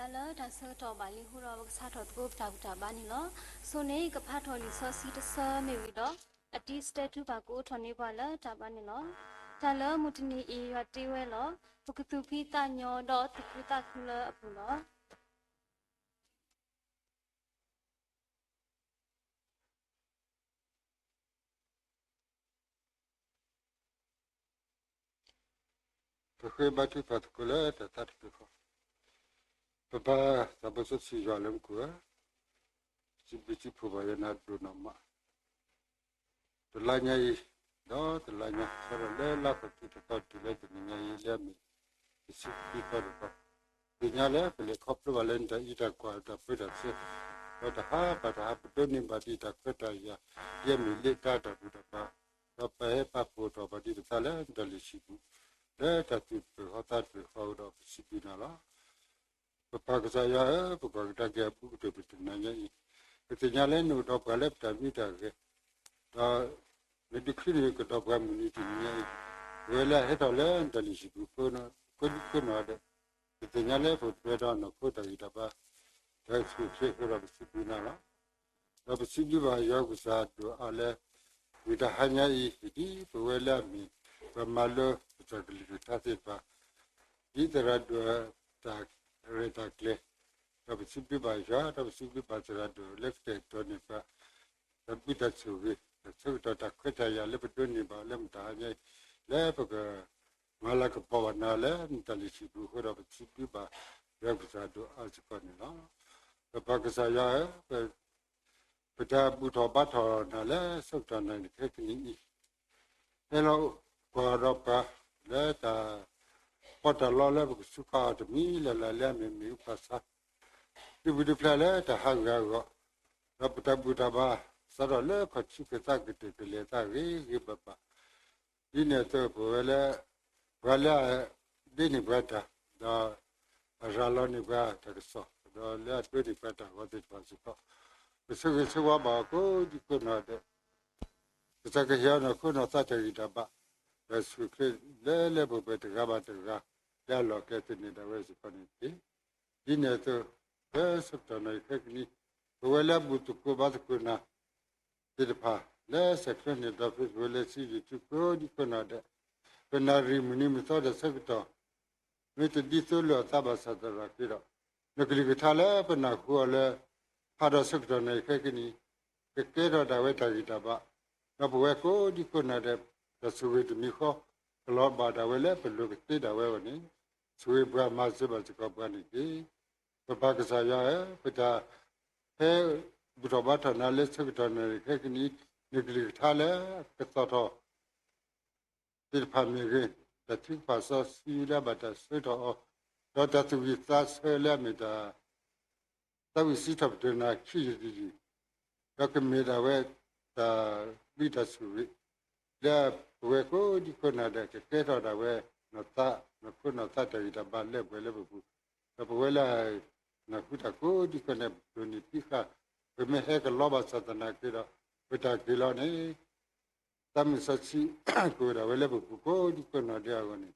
လၢတၢ်ဆၢကတီၢ်ဘၣ်လံအဃိဒီး ပကစးထီၣ်သကိးပတၢ်ဘူၣ်တၢ်ဘါန့ၣ်လီၤ. ဆိန့ၣ် ကဖးထီၣ်လံာ်စီဆှံတဆၢမ့ၢ်ဝံၤဒီး အတံၤစတဲထူပၣ်ကအိးထီၣ်န့ၢ်ပှၤလၢတၢ်ဘါန့ၣ်လီၤ. တၢ်လၢမုၢ်တနံၤအံၤ ယွၤတ့ဝဲလီၤ. ပကသူၣ်ဖှံသးညီဒီးသူၣ်ခုသးခုလၢအပူၤလီၤ. ပဃ့ဘါထုကဖၣ်သကိးလၢတၢ်သးတဖျၢၣ်ဃီ, ပပၢ်သးဘိစီဆှံယွၤလၢမူခိၣ်ဧၢ, စံးဘျုးစံးဖှိၣ်ဘၣ်ယွၤနၤဒိၣ်နီၢ်မး တလါညါအံၤ, ဒီးတလါညါ ဆၢထီၣ်လၢလါခီၣ်ထံးတသီတုၤလၢတနံၤညါအံၤ လၢအမ့ၢ် တဆံခံသီတသီ, သ့ၣ်ညါလၢပလဲၤခီဖျိဘၣ်လၢနတၢ်အံးတၢ်ကွၢ် တၢ်ပၢတၢ်ဆှၢ, ဒီးတဟါဘၣ်တဟါ ပဒိးန့ၢ်ဘၣ်ဒံးတၢ်ခွဲးတၢ်ယာ် လၢအမ့ၢ်လၢတၢ်တၢ်ဘူၣ်တၢ်ဘါ, ဒီးပဟဲပာ်ဖှိၣ်ထီၣ်ဘၣ်ဒံးပသးလၢနတၢ်လုၢ်ဟံၣ်ပူၤ လၢတၢ်သူၣ်တဖျၢၣ်ဃီသးတဖျၢၣ်ဃီအဃိဒီး ပစံးဘျုးနၤလီၤ. ပပၢ်ကစၢ်ယွၤဧၢ, ပကွၢ်ကဒါက့ၤအပူၤကတၢၢ်ပတနၤညါအံၤ, ပသ့ၣ်ညါလၢနအိၣ်ဒီးပှၤလၢပတၢ်မံတၢ်ဂဲၤ, ဒီးနဒုးချုးန့ၢ်ကဒီးပှၤမုၢ်နံၤတနံၤညါအံၤ, ပဝဲလၢအဟဲထီၣ်လၢနတၢ်လုၢ်ဟံၣ်ပူၤ ကိးဒံကိးနီၢ်ဒဲး, ပသ့ၣ်ညါလၢပကပှဲၤဒီးနီၢ်ခိတၢ်ဂံၢ်တၢ်ဘါ တၢ်ဆူၣ်ချ့အဃိဒီးပစံးဘျုးနၤလီၤ. ဒီးပစံးဘျုးဘၣ်ယွၤကစၢ်ဒိၣ်အါလၢ မုၢ်တဟါညါအံၤ ဒ်ပဝဲလၢအမ့ၢ် ပှၤမၤလိပတၢ်ကလုၢ်ကထါသ့ၣ်တဖၣ် ဒ်သရၣ်ဒိၣ်တၢ်ရဲၣ်တၢ်ကျဲၤ, ဒီးပစံးဘျုးဘၣ်ယွၤ ဒီးပစံးဘျုးဘၣ်သရၣ်ဒိၣ်လၢကတဲာ်ကတီၤန့ၢ်ပှၤ တၢ်ဘျုးတၢ်ဆိၣ်ဂ့ၤ တၢ်ဆၢကတီၢ်တၢ်ခွဲးတၢ်ယာ်လၢပဒိးန့ၢ်ဘၣ်လၢမုၢ်တဟါညါအံၤ လၢပက မၤလၤကပီၤဘၣ်နၤလၢနတၢ်လုၢ်ဟံၣ်ပူၤအဃိဒီး ပစံးဘျုးဘၣ်ယွၤကစၢ်ဒိၣ်အါစ့ၢ်ကီးန့ၣ်လီၤ. ပပၢ်ကစၢ်ယွၤဧၢ, ပတၢ်ဘူၣ်ထီၣ်ဘါထီၣ်နၤလၢဆၢကတီၢ်နၣ်ရံၣ်ခဲကနံၣ်အံၤ, ဟဲလီၤကွၢ်ဒီးပှၤလၢတၢ်ပီးတၢ်လီလၢပကစူးခါအီၤတမံၤလၢ်လၢ် လၢအမ့ၢ်မ့ၣ်အူဖးဆါ ဒုးပူၤဒုးဖျဲးလၢတၢ်ဟးဂူာ်ဟးဂီၤ, ဒီးပတၢ်ဘူၣ်တၢ်ဘါ စးထီၣ်လၢခီၣ်ထံးကသးကတၢၢ်ကလဲၤသးဂ့ၤဂ့ၤဘၣ်ဘၣ် ဒ်န့ၣ်အသိး ပဝဲလၢ ပှၤလၢအဒ့န့ၢ်ပှၤတၢ်, ဒီးအရၤလီၤန့ၢ်ပှၤတၢ်ကစီၣ်, ဒီးလၢအဒိးန့ၢ်ပှၤတၢ်အဂီၢ်သ့ၣ်တဖၣ်စ့ၢ်ကီး, ပဆိၣ်ဂ့ၤဆိၣ်ဝါဘၣ်အီၤကိးဒံကိးနီၢ်ဒဲး, ကစၢ်ကဟ့ၣ်အီၤနီၢ်ခိနီၢ်သးတၢ်ဂံၢ်တၢ်ဘါ, ဒီးဆူၣ်ချ့လၢလၢပှဲၤပှဲၤတဂၤဘၣ်တဂၤ လၢအလီၢ်ကျဲသန့ၤဒၣ်ဝဲစ့ၢ်ကီးန့ၣ်တက့ၢ်. ဒ်န့ၣ်အသိး လၢဆၢကတီၢ်နၣ်ရံၣ်ခဲကနံၣ် ပဝဲလၢဘူၣ်သကိးဘါသကိးနၤ သ့ၣ်တဖၣ် လၢဆဲးကျိးန့ၢ်ဒီး Facebook လၢ YouTube ကိးဒံကိးနီၢ်ဒဲး, ပနၣ်ရံၣ်မုၢ်နံၤမုၢ်သီဒီးဆၢကတီၢ် မ့ၢ်တဒ်သိးလိာ်အသးဘၣ်ဆၣ်သနာ်က့ဒီး, နကလုၢ်ကထါလၢပနၢ်ဟူအီၤလၢ ဖးဒီးဆၢကတီၢ်နၣ်ရံၣ်ခဲကနံၣ် ကကဲထီၣ်ဒၣ်ဝဲတၢ်ဂံၢ်တၢ်ဘါ, ဒီးပဝဲကိးဒံကိးနီၢ်ဒဲး တၢ်ဆိၣ်ဂ့ၤတမံၤဃီ ကလီၤဘၣ်ဒၣ်ဝဲလၢပလိၤကသ့ဒၣ်ဝဲအဂီၢ်န့ၣ်, ဆိၣ်ဂ့ၤပှၤမၤစၢၤဘၣ်စ့ၢ်ကီးပှၤန့ၣ်တက့ၢ်. ပပၢ်ကစၢ်ယွၤဧၢ, ပတၢ်ဟဲဘူၣ်ထီၣ်ဘါထီၣ်နၤလၢဆၢကတီၢ်နၣ်ရံၣ်ခဲကနံၣ် နကလုၢ်ကထါလၢကသီၣ်ထီၣ် သ့ၣ်တဖၣ်မ့ၢ်ဂ့ၤ, တၢ်ထုကဖၣ်စီဆှံလၢအဘၣ်တၢ်ဆှၢထီၣ်အီၤ, ဒီးတၢ်သူၣ်ဝံၣ်သးဆၢလၢအမ့ၢ်တၢ် သးဝံၣ်စံးထီၣ်ပတြၢၤနၤခံယုၢ်တယုၢ်, ဒီးကမ့ၢ်ဒၣ်ဝဲ တၢ်ဘျုးတၢ်ဆိၣ်ဂ့ၤ လၢပဝဲကိးဒံကိးနီၢ်ဒဲး ကကဲထီၣ်ဒၣ်ဝဲ နီၢ်သး နီၢ်ခိနီၢ်သးတၢ်ဂံၢ်တၢ်ဘါလၢပှဲၤလၢပပူၤ, ဒီးပဝဲလၢ နၢ်ဟူတၢ်ကိးဒံကိးန့ၣ် ပဒိးန့ၢ်သံဃာ်, ပမ့ၢ်ဟဲကလီဘၣ်ဆၣ်သနာ်က့ဒီး ပတၢ်က့ၤလီၤန့ၣ် သးမုၢ်စီဆှံ ကအိၣ်ဒၣ်ဝဲလၢပပူၤကိးဒံကိးနီၢ်ဒဲးအဂီၢ်န့ၣ်,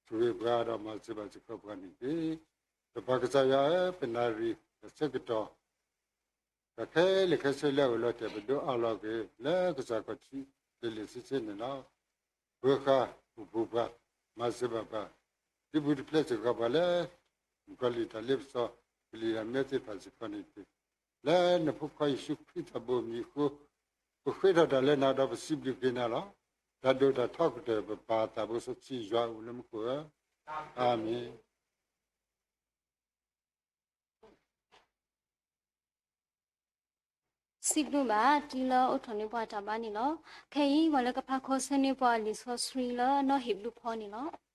ဆိၣ်ဂ့ၤပှၤဒီးမၤစၢၤဘၣ်စ့ၢ်ကီးပှၤန့ၣ်တက့ၢ်. ပပၢ်ကစၢ်ယွၤဧၢ, ပနၣ်ရံၣ်တၢ်ဆၢကတီၢ် တၢ်ခဲလၢာ်ခဲဆ့လၢအအိၣ်လီၤတဲာ် ပဒိးအးလီၤက့ၤ လၢကစၢ်ခီၣ်ထံး လၢာ်လၢာ်ဆ့ဆ့န့ၣ်လီၤ. ပှၤဃၢၤ ပပူၤပှၤ မၤစၢၤဘၣ်ပှၤ, ဒုးပူၤတဖျဲးစ့ၢ်ကီးပှၤလၢ မုၣ်ကီၤလံၢ်တၢ်လ့ပစီ ကလံၤတၢ်မၢသ့ၣ်တဖၣ်စ့ၢ်ကီးန့ၣ်တက့ၢ်. လၢနဖိခွါယ့ၣ်ၡူးခရံာ်အဘိၣ်မံၤအဃိ, ပဃ့ထီၣ်တၢ်လၢနၤဒီးပစံးဘျုးက့ၤနၤလီၤ. တၢ်ဒိၣ်တၢ်ထီကတၢၢ် ပပၢ်သးဘိစီဆှံယွၤအိၣ်လၢမူခိၣ်ဧၢ, အၤမ့ၣ်. စံးဘျုးဘၣ်တံၤလၢအိးထီၣ်န့ၢ်ပှၤတၢ်ဘါန့ၣ်လီၤ. ခဲအံၤ ပှၤလၢကဖးခီဆၢန့ၢ်ပှၤလံာ်စီဆှံလၢနီၣ်ဟ့ၣ်ဘျုးဖီန့ၣ်လီၤ.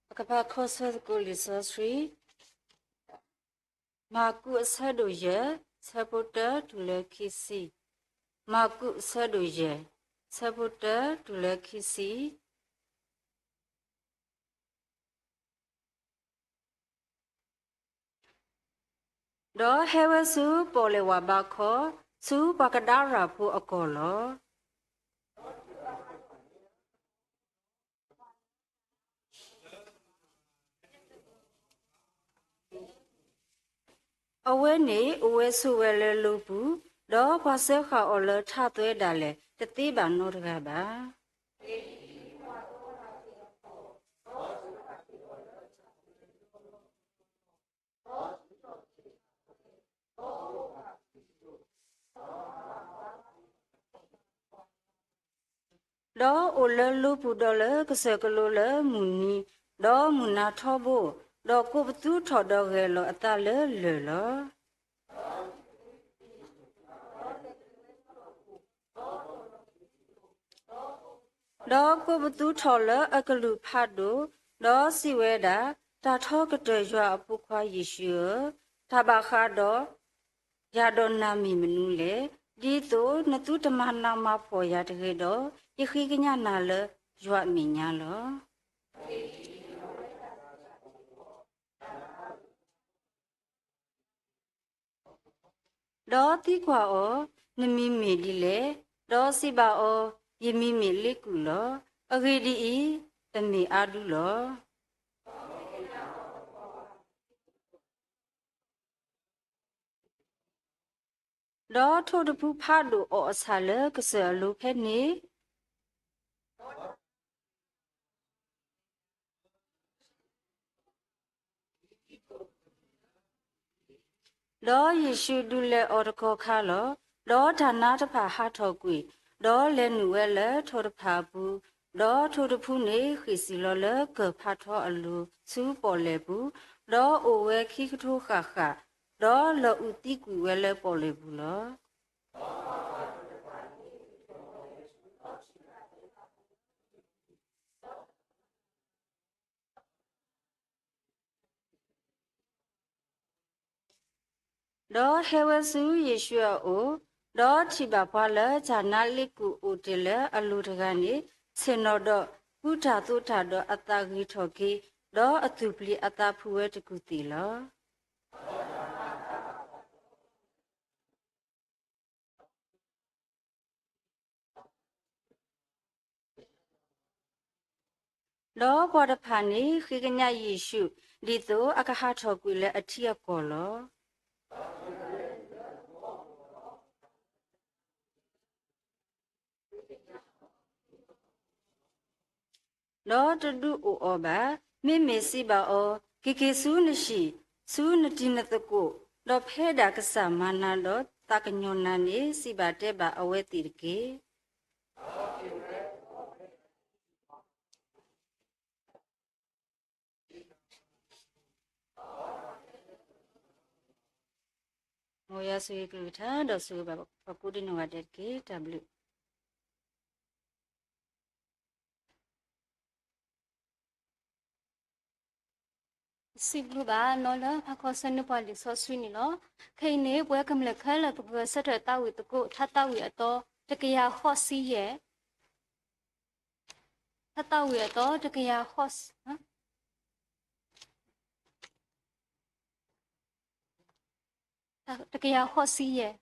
ပကဖးခီဆၢသကိးလံာ်စီဆှံ, မၢ်ကူးအဆၢဒိၣ်ယဲၢ်, ဆၢဖိတၢတုၤလၢခံဆံ. မၢ်ကူးအဆၢဒိၣ်ယဲၢ်, ဆၢဖိတၢတုၤလၢခံဆံ. ဒီးဟဲဝဲဆူပီၣ်လဲၣ်ဝၣ်ဘါခီ, ဆူပှၤကဒါရၤဖိအကီၢ်လီၤ. အဝဲန့ၣ်အိၣ်ဝဲဆိးဝဲလၢလိပူၤ, ဒီးပှၤစၢဃာ်အီၤလၢထးသွဲဒၣ်လဲာ် တသ့ဘၣ်နီတဂၤဘၣ်. ဒီးအိၣ်လၢလိပူၤဒီးလၢကစၢၢ်ကလိလၢမုၢ်နံၤ, ဒီးမုၢ်နၤထီဘိ, ဒီးကိးပသူထီၣ်ဒီးဂဲၤလီၤအသးလၢလၢၢ်လီၤ. ဒီးကိးပသူထီၣ်လၢအကလုၢ်ဖးဒိၣ်, ဒီးစံးဝဲဒၣ်, တၢ်ထီကတၢၢ်ယွၤအဖိခွါယ့ၣ်ၡူးဧၢ, တၢ်ဘၣ်ဃးဒီး ယၤဒီးနၤမ့ၢ်မနုၤလဲၣ်. ဒ်သိးနသုတမၤနးမၤဖှီၣ်ယၤတဂ့ၤဒီး, ယဃ့ကညးနၤလၢယွၤအမဲာ်ညါလီၤ. ဒီးသံကွၢ်အီၤ, နမံၤမ့ၢ်ဒ်လဲၣ်. ဒီးစံးဘၣ်အီၤ, ယမံၤမ့ၢ်လ့ကူၣ်လီၤ. အဂ့ၢ်ဒ်အံၤ, ပမ့ၢ်အါဒူလီၤ. ဒီးထိၣ်တဖုဖးဒိၣ်အီၣ်အဆၣ်လၢကစၢၢ်အလိၤဖဲန့ၣ်, ဒီးယ့ၣ်ၡူးဒုးလဲၤအီၤတကီၢ်ခါလီၤ. ဒီးတၢ်နါတဖၣ်ဟးထီၣ်ကွံာ်, ဒီးလဲၤနုာ်ဝဲလၢထိၣ်တဖၣ်အပူၤ, ဒီးထိၣ်တဖုန့ၣ်ဃ့ၢ်စံၣ်လီၤလၢကၢၢ်ဖးထီအလိၤဆူပီၣ်လဲၣ်ပူၤ, ဒီးအိၣ်ဝဲခံကထိဃၣ်ဃၣ်, ဒီးလီၤအုးသံကွံာ်ဝဲလၢပီၣ်လဲၣ်ပူၤလီၤ. ဒီးဟဲဝဲဆူယ့ၣ်ၡူးအအိၣ်, ဒီးထံၣ်ဘၣ်ပှၤလၢတၢ်နါလ့ကူၣ်အိၣ်တ့ၢ်လၢအလိၤတဂၤန့ၣ်, ဆ့ၣ်နီၤဒီးကူတၢ်သိးတၢ်ဒီးအသးဂ့ၤထီၣ်က့ၤ, ဒီးအသူၣ်ပျံၤအသးဖုးဝဲတကူၢ်သ့ၣ်လီၤ. ဒီးပှၤတဖၣ်န့ၣ်ဃ့ကညးယ့ၣ်ၡူး, ဒ်သိးအကဟးထီၣ်ကွံာ်လၢအထံအကီၢ်လီၤ. ဒီးတဒုးအိၣ်အီၤဘၣ်. မ့မ့ၢ်စံးဘၣ်အီၤ, က့ၤက့ၤဆူနဟံၣ်, ဆူနတံၤနသကိး, ဒီးဖဲဒၣ်ကစၢ်မၤနၤဒီးသးကညီၤနၤန့ၣ်, စံးဘၣ်တဲဘၣ်အဝဲသ့ၣ်တက့ၢ်. မ်ယွၤဆိၣ်ဂ့ၤကလုၢ်ကထါ ဒီးဆိၣ်ဂ့ၤဘၣ်ပှၤကိးဒံနီၢ်ဂၤဒဲးတက့ၢ်. တၢ်ဘျုး စံးဘျုးဘၣ်နီၢ်လၢဖးခီဆၢနုာ်ပှၤလံာ်စီဆှံန့ၣ်လီၤ. ခဲအံၤန့ၣ် ပဝဲကမျၢၢ်ခဲလၢာ် ပကဂဲၤဆၢထၢၣ်သးဝံၣ်သကိး ထါသးဝံၣ်အသီ တကယၤဃိးဆံယဲၢ်, ထါသးဝံၣ်အသီ တကယၤဃိးဆံ, တကယၤဃိးဆံယဲၢ်.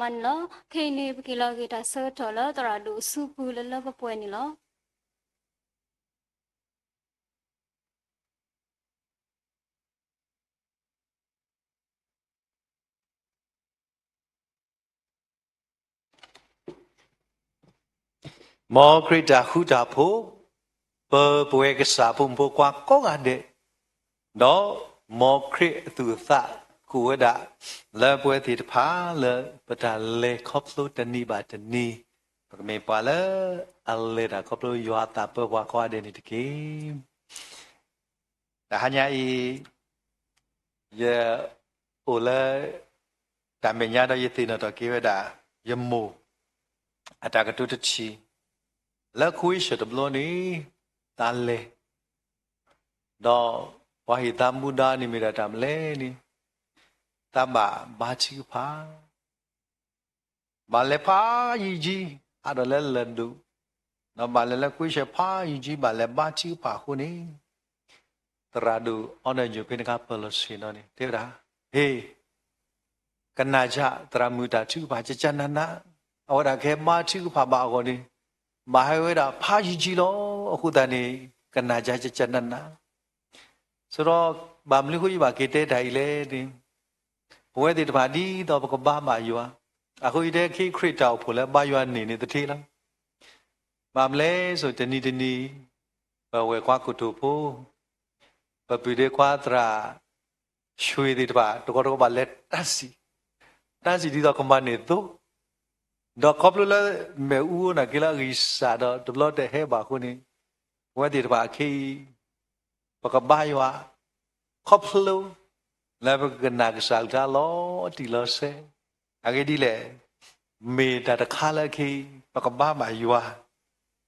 မးန့ၣ်လီၤ. ခဲအံၤန့ၣ် ပက့ၤလီၤဂ့ၤတၢ်ဆၢကတီၢ်လၢသရၣ်ဒိၣ်အစုပူၤလၢလၢပှဲၤပှဲၤန့ၣ်လီၤ. မ်ခရံာ်တၢ်ဃူတၢ်ဖိး, ပပဝဲကစၢ်အဖိမုၣ်ဖိခွါကိးဂၤဒဲး, ဒီးမ်ခရံာ်အသူၣ်အသးကိးဝဲဒၣ် လၢပဝဲသ့ၣ်တဖၣ်လၢ ပတၢ်လဲၤခီဖျိတနံၤဘၣ်တနံၤ, ပကမ့ၢ်ပှၤလၢအလဲၤတၢ်ခီဖျိယွၤအသးပၢပှၤကိးဂၤဒဲးန့ၣ်တက့ၢ်. တဟါညါအံၤ ယအိၣ်လၢတၢ်မဲာ်ညါဒီးယသ့ၣ်နီၣ်ထီၣ်က့ၤဝဲဒၣ် ယမိၢ်အတၢ်ကတိၤတထံၣ် လၢခဝ့ၡၢၣ်တဘျီန့ၣ် သးလဲၤ, ဒီးပှၤဟ့ၣ်သးမူဒါန့ၣ်မ့ၢ်ဒၣ်တၢ်မနုၤလဲၣ်န့ၣ် သးဘၣ်ဘါထုကဖၣ် ဘၣ်လဲၤဖးယံာ်ယံာ် ဟးဒီးလၢလၢၢ်ဒိၣ်, ဒီးဘၣ်လဲၤလၢခဝ့ၡၢၣ်ဖးယံာ်ယံာ် ဘၣ်လဲၤဘါထုကဖၣ်အဃိန့ၣ်, သရၣ်ဒိၣ်အီနၢၣ်ညိၣ်ဖဲန့ၣ်အခါပၢၢ်လီၤဆ့ၣ်နီၤန့ၣ် တဲဝဲဒၣ်, ဟ့ၣ်, ကနၣ်စၢ်သရၣ်မုၣ်တၢ်ထုကဖၣ်ကကနးနး, အဝဲဒၣ်ကဟဲဘါထုကဖၣ်ဘၣ်အဂီၢ်န့ၣ်, ဘၣ်ဟဲဝဲဒၣ်ဖးယံာ်ယံာ်လီၤ. အဃိသတးန့ၣ် ကနၣ်စၢ်ကကနးနး ဆိဒီး ဘၣ်မနုၤအဃိယဘၣ်က့ၤတဲတၢ်အံၤလဲၣ်န့ၣ်, ပဝဲသ့ၣ်တဖၣ်ဒ်သိးပကဘါဘၣ်ယွၤ, အဃိယတဲခ့ခရံာ်တၢ်အိၣ်ဖှိၣ်လၢဘါယွၤန့ၣ်န့ၣ်သထ့လီၤ. ဘၣ်မနုၤလဲၣ်ဆိ တနံၤတနံၤ ပဝဲၢ်ခွါကိတိာ်ဖိ, ပပုၢ်ဒ့ခွါသရၣ် ဆွ့ၣ်သ့ၣ်တဖၣ် တကီတကီဘၣ်လဲၤတၢ်စံၣ်, တၢ်စံၣ်ဒ်သိးကမၤန့ၢ်သိ, ဒီးခီဖျိလၢ မ့ၣ်အူအိၣ်နာ်က့လၢအဂံၢ်စၢ်ဒီး တဘျီတဟဲဘၣ်အဃိန့ၣ်, ပဝဲသ့ၣ်တဖၣ်အခဲအံၤ ပကဘါယွၤ ခီဖျိ လၢပကကနၣ်ကစၢ်အကလုၢ်လီၤတံၢ်လီၤဆဲး, အဂ့ၢ်ဒ်လဲၣ်, မ့ၢ်တၢ်တခါလၢအခဲအံၤ ပကဘါဘၣ်ယွၤ,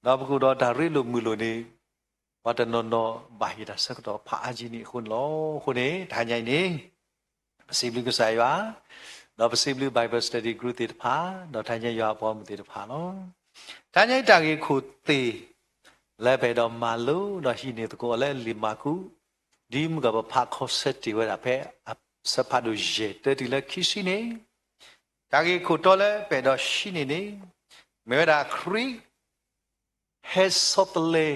ဒီးပကအိၣ်ဒီးတၢ်ရ့လိာ်မုာ်လိာ်န့ၣ်, ပှၤတနီၤနီၤဘၣ်ဟ့ၣ်တၢ်ဆၢကတီၢ်ဖးအါကံန့ၣ်အဃိန့ၣ်လီၤ. အဃိန့ၣ် တဟါညါအံၤန့ၣ် ပစံးဘျုးကစၢ်ယွၤ, ဒီးပစံးဘျုး Bible Study Group သ့ၣ်တဖၣ်, ဒီးတဟါညါယွၤအပှၤဂီၢ်မုၢ်သ့ၣ်တဖၣ်လီၤ. တဟါညါအံၤတၢ်ဂ့ၢ်ခိၣ်သ့ၣ် လၢပအဲၣ်ဒိးမၤလိဒီးဟံးန့ၢ်သကိးအီၤလၢလံာ်မၢ်ကူး, ဒ်မုၢ်ဂီၤပဖးခီဆၢတ့ၢ်ဝဲဒၣ်ဖဲ အဆၢဖးဒိၣ်ယဲၢ် တၢတုၤလၢခံဆံန့ၣ်, တၢ်ဂ့ၢ်ခိၣ်တီလၢပအဲၣ်ဒိးဟံးန့ၢ်န့ၣ်, မ့ၢ်ဝဲဒၣ်ခရံာ် ဟဲဆီတလဲ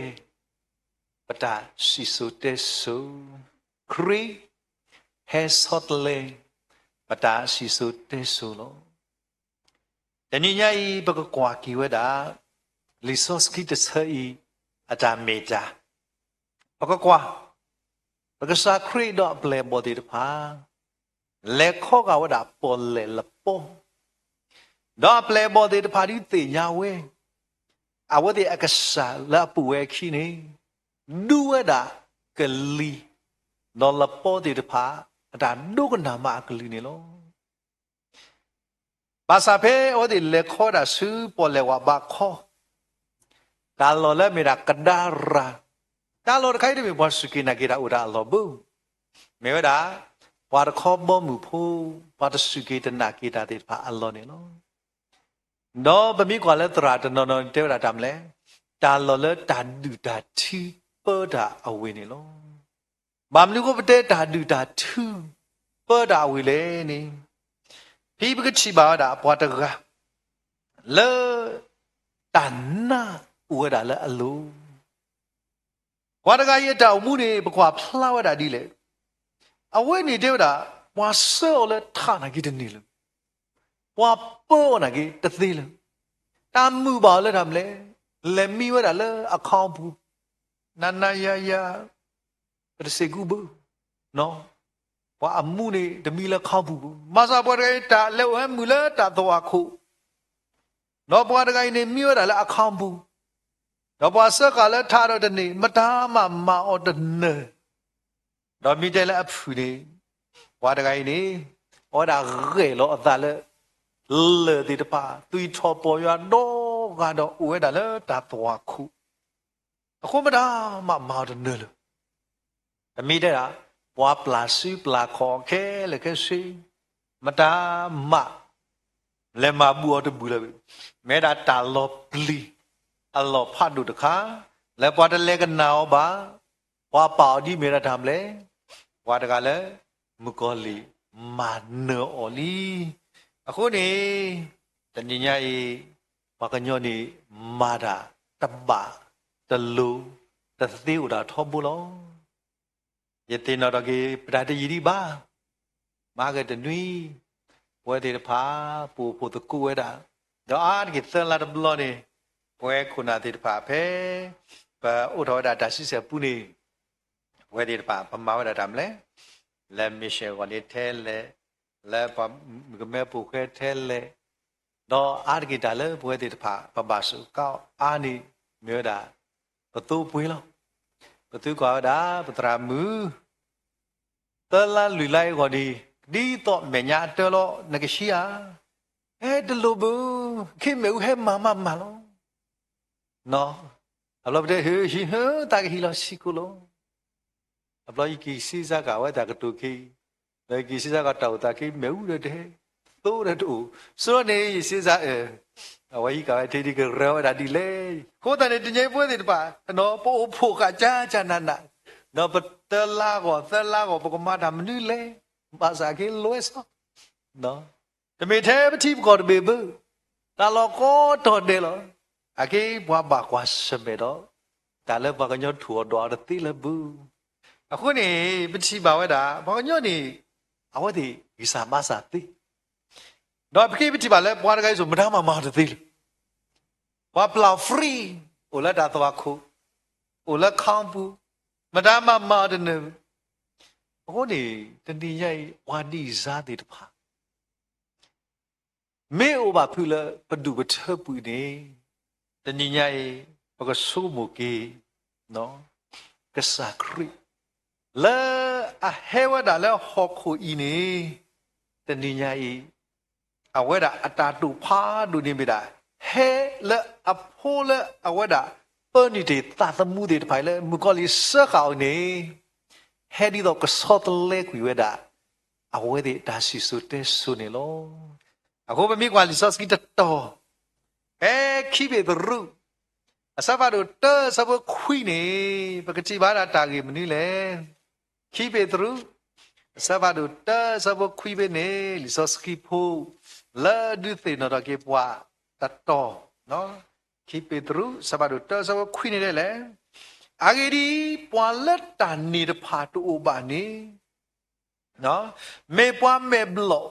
ပတၢ်စံၣ်စိၤတဲစိၤ, ခရံာ် ဟဲဆီတလဲ ပတၢ်စံၣ်စိၤတဲစိၤလီၤ. တနံၤညါအံၤ ပကကွၢ်က့ၤဝဲဒၣ် လံာ်စီဆှံတဆၢအံၤ အတၢ်မ့ၢ်တၢ်, ပကကွၢ် ပကစၢ်ခရံာ်ဒီးအပျဲၢ်အဘီၣ်သ့ၣ်တဖၣ် လဲၤခီဂာ်ဝဲဒၣ်ပီၣ်လဲၣ်လပီ, ဒီးအပျဲၢ်အဘီၣ်သ့ၣ်တဖၣ်ဒုးသ့ၣ်ညါဝဲ, အဝဲသ့ၣ်အကစၢ်လၢအပူၤဝဲအခံန့ၣ် ဒူဝဲဒၣ်ကလံၤ ဒီးလပီသ့ၣ်တဖၣ် အတၢ်ဒိကနၣ်မးအကလုၢ်န့ၣ်လီၤ. ဘၣ်ဆၣ်ဖဲအဝဲသ့ၣ်လဲၤခီဝဲဒၣ်ဆူပီၣ်လဲၣ်ဝးဘးခီ, တၢ်လီၢ်လၢမ့ၢ်ဒၣ်ကဒါရၤ, တၢ်လီၢ်တခါအံၤတမ့ၢ်ပှၤစူၢ်က့ၤနာ်က့ၤတၢ်အိၣ်တၢ်အလီၢ်ဘၣ်, မ့ၢ်ဝဲဒၣ် ပှၤတခီဘီမုၢ်ဖိ, ပှၤတစူၢ်က့ၤတနာ်က့ၤတၢ်သ့ၣ်တဖၣ်အလီၢ်န့ၣ်လီၤ. ဒီးပမ့ၢ်ကွၢ်လၢသရၣ်တနီၤနီၤန့ၣ် တဲဝဲဒၣ်တၢ်မနုၤလဲၣ်, တၢ်လီၢ်လၢတၢ်ဒုၣ်တၢ်ထုပၢတၢ်အဝ့ၢ်န့ၣ်လီၤ. ဘၣ်မနုၤအဃိပတဲတၢ်ဒုၣ်တၢ်ထုပၢတၢ်အဝ့ၢ်လဲၣ်န့ၣ်, ဖဲပကထံၣ်ဘၣ်ဝဲဒၣ်ပှၤတဂၤ လၢ တၢ်နါအိၣ်ဝဲဒၣ်လၢအလိၤ ပှၤတဂၤအံၤအတၢ်အိၣ်မူန့ၣ် ပကွၢ်ဖျါဝဲဒၣ်ဒ်လဲၣ်. အဝဲန့ၣ်တဲဝဲဒၣ် ပှၤဆှၢအီၤလၢထးနာ်က့တန့ၢ်လၢၤ, ပှၤပၢအီၤနာ်က့တသ့လၢၤ, တၢ်မုာ်ဘၣ်အီၤလၢတၢ်မနုၤလဲၣ်, လဲၤမံဝဲဒၣ်လၢ account ပူၤ, နၤနၤယၤယၤ ပတစ့ၢ်ကီးဘၣ်, ပှၤအမူန့ၣ်တမံလၢ account ပူၤဘၣ်. ဘၣ်ဆၣ်ပှၤတဂၤအံၤ တၢ်လဲၤအိၣ်ဟဲမုာ်လၢတၢ်သဝီခိၣ် ဒီးပှၤတဂၤအံၤန့ၣ်မံဝဲဒၣ်လၢ account ပူၤ, ဒီးပှၤဆှၢဃာ်လၢထးဒီးတန့ၢ်, မတၤမးမၤအီၤတနၢၤ, ဒီးမ့ၢ်တဲလၢအဖုၣ်န့ၣ်, ပှၤတဂၤအံၤန့ၣ် အဝဲဒၣ်ဂဲၤလီၤအသးလၢ လၢၢ်သ့ၣ်တဖၣ် သွံၣ်ထီၣ်ပီၢ်ယွၤဒီဂၤဒီးအိၣ်ဝဲဒၣ်လၢတၢ်သဝီခိၣ်, အဃိမတၤမးမၤအီၤတနၢၤလၢၤ. တမ့ၢ်တဲဒၣ် ပှၤပျၢ်စုပျၢ်ခီၣ်ခဲလၢာ်ခဲဆ့, မတၤမး လဲၤမၤဘူးအီၤတဘူးလၢၤဘၣ်. မ့ၢ်ဒၣ်တၢ်လီၤပျံၤအလီၢ်ဖးဒိၣ်တခါ လၢပှၤတလဲၤကနၣ်အီၤဘၣ်, ပှၤပာ်အီၤဒ်မ့ၢ်ဒၣ်တၢ်မနုၤလဲၣ်, ပှၤတဂၤလၢ မုၣ်ကီၤလံၢ်မၤနၢၤအီၤလံ. အဃိန့ၣ် တနံၤညါအံၤ ပှၤကညီန့ၣ် မၤတၢ်တဘၣ်တလိၤ တသ့အိၣ်ဒၣ်ထီဘိလီၤ. ယသ့ၣ်နီၣ်ထီၣ်က့ၤ ပတၢ်တယံာ်ဒံးဘၣ်. မဟါကတနွံ ပဝဲသ့ၣ်တဖၣ် ပအိၣ်ဖှိၣ်သကိးဝဲဒၣ်, ဒီးအါတက့ၢ်သၢလါတဘျီန့ၣ် ပဝဲခိၣ်နၢ်သ့ၣ်တဖၣ်ဖဲ ပအိးထီၣ်ဝဲဒၣ်တၢ်ဆံဆဲၣ်ပူၤန့ၣ် ပဝဲသ့ၣ်တဖၣ် ပမၤဝဲဒၣ်တၢ်မနုၤလဲၣ်, လၢ mission အဂီၢ်န့ၣ်ထဲလဲၣ်, လၢပှၤမုၣ်ကမဲဖိဃဲထဲလဲၣ်, ဒီးအါတက့ၢ်တၢ်လၢပဝဲသ့ၣ်တဖၣ် ပဘၣ်ဆိၣ်ကါအါန့ၢ် မ့ၢ်ဝဲဒၣ် ပသိပှ့ၤလီၤ. ပသုကွၢ်ဝဲဒၣ် ပသရၣ်မုၣ် သၢလါလွံၢ်လါအံၤအဂီၢ်န့ၣ် ဒ်သိးမဲာ်ညါအတၢလီၤ နကဟံးဧါ. ဟဲတလိၣ်ဘၣ်, ခ့မ့ၣ်အူဟဲမၤမးမၤလီၤ. အဘျီပတဲ ဟ့ၣ်ဟံး ဟ့ၣ်သးကဟံးလီၤဆံးကိာ်လီၤ. အဘျီယက့ၤစ့စါက့ၤဝဲတၢ်ကတိၤခဲအံၤ, ဒီးယက့ၤစ့စါက့ၤတၢ်အိၣ်သးခဲအံၤ မ့ၣ်အူဒီးတဟဲ, သိဒီးတအိၣ်, ဆိန့ၣ် ယစ့စါအၢ အဝဲဟံးက့ၤဝဲထဲဒ်ကရၢဝဲဒၣ်ဒ်လဲၣ်. အဃိသတးန့ၣ် တနံၤအံၤပဝဲသ့ၣ်တဖၣ် ပအိၣ်ဖှိၣ်ဃာ်ကၢ်ကၢ်နးနး, ဒီးပတၢလါအဂီၢ် သၢလါအဂီၢ် ပကမၤတၢ်မနုၤလဲၣ်, ဘၣ်ဆၣ်က့ၤလွဲစီ တမ့ၢ်ထဲပထံပကီၢ်တဘ့ၣ်ဘၣ်, တၢ်လီၢ်ကိးတီၤဒဲးလီၤ. အက့ပှၤဘၣ်ကွၢ်ဆၢၣ်မဲာ်ဒီး တၢ်လၢပှၤကညီထူၣ်အီၤဒွးအီၤတသ့လၢၤဘၣ်. အဃိန့ၣ် ပထံၣ်ဘၣ်ဝဲဒၣ် ပှၤကညီန့ၣ် အဝဲသ့ၣ်ဂံၢ်စၢ်ဘါစၢ်သ့, ဒီးပက့ပထံၣ်ဘၣ်လၢပှၤတဂၤအံၤစိၤ မတၤမၤမၤအီၤတသ့လၢၤ. ပှၤပျၢ် free အိၣ်လၢတၢ်သွၣ်ခိၣ်, အိၣ်လၢခီပူၤ, မတၤမၤမၤအီၤတနၢၤ. အဃိန့ၣ် တနံၤညါအံၤ ပှၤဒံၣ်စၢ်သ့ၣ်တဖၣ် မ့ၢ်အိၣ်ဘၣ်ဖုးလၢပဒူၣ်ပထၢပူၤန့ၣ် တနံၤညါအံၤ ပကဆိကမိၣ်က့ၤ ကစၢ်ခရံာ် လၢအဟဲဝဲဒၣ်လၢဟီၣ်ခိၣ်အံၤန့ၣ် တနံၤညါအံၤ အဝဲဒၣ်အတၢ်တိာ်ဖးဒိၣ်န့ၣ်မ့ၢ်ဒၣ် ဟဲလၢအဖိလၢအဝဲဒၣ် ပၢနုာ်တ့ၢ်သးသမူသ့ၣ်တဖၣ်အံၤလၢမုၣ်ကီၤလံၢ်စၢဃာ်အီၤန့ၣ် ဟဲဒ်သိးကဆီတလဲကွံာ်ဝဲဒၣ် အဝဲသ့ၣ်တၢ်စံၣ်စိၤတဲစိၤန့ၣ်လီၤ. အဃိပမ့ၢ်ကွၢ်လံာ်စီဆှံတတီၤ ဖဲခံပ့းတရူး အဆၢဖးဒိၣ်တၢ အဆၢဖိခွံန့ၣ် ပကထံၣ်ဘၣ်ဒၣ်တၢ်ဂ့ၢ်မနုၤလဲၣ်. ခံပ့းတရူး အဆၢဖးဒိၣ်တၢ အဆၢဖိခွံဖဲန့ၣ် လံာ်စီဆှံဖိ လၢဒုးသ့ၣ်နီၣ်ထီၣ်က့ၤပှၤတတီၤ, ခံပ့းတရူး အဆၢဖးဒိၣ်တၢ အဆၢဖိခွံန့ၣ်ဒ်လဲၣ်. အဂ့ၢ်ဒ်အံၤ, ပှၤလၢတၢ်န့ၢ်တဖၣ်တအိၣ်ဘၣ်န့ၣ် မ့ၢ်ပှၤမဲာ်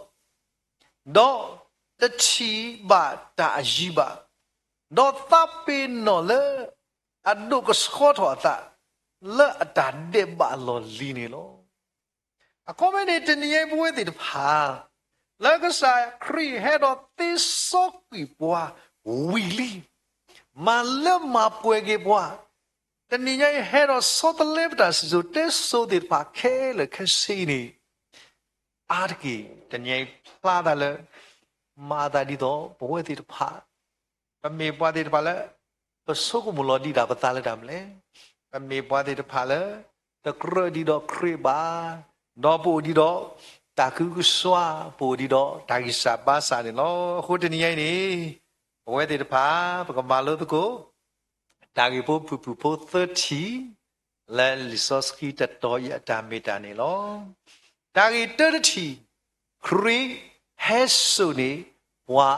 ဘျီၣ်, ဒီးတထံၣ်ဘၣ်တၢ်အယံၤဘၣ်, ဒီးသးပ့ၤနီၣ်လၢအဒိၣ်ကဆှီထီၣ်အသး လၢအတၢ်ဒဲးဘးလီၢ်လံၤန့ၣ်လီၤ. အခီပညီန့ၣ် တနံၤအံၤပဝဲသ့ၣ်တဖၣ် လၢကစၢ်ခရံာ်ဟဲဒီးသ့စီကွံာ်ပှၤဝံၤလံ, မၤလၢမၤပှဲၤက့ၤပှၤ, တနံၤညါအံၤ ဟဲဒီးဆီတလဲပတၢ်စံၣ်စိၤတဲစိၤသ့ၣ်တဖၣ်ခဲလၢာ်ခဲဆ့အံၤန့ၣ် အါတက့ၢ် တနံၤအံၤဖျါသးလၢ မၤသးဒ်သိးပဝဲသ့ၣ်တဖၣ် ပမ့ၢ်ပှၤသ့ၣ်တဖၣ်လၢ ပဆိကမိၣ်လီၤဒံးဒၣ်ပသးလၢတၢ်မနုၤလဲၣ်. ပမ့ၢ်ပှၤသ့ၣ်တဖၣ်လၢ တကြၢးဒံးဒီးခရံာ်ဘၣ်, ဒီးပအိၣ်ဒံးဒီး တၢ်ကဟုကစွါ, ပအိၣ်ဒံးဒီးတၢ်ဂံၢ်စၢ်ဘါစၢ်န့ၣ်လီၤ. အဃိတနံၤညါအံၤန့ၣ် ပဝဲသ့ၣ်တဖၣ် ပကမၤလိသကိး တၢ်ဂ့ၢ်ဖိဖုၣ်ဖုၣ်ဖိသၢထံၣ် လၢလံာ်စီဆှံတတီၤအံၤအတၢ်မ့ၢ်တၢ်န့ၣ်လီၤ. တၢ်ဂ့ၢ်တၢတထံၣ်, ခရံာ်ဟဲစိာ်န့ၢ်ပှၤ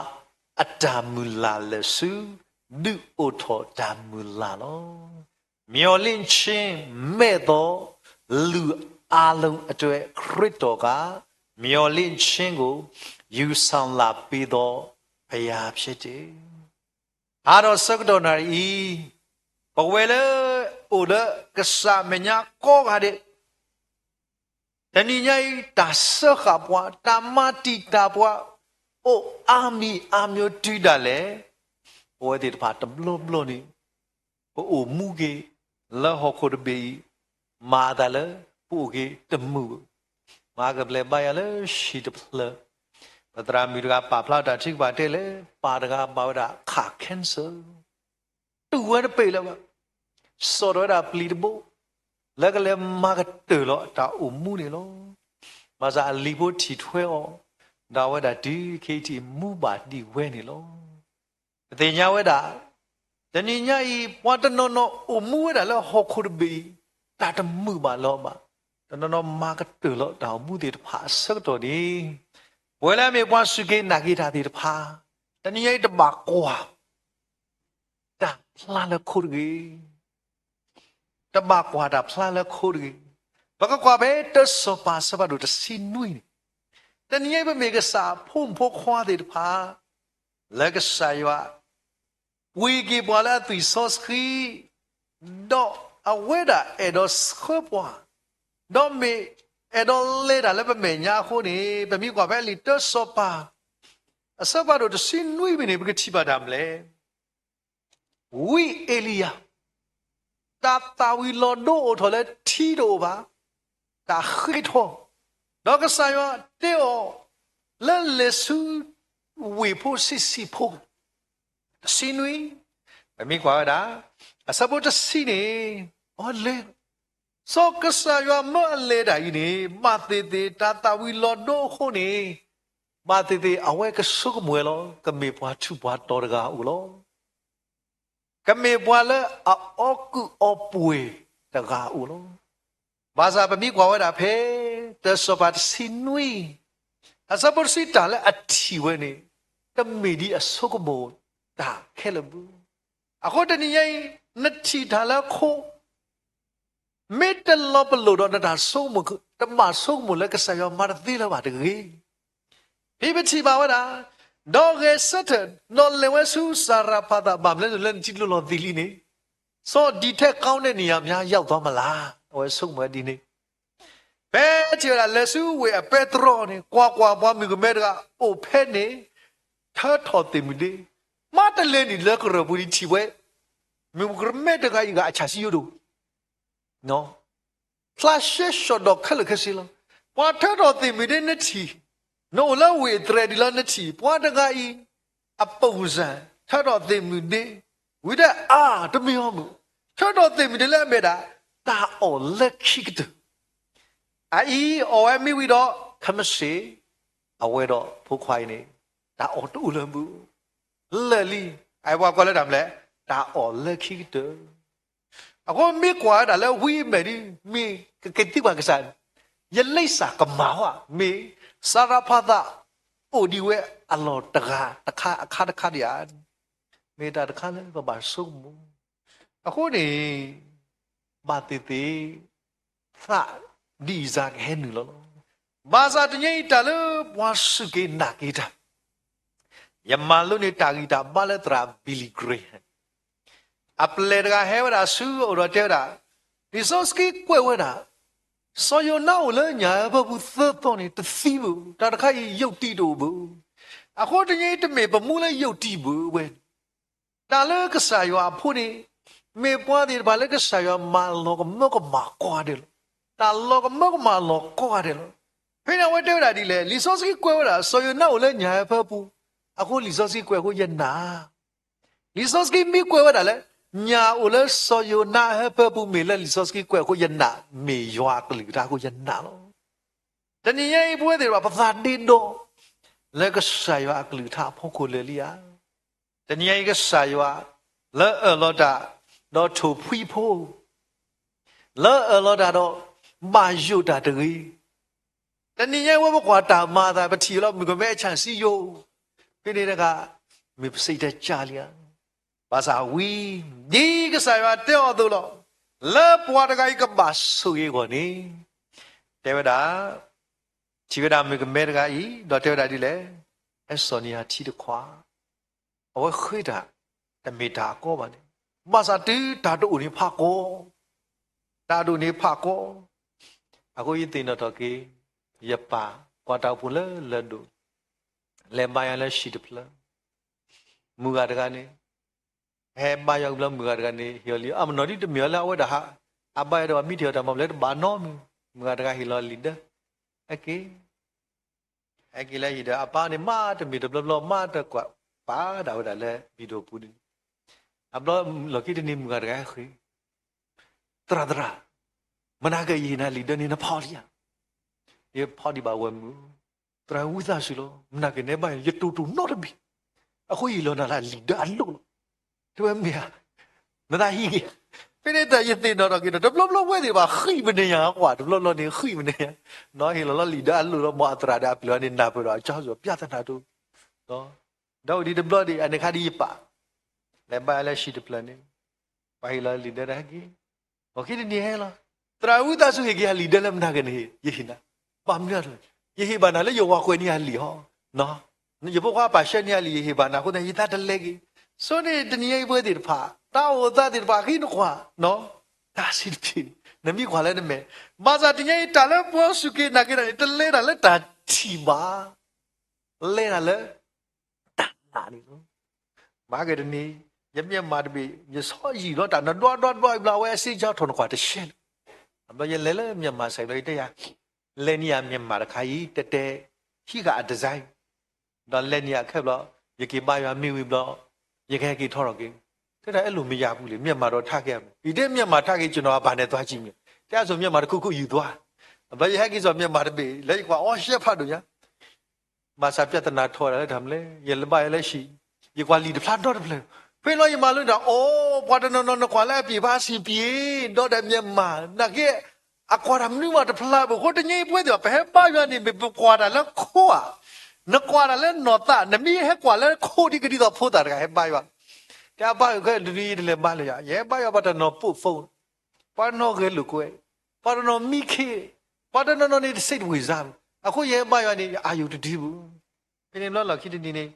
အတၢ်မုၢ်လၢ်လၢာ်ဆူ ဒုးအိၣ်ထီၣ်တၢ်မုၢ်လၢ်လီၤ. မျှော်လင့်ခြင်းမဲ့သော လူအားလုံးအတွက် ခရစ်တော်က မျှော်လင့်ခြင်းကို ယူဆောင်လာပေးသော ဘုရားဖြစ်တယ်. အါထီၣ်ဆၢကတီၢ်နၣ်ရံၣ်အံၤ, ပဝဲလၢအိၣ်လၢကစၢ်မဲာ်ညါကိးဂၤဒဲး, တနံၤညါအံၤ တၢ်စၢဃာ်ပှၤ, တၢ်မၤတံာ်တာ်ပှၤ, အိၣ်အါမံၤအါမျိုးတုၤဒၣ်လဲာ်, ပဝဲသ့ၣ်တဖၣ်တဘျီဘျီန့ၣ် ပအိၣ်မူက့ၤလၢဟီၣ်ခိၣ်တဘ့ၣ်အံၤ, မၤအသးလၢပအိၣ်က့ၤတမုာ်ဘၣ်. မၤကပျဲဘါယွၤလၢဟံၣ်တဖျၢၣ်, ပသရၣ်မုၣ်တဂၤပာ်ဖျါတၢ်ထုကဖၣ်တဲလဲၣ်, ပၢ်တဂၤဘၣ်ဝဲဒၣ်ခး cancer တူၢ်ဝဲတပ့ၢ်လၢၤဘၣ်, စိာ်ထီၣ်ဝဲဒၣ်ပျံၤတဘိ, လၢကလဲၤမၤကတၢၢ်လီၤတၢ်အိၣ်မူန့ၣ်လီၤ. ဘၣ်ဆၣ်အလံၤဖိထံၣ်ထွဲအီၤ, ဒီးအဝဲဒၣ်တုၤခဲအံၤထံၣ်မူဘၣ်ဒံးဝဲန့ၣ်လီၤ. ပသ့ၣ်ညါဝဲဒၣ်, တနံၤညါအံၤ ပှၤတနီၤနီၤအိၣ်မူဝဲဒၣ်လၢဟီၣ်ခိၣ်တဘ့ၣ်အံၤ, တၢ်တမုာ်ဘၣ်လၢၤဘၣ်, တနီၤနီၤမၤကတၢၢ်လီၤတၢ်အိၣ်မူသ့ၣ်တဖၣ်အဆၢကတီၢ်န့ၣ် ပဝဲလၢအမ့ၢ်ပှၤစူၢ်က့ၤနာ်က့ၤတၢ်သ့ၣ်တဖၣ်, တနံၤညါအံၤတဘၣ်ကွၢ် တၢ်ဖျါလၢခိတဂ့ၤ. တဘၣ်ကွၢ်တၢ်ဖျါလၢခိတဂ့ၤ. ပကကွၢ်ဖဲတၢစီၤပၤအဆၢဖးဒိၣ်တဆံနွံန့ၣ်, တနံၤညါအံၤပမ့ၢ်ကစၢ်အဖိမုၣ်ဖိခွါသ့ၣ်တဖၣ် လၢကစၢ်ယွၤ ပှ့ၤက့ၤပှၤလၢအသွံၣ်စီဆှံ, ဒီးအဝဲဒၣ်အဲၣ်ဒိးဆှၢပှၤ, ဒီးမ့ၢ်အဲၣ်ဒိးလဲၤတၢ်လၢပမဲာ်ညါအဃိန့ၣ်, ပမ့ၢ်ကွၢ်ဖဲလံာ်တၢစီၤပၤ အဆၢဖးဒိၣ်တဆံနွံဖဲန့ၣ် ပကထံၣ်ဘၣ်တၢ်မနုၤလဲၣ်. ဝံအ့လံယၤ တၢ်သၣ်ဝံၤလီၤဒိအိၣ်ထီၣ်လၢထံတအိၣ်ဘၣ်, တၢ်ဃ့ထီ, ဒီးကစၢ်ယွၤတဲအီၤ လၢလဲၤဆူ ဝ့ၢ်ဖိဆံးဆံးဖိ တဆံနွံ, ပမ့ၢ်ကွၢ်ဝဲဒၣ် အဆၢဖိတဆံန့ၣ်, အလဲၤ, စီၤကစၢ်ယွၤမၢအလဲၤတၢ်အံၤန့ၣ် ဘၣ်သ့ၣ်သ့ၣ် တၢ်သၣ်ဝံၤလီၤဒိအဃိန့ၣ်, ဘၣ်သ့ၣ်သ့ၣ် အဝဲကဆိကမိၣ်ဝဲလီၤ, ကမ့ၢ်ပှၤထူးပှၤတီၤတဂၤအိၣ်လီၤ. ကမ့ၢ်ပှၤလၢအအီကူးအီပှဲၤတဂၤအိၣ်လီၤ. ဘၣ်ဆၣ်ပမ့ၢ်ကွၢ်ဝဲဒၣ်ဖဲ တၢစီၤပၤတဆံနွံ အဆၢဖိတဆံ တၢ်လၢအထံၣ်ဝဲန့ၣ် တမ့ၢ်ဒ်အဆိကမိၣ်တၢ်ခဲလၢာ်ဘၣ်. အဃိတနံၤညါအံၤ နထံၣ်တၢ်လၢအခိ မ့ၢ်တလီၤပလိာ်ဒီးနတၢ်ဆိကမိၣ် တဘၣ်ဆိကမိၣ်လၢကစၢ်ယွၤမၤတသ့လၢၤဘၣ်တဂ့ၤ. ဖဲပထံၣ်ဘၣ်ဝဲဒၣ်, ဒီးဂဲၤဆၢထၢၣ် ဒီးလဲၤဝဲဆူစၤရဖးသး ဘၣ်မနုၤလဲၣ် လၢနထံၣ်လိၣ်လီၤသံးလံန့ၣ်, စီၤဒံးထဲး ကောင်းတဲ့နေရာများ ရောက်သွားမလား အဝဲဆိကမိၣ်ဝဲဒ်န့ၣ် ဖဲထံၣ်ဝဲဒၣ်လဲၤဆူဝ့ၢ်အပဲတြီန့ၣ် ကွၢ်ကွၢ်ပှၤမုၣ်ကမဲတဂၤအိၣ်ဖဲန့ၣ် ထၢထီၣ်သ့ၣ်မုၢ်ဒ့, မ့ၢ်တလဲၤနုာ်လၢကရၢၢ်ပူၤန့ၣ်ထံၣ်ဝဲ မုၣ်ကမဲတဂၤအံၤဂၤအဆၣ်စံယိၣ်ဒိၣ် ဖျါရှဲရှိၣ်ဒီးခဲလၢာ်ခဲဆ့လီၤ. ပှၤထၢထီၣ်သ့ၣ်မုၢ်ဒ့နထံၣ်, နအိၣ်လၢဝ့ၢ်အတြဲၤဒံးလီၤနထံၣ် ပှၤတဂၤအံၤ အပိၢ်စၢ် ထၢထီၣ်သ့ၣ်မုၢ်ဒ့, ဝံၤဒီးအါတမံၤအီၤမုၢ်, ထၢထီၣ်သ့ၣ်မုၢ်ဒ့လၢအမ့ၢ်ဒၣ် တၢ်အီၣ်လၢခံကတၢၢ် အအံၤအီၣ်ဝဲမ့ၢ်ဝံၤဒီး ခဲမုၢ်ဆ့ၣ် အဝဲဒီးဖိခွါအံၤန့ၣ် တၢ်အီၣ်တအိၣ်လၢမုၢ် လၢာ်လံ. အဝဲကွၢ်လၢတၢ်မနုၤလဲၣ်, တၢ်အီၣ်လၢခံကတၢၢ်. အဃိမ့ၢ်ကွၢ်ဝဲဒၣ်လၢဝံအမဲာ်ဒ် မ့ၢ်ကက့ၤသံကွၢ်ကစၢ်, ယလံစၢ်ကမၤဝဲ မ့ၢ်စၤရဖးသး အိၣ်ဒံးဝဲအလီၢ်တဂၤတခါ အခါတခါဒံးဧါ. မ့ၢ်တၢ်တခါလၢပဘၣ်ဆိကမိၣ်. အဃိန့ၣ် ဘၣ်သ့ၣ်သ့ၣ် သးဒ်အံၤစ့ၢ်ကဟဲနုာ်လီၤလီၤ. ဘၣ်ဆၣ်တနံၤအံၤတၢ်လၢပှၤစူၢ်က့ၤနာ်က့ၤတၢ် ယမၤလိန့ၢ်တၢ်ဂံၢ်တၢ်ဘါလၢသရၣ် Billy Graham အပျဲၢ်တဂၤဟဲဝဲဒၣ်ဆူအအိၣ်ဒီးတဲဝဲဒၣ်, လံာ်စီဆှံကွဲးဝဲဒၣ်, စီၤယိၤနါအိၣ်လၢညၣ်အၢဖၢပူၤသၢသီန့ၣ် တသံဘၣ်, တၢ်တခါအံၤယုၢ်တံၢ်တအိၣ်ဘၣ်. အဃိတနံၤအံၤတမ့ၢ်ပမူလၢယုၢ်တံၢ်ဘၣ်ဝဲ တၢ်လၢကစၢ်ယွၤအဖိန့ၣ် မ့ၢ်ပှၤသ့ၣ်တဖၣ်လၢကစၢ်ယွၤမၤလီၤကမၢကမၣ်ကိးဂၤဒဲးလီၤ. တၢ်လီၤကမၢကမၣ်လီၤကိးဂၤဒဲးလီၤ. ဖဲန့ၣ်အဝဲတဲဝဲဒၣ်ဒ်လဲၣ်, လံာ်စီဆှံကွဲးဝဲဒၣ် စီၤယိၤနါအိၣ်လၢညၣ်အၢဖၢပူၤ, အဃိလံာ်စီဆှံကွဲးအဃိယနာ်. လံာ်စီဆှံမ့ၢ်ကွဲးဝဲဒၣ်လၢ ညၣ်အိၣ်လၢစီၤယိၤနါအၢဖၢပူၤ မ့ၢ်လၢလံာ်စီဆှံကွဲးအဃိယနာ်, မ့ၢ်ယွၤအကလုၢ်ကထါအဃိယနာ်လီၤ. တနံၤညါအံၤပဝဲသ့ၣ်တဖၣ် ပသးဒ့ဒီ လၢကစၢ်ယွၤအကလုၢ်ကထါအဖီခိၣ်လၢာ်လံဧါ. တနံၤညါအံၤကစၢ်ယွၤ လၢအၢၣ်လီၤတၢ် ဒီးထိၣ်ဖှံဖိ လၢအၢၣ်လီၤတၢ်ဒီး ဘၣ်ယိၣ်တၢ်တဂ့ၤ. တနံၤညါအံၤဝဲပကွၢ်တၢ်မၤအသး ပထံၣ်လီၤမုၣ်ကမဲအဆၣ်စံယိၣ်, ဖဲန့ၣ်တဂၤ မ့ၢ်ပစံးတကၢ်လံဧါ. ဘၣ်ဆၣ်ဝံၤ ဒ်ကစၢ်ယွၤတဲအီၤအသိးလီၤ. လၢပှၤတဂၤအံၤကဘၣ်ဆိၣ်ဂ့ၤအဂီၢ်န့ၣ် တဲဝဲဒၣ်, ထံၣ်ဝဲဒၣ်မုၣ်ကမဲတဂၤအံၤ ဒီးတဲဝဲဒၣ်ဒ်လဲၣ်, ဟဲစိာ်န့ၢ်ယၤထံတခွး. အဝဲဃ့တၢ် တမ့ၢ်တၢ်အကီဘၣ်န့ၣ်, ဘၣ်ဆၣ်တုၤတၢ်တအိၣ်န့ၣ်ဖးကီ, တၢ်တအိၣ်န့ၣ်ဖးကီ. အဃိယသ့ၣ်နီၣ်ထီၣ်က့ၤ ယပၢ်ကွၢ်တၢ်အိၣ်ဖှိၣ်လၢလၢၢ်ဒိၣ်, လဲၤဘါယွၤလၢဟံၣ်တဖျၢၣ်, မုၢ်ဂၤတဂၤန့ၣ် ဟဲဘါယွၤဝံၤဘျီ မုၢ်ဂၤတဂၤန့ၣ် ဟ့ၣ်အီၤလံာ်, အမနီၤဒ်တမ့ၢ်အီၤလၢအဝဲဒၣ်ဟး, အဘါယွၤဒီးပှၤမံထံၣ်အီၤတၢ်မၤဘျဲတဘၣ်နီတမံၤ, မုၢ်ဂၤတဂၤဟ့ၣ်လီၤလံာ်ဒၢ, ဟဲက့ၤ, ဟဲက့ၤလၢဟံၣ်ဒီး အပၢ်န့ၣ် မ့ၢ်တမ့ၢ်တဘျီဘျီ မ့ၢ်တကွၢ်ပာ်ဒၣ်ဝဲဒၣ်လၢ video ပူၤန့ၣ်, အဘျီလီၢ်ခံတနံၤ မုၢ်ဂၤတဂၤဟဲဃ့, သရၣ်သရၣ်, မနၤက့ၤယဟ့ၣ်နၤလံာ်ဒၢန့ၣ် နဖီလံဧါ. ယဖီဒံးဘၣ်ဝဲမုၢ်, သရၣ်ဝံသးစူၤလီၤ, မနၤက့ၤနဘါယွၤ ယတိၢ်တိၢ်နီတဘ့ၣ်, အဃိယဟ့ၣ်လီၤနၤလၢလံာ်ဒၢအလိၣ်လီၤ. တဲဝဲမ့ၢ်ဧါ, နသးဟံးက့ၤဧါ. ဖဲန့ၣ်တၢ်ယသ့ၣ်နီၣ်ထီၣ်က့ၤဒီး တဘျီဘျီပဝဲသ့ၣ်တဖၣ်ဃံးပနံာ်ညါကွၢ် တဘျီဘျီန့ၣ်ဃံးပနံာ်ညါ, ဟ့ၣ်လီၤလီၤလံာ်ဒီးအလိၣ်ဒီး မ်အသရၣ်ဒီးအပျဲၢ်အီၤန့ၣ် နၢ်ပၢၢ်ဒီးအကၠီစိၤ ပြဿနာတအိၣ်, ဒီးဝံၤဒံးတဘျီဒံး အန့ၣ်ခါဒ်ယပာ် လဲၤဘါယွၤလၢဟံၣ်တဖျၢၣ်န့ၣ်, ပှၤဟ့ၣ်လီၤလံာ်ဒၢတၢ်ဟဲက့ၤ, အခံတနံၤဟဲလီၤ, သရၣ်ဝံသးစူၤဟ့ၣ်က့ၤယၤလံာ်ဒၢလၢမနုၤက့န့ၣ် ယဟ့ၣ်နၤ, ဘၣ်မနုၤလဲၣ်, ယဟ့ၣ်ဘၣ်နၤလၢယဝၤကွဲးန့ၢ်ယၤလံာ်ဟီ, ယဖိခွါပာ်ရှဲန့ၢ်ယၤလံာ် ယဟ့ၣ်ဘၣ်နၤအဃိသတး ယသးတလဲက့ၤ, ဆိန့ၣ်တနံၤညါအံၤပဝဲသ့ၣ်တဖၣ် တၢ်အိၣ်သးသ့ၣ်တဖၣ်ဃံး နကွၢ် တၢ်စံးတဖျၢၣ်, နမ့ၢ်ကွၢ်လၢနမဲာ်, ဘၣ်ဆၣ်တနံၤညါအံၤ တၢ်လၢပှၤစူၢ်က့ၤနာ်က့ၤတၢ်န့ၣ် တလဲၤတၢ်လၢတၢ်ထံၣ်ဘၣ်, လဲၤတၢ်လၢ တၢ်နာ်န့ၣ်လီၤ. မၤက့ၤတနံၤ, ယမ့ၢ်မၤတဘ့ၣ် ယဆီယံာ်လီၤတၢ် နဒွးဒွးဒွးအံၤဘျီ အဝဲအစ့ကၠီထီၣ်နကွၢ်တရှဲလၢၤ, အဘျီယလဲၤလၢမ့ၢ်မၤစဲးဘျီ ယတဲယၤ, လဲၤန့ၢ်ယၤမ့ၢ်မၤတခါအံၤ တဲတဲ ဟံးဃာ်အ design ဒီးလဲၤန့ၢ်ယၤခဲဘျီ, ယက့ၤဘါယွၤမ့ၢ်ဝံၤဘျီ, ယကဟဲက့ၤထီၣ်ထီၣ်က့ၤ, တဲဒၣ်အဲၣ်လိာ်မ့ၢ်ယၤပူၤလံ မ့ၢ်မၤဒီးထါက့ၤအပူၤ, အံၤတဲမ့ၢ်မၤထါက့ၤ ကနီၤအဘၣ်နဲၣ်သွါကံမ့ၢ်, တဲအစိၤမ့ၢ်မၤတခိၣ်ခိၣ်ယူၤသွါ, အဘျီယဟဲက့ၤစိာ်မ့ၢ်မၤတဘ့ၣ် လၢယကွၢ်အီၣ်ရှဲဖးဒိၣ်ညါ ဘၣ်ဆၣ်ပြဿနာထီၣ်ဝဲဒၣ်လၢတၢ်မနုၤလဲၣ်, ယလဲၤဘါယွၤလၢဟံၣ်, ယကွၢ်လံာ်တဖျါဒီတဖျၢၣ်, ဖဲလီၤယမၤလိန့ၣ်ဒီး အိၣ် ပှၤတနီၤနီၤနကွၢ်လၢအပျ့ၤဖးစံးပျ့ၤ, ဒီးဒီးမ့ၢ်မၤ, နာ်က့ အကွၢ်တၢ်မနုၤမးတဖျါဘၣ်အဃိ တနံၤအံၤပဝဲသ့ၣ်တဖၣ် ပဟဲဘါယွၤန့ၣ် မ့ၢ်ပကွၢ်တၢ်လၢခိဧါ, နကွၢ်တၢ်လၢနီၢ်သး, နမ့ၢ်ဟဲကွၢ်လၢခိဒ်ကဒ်သိးဖိသၣ်တဂၤဟဲဘါယွၤ, တဲအဘါယွၤခဲတနံၤယတလဲၤဘါလၢၤယၤ, ယဟဲဘါယွၤပှၤတနီၤပိာ်ဖိ ပှၤတနီၤဂဲၤလိာ်ကွဲ, ပှၤတနီၤမံခ့, ပှၤတနီၤနီၤန့ၣ်တစ့တဝ့ၢ်စါ, အဃိယဟဲဘါယွၤန့ၣ် ယအါယိာ်တဒုဘၣ်. ဖဲန့ၣ်ဘျီလီၢ်ခံတနံၤန့ၣ်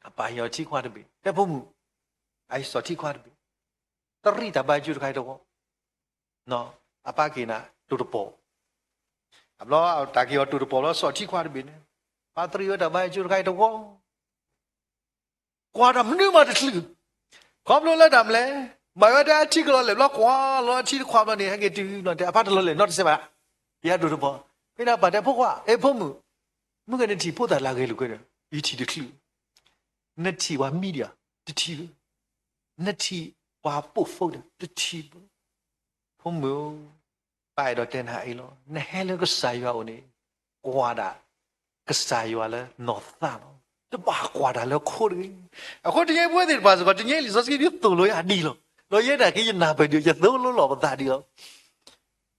အပၢ်ဟ့ၣ်အီၤထံခွါတဘ့ၣ်, တဲဖိမုၣ်, အဟ့ၣ်စီၤထံခွါတဘ့ၣ်, တရံးတၢ်ဘါယွၤကၠိတခါအံၤတဝီ, အပၢ်က့ၤနၤတိၤတပီၤ, အဘျီတၢ်က့ၤအီၤတိၤတပီၤဘျီ စီၤထံခွါတဘ့ၣ်န့ၣ်, ပၢ်တရံးဝဲတၢ်ဘါယွၤကၠိတခါအံၤတဝီ ကွၢ်တၢ်မနုၤမးတချုး, ခီဖျိလၢတၢ်မနုၤလဲၣ်, ဘၣ်ဝဲဒၣ်အထံကလီၤလဲၣ်ဘျီ ကွၢ်လီၤထံတခွးဘျီန့ၣ် ဟဲက့ၤတုၤဘျီန့ၣ် အပၢ်တလီၤလဲၣ်နီတစဲးဘၣ်, ယဟဲတိၤတပီၤ, ဖဲန့ၣ်အပၢ်တဲဖိခွါ, အဲၣ်ဖိမုၣ်, မုၢ်ဂဲၤနထံၣ်ဖိသၣ်လၢအဂဲၤလိာ်ကွဲဒီး ယထံၣ်တချုး, နထံၣ်ပှၤမံဒံးဧါ, တထံၣ်ဘၣ်, နထံၣ်ပှၤပိာ်ဖိဒီး တထံၣ်ဘၣ် ဖိမုၣ်ဧၢ, ပၢ်အဲၣ်ဒိးတဲနၤအံၤလီၤ, နဟဲလၢကစၢ်ယွၤအအိၣ်န့ၣ်, ကွၢ်ဒၣ်ကစၢ်ယွၤလၢနီၢ်သးလီၤ, တဘၣ်ကွၢ်တၢ်လၢခိတဂ့ၤ. အဃိတနံၤအံၤပဝဲသ့ၣ်တဖၣ်စ့ၢ်ကီး တနံၤအံၤလံာ်စီဆှံဒ်သိၣ်လိယၤဒ်လီၤ, ဒီးယဲဒၣ်က့ၤယနၢ်ပၢၢ်ဒံး ယသိၣ်လိလီၤပသးဒ်လီၤ.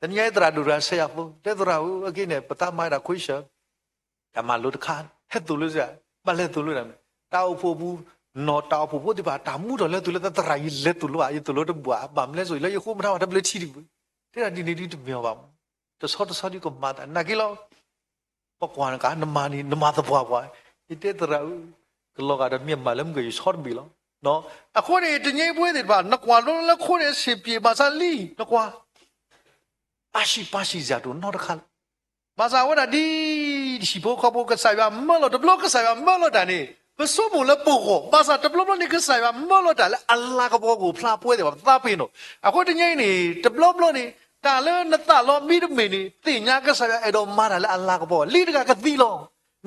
တနံၤအံၤသရၣ်ဒိၣ်တဂၤဆဲးယၤဖိ, တဲသရၣ်ဧၢ, အက့န့ၣ် ပသးမၤဝဲဒၣ်ခွံဆၢ တၢ်မၤလိတခါ, ဟဲသိၣ်လိစ့ၢ်, ဘၣ်လဲၤသိၣ်လိတၢ်မနုၤ, တၢ်အိၣ်ဖှိၣ်ပူၤ, နီၢ်တၢ်အိၣ်ဖှိၣ်ဖိသ့ၣ်တဖၣ် တၢ်မူထီၣ်လဲၤသိၣ်လိ သရၣ်အံၤလဲၤသိၣ်လိဧါ, ယသိၣ်လိတဘၣ်, ဘၣ်မနုၤလဲၣ် ဆိၣ်အံၤလၢယဃိမတၤဘၣ် တဘျၢထံတဘျၢ, တဲဒၣ်ဒ်န့ၣ်ဒ်တမ့ၢ်အီၤဘၣ်မး, တဆီတဆီဒ်ကမၤသး နာ်က့လီၤ. ပကွၢ်နက နမၤန့ၣ် နမၤသပှၢ်ပှၢ်, ယတဲသရၣ်ဧၢ, ကလီၤဂာ်ဒီးမ့ၢ်မၤလၢမုၢ်ကယီၤဆီတဘ့ၣ်လီၤ. အဃိန့ၣ် တနံၤအံၤပဝဲသ့ၣ်တဖၣ် နကွၢ်လီၤလၢခိန့ၣ် စံးပျ့ၤဘၣ်ဆၣ်လံ, နကွၢ် ပၢ်ဆံးပၢ်ဆံးစ့ၢ်တအိၣ်နီတခါလၢၤ. ဘၣ်ဆၣ်အဝဲဒၣ်ဒ်ဟံၣ်ဖိဃီဖိ ကစၢ်ယွၤမၢလီၤ, တဘျီကစၢ်ယွၤမၢလီၤတၢ်န့ၣ် ပဆိကမိၣ်လၢပဂီၢ်, ဘၣ်ဆၣ်တဘျီဘျီန့ၣ် ကစၢ်ယွၤမၢလီၤတၢ်လၢအလၤကပီၤကအိၣ်ဖျါပဝဲသ့ၣ်တဖၣ်ပသးပ့ၤနီၣ်. အဃိတနံၤအံၤန့ၣ် တဘျီဘျီန့ၣ် တၢ်လၢနသးလီမံတမ့ၢ်န့ၣ် သ့ၣ်ညါကစၢ်ယွၤအဲၣ်ဒိးမၤတၢ်လၢအလၤကပီၤ, လံတဂၤကသံလီၤ,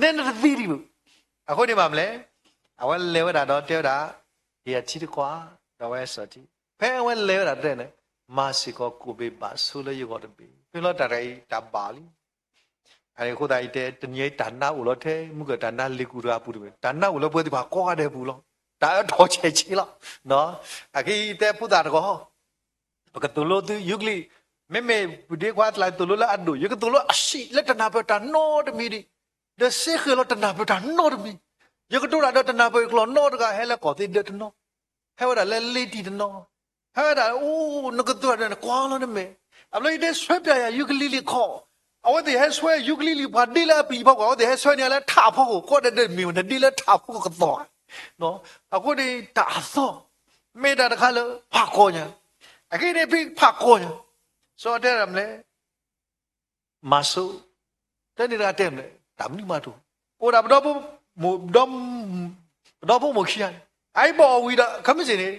နဲနတသံဒံးဘၣ်. အဃိန့ၣ်ဘၣ်မနုၤလဲၣ်, အဝဲလဲၤဝဲဒၣ်ဒီးတဲဝဲဒၣ် ဟ့ၣ်အထံတခွး, ဒီးဝဲစီၤထံ, ဖဲအဝဲလဲၤဝဲဒၣ်တဲန့ၣ်, မၤစ့ၢ်ကီးကိးဘ့ၣ်ဘၣ်ဆိလၢယဂီၢ်တဘ့ၣ်, ဖဲလီၤတၢ်တဂၤအံၤတၢ်ဘၣ်လံ. အဃိသတးယတဲ တနံၤအံၤတၢ်နါအိၣ်လီၤထဲ မုၢ်ကတၢၢ်နါလ့ၤကူၣ်တဂၤအပူၤတဘ့ၣ်, တၢ်နါအိၣ်လၢပဝဲသ့ၣ်တဖၣ်ကိးဂၤဒဲးအပူၤလီၤ. တၢ်အၢထီၣ်ဆဲးဆ့လီၤ. အခဲအံၤတဲဖိသၣ်တဂီၤ ပကသိၣ်လိသု ယူကလံ, မ့မ့ၢ်ပဒ့ခွါတလးသိၣ်လိလၢအဒိၣ်, ယကသိၣ်လိအဆံးလၢတနၢ်ပၢၢ်တၢ်နီတမံၤဒံး, ဒီးစ့ဃဲၤလီၤတနၢ်ပၢၢ်တၢ်နီတမံၤ, ယကတိၤတၢ်ဒီးတနၢ်ပၢၢ်ကျိာ်နီတဂၤ, ဟဲလၢကီၢ်သ့ဒၢတနီၤ, ဟဲဝဲဒၣ်လၢလ့တံၢ်တနီၤ, ဟဲဝဲဒၣ်အိၣ် နကသိၣ်တၢ်ဒီးနကွၢ်လီၤနမဲာ်, အဘျီယတဲဆွဲပျၢ်ယၤ ယူကလံလံခီၣ်, အဝဲသ့ၣ်ဟဲဆွဲယူကလံလံ ပှၤဒ့လၢအပျံၤဖီခိၣ်, အဝဲသ့ၣ်ဟဲဆွဲန့ၢ်လၢထးဖီခိၣ်, ကိးဂၤဒဲးမ့ၢ်ဝဲ နဒ့လၢထးဖီခိၣ်ကသီၣ်, အဃိန့ၣ်တၢ်အသီၣ်, မ့ၢ်တၢ်တခါလၢဖးကီညါ, အခဲအံၤန့ၣ်ဖဲဖးကီညါ, စီၤတဲဒၣ်မနုၤလဲၣ် မၤဆိ, တၢ်န့ၣ်တဂၤတဲမနုၤလဲၣ်, တၢ်မနုၤမးတအိၣ်, အိၣ်ဒၣ်ပဒီ, ပဒီဖိမိၢ်ခံဂၤန့ၣ်, အအံၤဘၣ်အီၣ်ဝံၤဒီး ခဲမုၢ်ဆ့ၣ်န့ၣ်,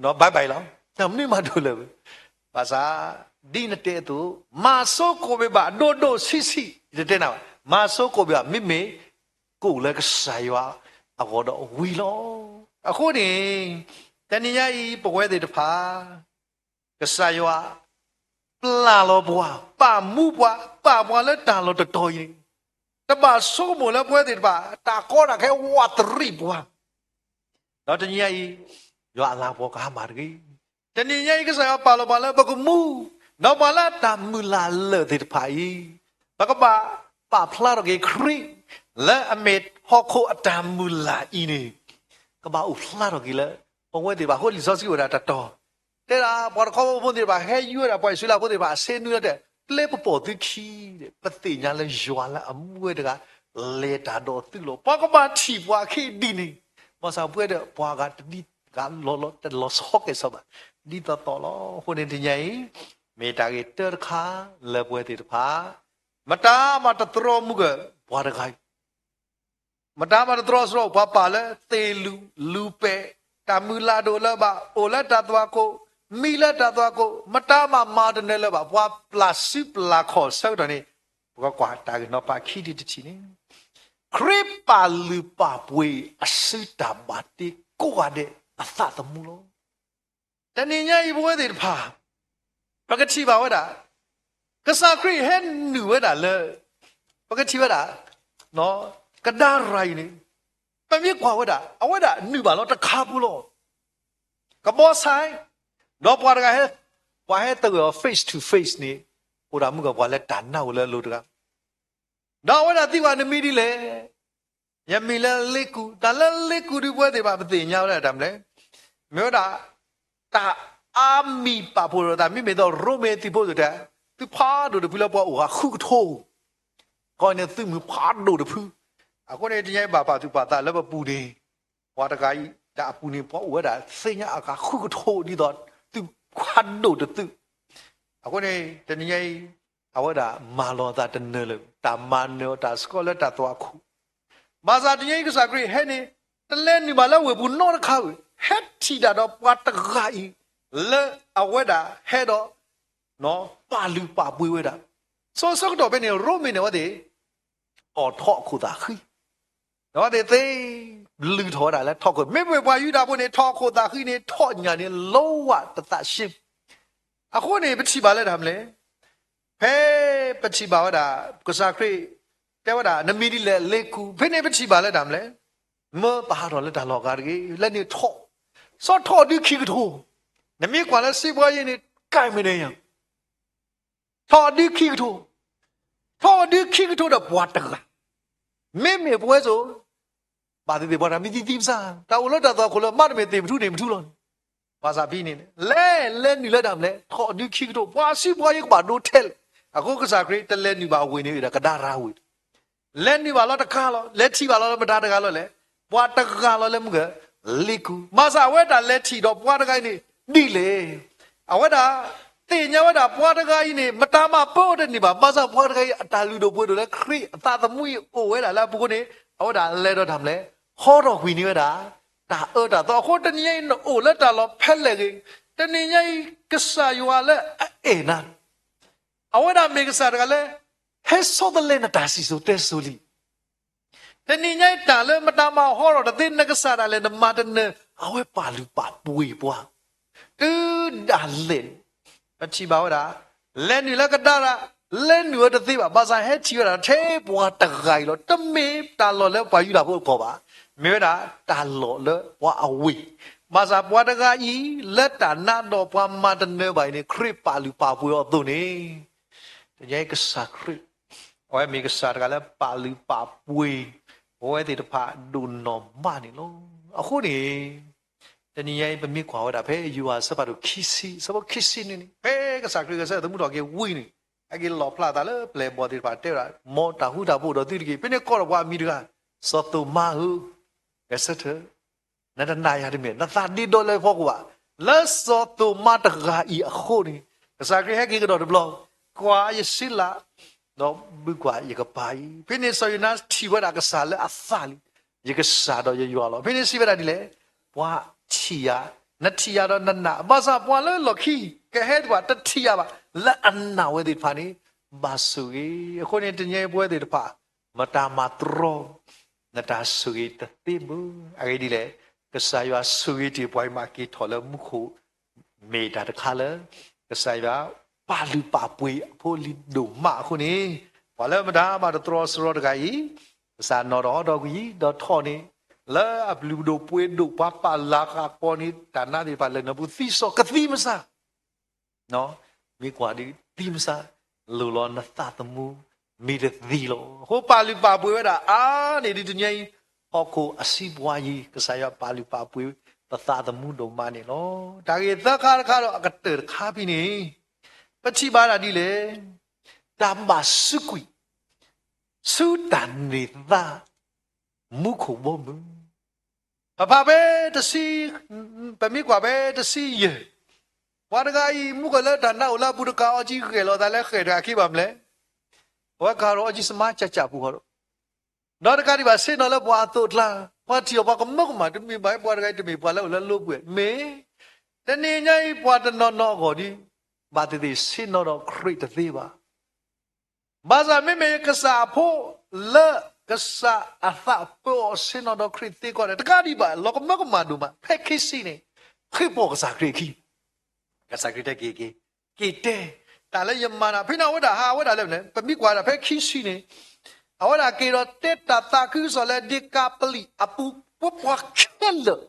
ဘၣ်ဘၣ်အံၤလီၤ, တၢ်မနုၤမးတအိၣ်လၢၤဘၣ်. ဘၣ်ဆၣ် ဒ်နတဲအသိး, မၤဆိကိးဘ့ၣ်ဘၣ် ဒိၣ်ဒိၣ်ဆံးဆံး, ယတတဲနၤဘၣ်, မၤဆိကိးဘ့ၣ်ဘၣ် မ့မ့ၢ်ကအိၣ်လၢကစၢ်ယွၤအဂီၢ်ဒီးဝံၤလီၤ. အဃိန့ၣ် တနံၤညါအံၤ ပဝဲသ့ၣ်တဖၣ် ကစၢ်ယွၤ ပျၢ်လီၤပှၤ, ပာ်မူပှၤ, ပာ်ပှၤလၢတၢ်လီၢ်တတီၤအံၤန့ၣ်, တဘၣ်ဆိကမိၣ်လၢပဝဲသ့ၣ်တဖၣ် တၢ်ကီတၢ်ခဲဝးတရံးပှၤ, ဒီးတနံၤညါအံၤ ယွၤအလၤကပီၤကဟါမၢ်တဂ့ၤ, တနံၤညါအံၤ ကစၢ်ယွၤပာ်လီၤပှၤလၢပကမူ ဒီးပှၤလၢအတၢ်မုၢ်လၢ်လၢာ်သ့ၣ်တဖၣ်အံၤ, ပကဘၣ်ပာ်ဖျါထီၣ်က့ၤခရံာ် လၢအမ့ၢ်ဟီၣ်ခိၣ်အတၢ်မုၢ်လၢ်အံၤန့ၣ်, ကဘၣ်အိၣ်ဖျါထီၣ်က့ၤလၢ ပဝဲသ့ၣ်တဖၣ်အဃိ လံာ်စီဆှံအိၣ်ဝဲဒၣ်တတီၤ တဲဒၣ် ပှၤတခီဘီဖိသ့ၣ်တဖၣ် ဟဲယုၢ်ဝဲဒၣ်ပှၤအံၣ်စရ့လးဖိသ့ၣ်တဖၣ် အဆ့နွံလၢတဲ ပျဲပပိာ်သုခံ, ပသ့ၣ်ညါလၢယွၤလၢအမူဝဲတဂၤ လဲၤတၢ်ဒီးသုလီၤ. ပှၤကဘၣ်ထံၣ်ပှၤအခ့အဒံးန့ၣ်, ဘၣ်ဆၣ်ပဝဲဒီး ပှၤဂၤတဒ်ဂၤလီၤလီၤ တလီၤဆီကဲၣ်ဆိးဘၣ် ဒ်သိးသိးလီၤ. အဃိန့ၣ်တနံၤညါအံၤ မ့ၢ်တၢ်ဂ့ၢ်တၢတခါလၢပဝဲသ့ၣ်တဖၣ် မတၤမၤတတြီမုၢ်ကၢၢ်ပှၤတဂၤအံၤ မတၤမၤတတြီတြီ ပှၤပာ်လၢသ့ၣ်လူၢ်လူၢ်ပဲာ်, တၢ်မုၢ်လၢ်ဒိၣ်လၢၤဘၣ်, အိၣ်လၢတၢ်သွၣ်ခိၣ်, မံလၢတၢ်သွၣ်ခိၣ်, မတၤမၤမၤတနၢၤလၢၤဘၣ်, ပှၤပျၢ်စုပျၢ်ခီၣ်ဆၢကတီၢ်န့ၣ်, ပကကွၢ်တၢ်ဂ့ၢ်နီၤဖးခံထံၣ်တထံၣ်န့ၣ်, ခရံာ်ပာ်လုၢ်ပာ်ပှ့ၤအစုတၢ်ဘၣ်တ့ကိးဂၤဒဲးအသးသမူလီၤ. တနံၤညါအံၤပဝဲသ့ၣ်တဖၣ် ပကထံၣ်ဘၣ်ဝဲဒၣ် ကစၢ်ခရံာ်ဟဲနုာ်ဝဲဒၣ်လၢ ပကထံၣ်ဝဲဒၣ် ကဒါရၤအံၤန့ၣ်, ပမ့ၢ်ကွၢ်ဝဲဒၣ် အဝဲဒၣ်နုာ်ဘၣ်လီၤတခါဖိလီၤ. ကဘီဆဲး, ဒီးပှၤတဂၤဟဲ, ပှၤဟဲသဂၢၢ်အီၤ face to face န့ၣ်, အိၣ်ဒၣ်မုၢ်ကီၢ်ပှၤလၢတၢ်နးအိၣ်လၢအလိၤတဂၤ ဒီးအဝဲဒၣ်သံကွၢ် နမံၤဒ်လဲၣ်, ယမံၤလၢလ့ကူ, တၢ်လၢလ့ကူဒုးပဝဲသ့ၣ်တဖၣ် ပသ့ၣ်ညါဝဲဒၣ်တၢ်မနုၤလဲၣ်, မ့ၢ်ဝဲဒၣ် တၢ်အါမံၤပာ်ဖှိၣ်ဒီးတၢ် မ့မ့ၢ်သိးရိမ့ၤသုးဖိသ့ၣ်တဖၣ်, သုဖးဒိၣ်တဖုလၢပှၤအိၣ်ဃုကထိ, ခီန့ၣ်သုးမုၢ်ဖးဒိၣ်တဖု, အဃိန့ၣ် တနံၤညါအံၤဘၣ်ပာ်သူၣ်ပာ်သးလၢပပူၤန့ၣ်, ပှၤတဂၤအံၤ တၢ်အပူၤန့ၣ် ပှၤအိၣ်ဝဲဒၣ်သ့ၣ်ညါအဂၤဃုကထိဒ်သိး သုးဖးဒိၣ်တသုး အဃိန့ၣ် တနံၤညါအံၤ အဝဲဒၣ်မၤလီၤအသးတနၢၤလၢၤ, တၢ်မၤနၢၤအီၤတၢ်စ့ၢ်ကီးလၢတၢ်သွၣ်ခိၣ်, ဘၣ်ဆၣ်တနံၤညါအံၤ ကစၢ်ခရံာ်ဟဲန့ၣ် တလဲၤနုာ်ဘၣ်လၢဝ့ၢ်ပူၤနီတခါဝဲ, ဟဲထံၣ်တၢ်ဒီးပှၤတဂၤအံၤ လၢအဝဲဒၣ်ဟဲဒီး ပာ်လုၢ်ပာ်ပှ့ၤဝဲဒၣ်, စိၤဆၢကတီၢ်ဖဲန့ၣ် ရိမ့ၤန့ၣ် အဝဲသ့ၣ် အိးထီၣ်အခိၣ်သးဃံ ဒီးအဝဲသ့ၣ်သ့ၣ်လုၢ်ထီၣ်ဝဲဒၣ်လၢထီၣ်ခိၣ်, မ့မ့ၢ်ပှၤယူဒၤဖိန့ၣ် ထီၣ်ခိၣ်သးဃံန့ၣ် ထီၣ်ညၣ်န့ၣ် လီဝၣ်တသးရှ့, အဃိန့ၣ် ပထံၣ်ဘၣ်လၢတၢ်မနုၤလဲၣ်, ဖဲပထံၣ်ဘၣ်ဝဲဒၣ် ကစၢ်ခရံာ် တဲဝဲဒၣ် နမံၤဒ်လဲၣ် လ့ကူ, ဖဲန့ၣ်ပထံၣ်ဘၣ်လၢတၢ်မနုၤလဲၣ်, မၢပဟးထီၣ်လၢတၢ်လီၢ်အဂၤတဂ့ၤ, လဲၤနုာ်ထီၣ်, စီၤထီၣ်ဒုခံကထိ, နမ့ၢ်ကွၢ်လၢစ့ပှၤယဲၢ်န့ၣ် ကဲမ့ၢ်န့ၣ်ယၤ ထီၣ်ဒုခံကထိ, ထီၣ်ဒုခံကထိဒီးပှၤတဂၤ, မ့မ့ၢ်ပဝဲစိၤ, ဘၣ်သ့ၣ်သ့ၣ်ပှၤတၢ်မံသံသံပစၢ်, တၢ်အိၣ်လၢတၢ်သွၣ်ခိၣ်လၢမးတမ့ၢ်သ့ၣ်ပထူန့ၣ်ပထူလီၤန့ၣ်, ဘၣ်ဆၣ်ဖဲန့ၣ် လဲၤလဲၤနုာ်လၢတၢ်မနုၤလဲၣ်, ထီၣ်ဒုခံကထိ, ပှၤစ့ပှၤယဲၢ်ကဘၣ်ဒိထဲလဲၣ်, အဃိကစၢ်ခရံာ်တလဲၤနုာ်ဘၣ်ဝ့ၢ်န့ၣ်ဒီးကဒါရၤဝ့ၢ် လဲၤနုာ်ဘၣ်လီၤတခါလီၤ, လဲၤထံၣ်ဘၣ်လီၤလၢမတၤတဂၤလီၤလဲၣ်, ပှၤတဂၤလီၤလၢမုၢ်ကၢၢ် လ့ကူ, ဘၣ်ဆၣ်အဝဲတၢ်လဲၤထံၣ်ဒီးပှၤတဂၤအံၤန့ၣ် ဒ်လဲၣ်, အဝဲဒၣ် သ့ၣ်ညါဝဲဒၣ်ပှၤတဂၤအံၤန့ၣ် မတၤမၤပၢအီၤတန့ၢ်ဘၣ်, ဘၣ်ဆၣ်ပှၤတဂၤအံၤအတၢ်လုၢ်ဒိၣ်ပှ့ၤဒိၣ်လၢခရံာ်အသးသမူအံၤအိၣ်ဝဲဒၣ်လၢအပူၤအဃိန့ၣ်, အဝဲဒၣ်လဲၤဒီးတၢ်မနုၤလဲၣ်, ဟီထီၣ်ကွံာ်န့ၢ်ဝဲဒၣ် တၢ်အၢတၢ်သီ, အဃိတနံၤညါအံၤနအိၣ်လၢတၢ်လီၢ်ဖဲလဲၣ်ဂ့ၤ, တနံၤညါအံၤ ကစၢ်ယွၤလၢအအဲၣ်နၤ အဝဲဒၣ်မ့ၢ်ကစၢ်တဂၤလၢ ဟဲဆီတလဲနတၢ်စံၣ်စိၤတဲစိၤလံ. တနံၤညါအံၤတၢ်လၢမတၤမၤဟီထီၣ်တသ့ နကစၢ်ဒၣ်လဲာ်နမၤတနၢၤ, အဝဲပာ်လုၢ်ပာ်ပှ့ၤပှၤ တုၤဒၣ်လဲာ်န့ၣ်, ပထံၣ်ဘၣ်ဝဲဒၣ် လဲၤနုာ်လၢကဒါရၤ, လဲၤနုာ်ဝဲတသ့ဘၣ်, ဘၣ်ဆၣ်ဟဲထံၣ်ဝဲဒၣ်ထဲပှၤတဂၤအံၤလီၤ. တမ့ၢ်တၢ်လီၢ်လၢပှၤယူဒၤဖိအကီၢ်ဘၣ်, မ့ၢ်ဝဲဒၣ်တၢ်လီၢ်လၢပှၤအဝ့ၢ်, ဘၣ်ဆၣ်ပှၤတဂၤအံၤ လၢတၢ်နးဒီးပှၤမၤတနၢၤဘၣ်အံၤန့ၣ် ခရံာ်ပာ်လုၢ်ပာ်ပှ့ၤအီၤအသိးန့ၣ်, တနံၤညါအံၤကစၢ်ခရံာ် အဝဲမ့ၢ်ကစၢ်တဂၤလၢပာ်လုၢ်ပာ်ပှ့ၤ ပဝဲသ့ၣ်တဖၣ်ဒိၣ်နီၢ်မးန့ၣ်လီၤ. အဃိန့ၣ် တနံၤညါအံၤ ပမ့ၢ်ကွၢ်ဝဲဒၣ်ဖဲယိၤဟၣ်အဆၢဖးဒိၣ်ခံဆံ အဆၢဖိခံဆံန့ၣ်န့ၣ်, ဖဲကစၢ်ခရံာ်ဂဲၤဆၢထၢၣ်သမူထီၣ်က့ၤဝံၤန့ၣ်, ဟဲက့ၤလီၣ်ဖျါအသးလၢပျဲၢ်အဘီၣ်သ့ၣ်တဖၣ်တဲဝဲဒၣ်, မ်တၢ်ဃူတၢ်ဖိးအိၣ်ဒီးသုတက့ၢ်. ဖဲန့ၣ်ကိးထီၣ်ပှၤအမံၤတဂၤ, စီၤသိၤမါဧၢ, ဂဲၤဆၢထၢၣ် နတနာ်ယၤတမ့ၢ်, နသးဒ့ဒီလၢဖီခိၣ်ဘၣ်. လၢစီၤသိၤမါတဂၤအံၤအဃိန့ၣ်, ကစၢ်ခရံာ်ဟဲက့ၤကဒီးတဘျီ, ကွၢ်ယစုလၢ်, ဒီးဘုကွၢ်ယကပၤအံၤ. ဖဲန့ၣ်စီၤယိၤနါထံၣ်ဝဲဒၣ်ကစၢ်လၢအသးလံ, ယကစၢ်ဒီးယယွၤလီၤ. ဖဲန့ၣ်စံးဝဲဒၣ်ဒ်လဲၣ်, ပှၤထံၣ်ယၤ, နထံၣ်ယၤဒီးနနာ်, ဘၣ်ဆၣ်ပှၤလၢလီၢ်ခံ ကဟဲတဖၣ်တထံၣ်ယၤဘၣ်, လၢအနာ်ဝဲသ့ၣ်တဖၣ်န့ၣ် ဘၣ်ဆိၣ်ဂ့ၤ. အဃိန့ၣ် တနံၤညါအံၤပဝဲသ့ၣ်တဖၣ် မတၤမၤတြီ နတၢ်ဆိၣ်ဂ့ၤတသ့ဘၣ်. အဂ့ၢ်ဒ်လဲၣ်, ကစၢ်ယွၤဆိၣ်ဂ့ၤတ့ၢ်ပှၤအံၤမးက့ၤထီၣ်လၢမူခိၣ် မ့ၢ်တၢ်တခါလၢ ကစၢ်ယွၤပာ်လုၢ်ပာ်ပှ့ၤအဖိအလံၤဒိၣ်မးအဃိန့ၣ်, ပှၤလၢမတၤမၤတတြီတြီတဂၤအံၤ, ကစၢ်နီၣ်ထီၣ်ဟီထီၣ်ကွံာ်အံၤ ဒီးထီၣ်န့ၣ် လၢအလုၢ်ဒိၣ်ပှ့ၤဒိၣ် ပှၤပာ်လၤဃာ်ကိးန့ၢ်တၢ်နါသ့ၣ်တဖၣ်လၢနပူၤ သံစ့ၢ်ကီး ကသံမစါ မ့ၢ်ကွၢ်ဒ်သံမစါ လိၣ်လီၤနသးသမူ မ့ၢ်တသ့လီၤ. အဃိပာ်လုၢ်ပာ်ပှ့ၤဝဲဒၣ်အါန့ၢ်ဒ်တနံၤအံၤ ဟီၣ်ခိၣ်အစံးပှၤယံၤ ကစၢ်ယွၤပာ်လုၢ်ပာ်ပှ့ၤပသးသမူဒိၣ်မးန့ၣ်လီၤ. တၢ်ဂ့ၢ်သၢခါတခါဒီးအကတၢၢ်တခါဖဲန့ၣ် ပထံၣ်ဘၣ်ဒၣ်ဒ်လဲၣ်, တၢ်ဘၣ်စူးကွံာ် ဆူတၢ်န့ၢ်သါ မူခိၣ်ဘီမုၢ် ပဖးဖဲတဆံ, ပမ့ၢ်ကွၢ်ဖဲတဆံယဲၢ်, ပှၤတဂၤအံၤ မူခိၣ်လၢတၢ်နါအိၣ်လၢအပူၤတကးအီၤကံ ဂဲၤလိာ်သးလၢဃဲၣ်တဂၤခံဘၣ်မလဲၣ်. အဝဲကၤထီၣ်အီၤကံ စမါကၠးကၠးပူၤဃီဒီး, ဒီးတကးဒံးဘၣ်ဆ့ၣ်နီၤလၢပှၤအသိးအကျါ, ပှၤထံၣ်အီၤပှၤကမၢကမၣ် တမ့ၢ်ဘၣ်ပှၤတဂၤအံၤ တမ့ၢ်ပှၤလၢအိၣ်လၢလိပှဲၤ မ့ၢ်, တနံၤညါအံၤပှၤတနီၤနီၤအဂီၢ်ဒီး ဘၣ်သ့ၣ်သ့ၣ်ဆ့ၣ်နီၤဒီးခရံာ်တသ့ဘၣ်. ဘၣ်ဆၣ်မ့မ့ၢ်ကစၢ်အဖိလၢ ကစၢ်အသးပၢအီၤဆ့ၣ်နီၤဒီးခရံာ်သ့ကီးန့ၣ် တကးဒံးဘၣ် လီၤကမၢကမၣ်ဒိၣ်မး ဖဲခံဆံန့ၣ် ဃ့ၢ်ပိာ်ကစၢ်ခရံာ်အခံ, ကစၢ်ခရံာ်တဲက့ၤက့ၤ, က့ၤတဲ, တၢ်လၢယမၤနၤ ဖဲန့ၣ်အဝဲဒၣ်ဟးဝဲဒၣ်လၢမနုၤလဲၣ်, ပမ့ၢ်ကွၢ်ဒၣ်ဖဲခံဆံန့ၣ် အဝဲဒၣ်က့ၤဒီးတဲတၢ်သးခုကစီၣ်လၢဒ့ကၤပလံးအပူၤ ပှၤခဲလၢာ်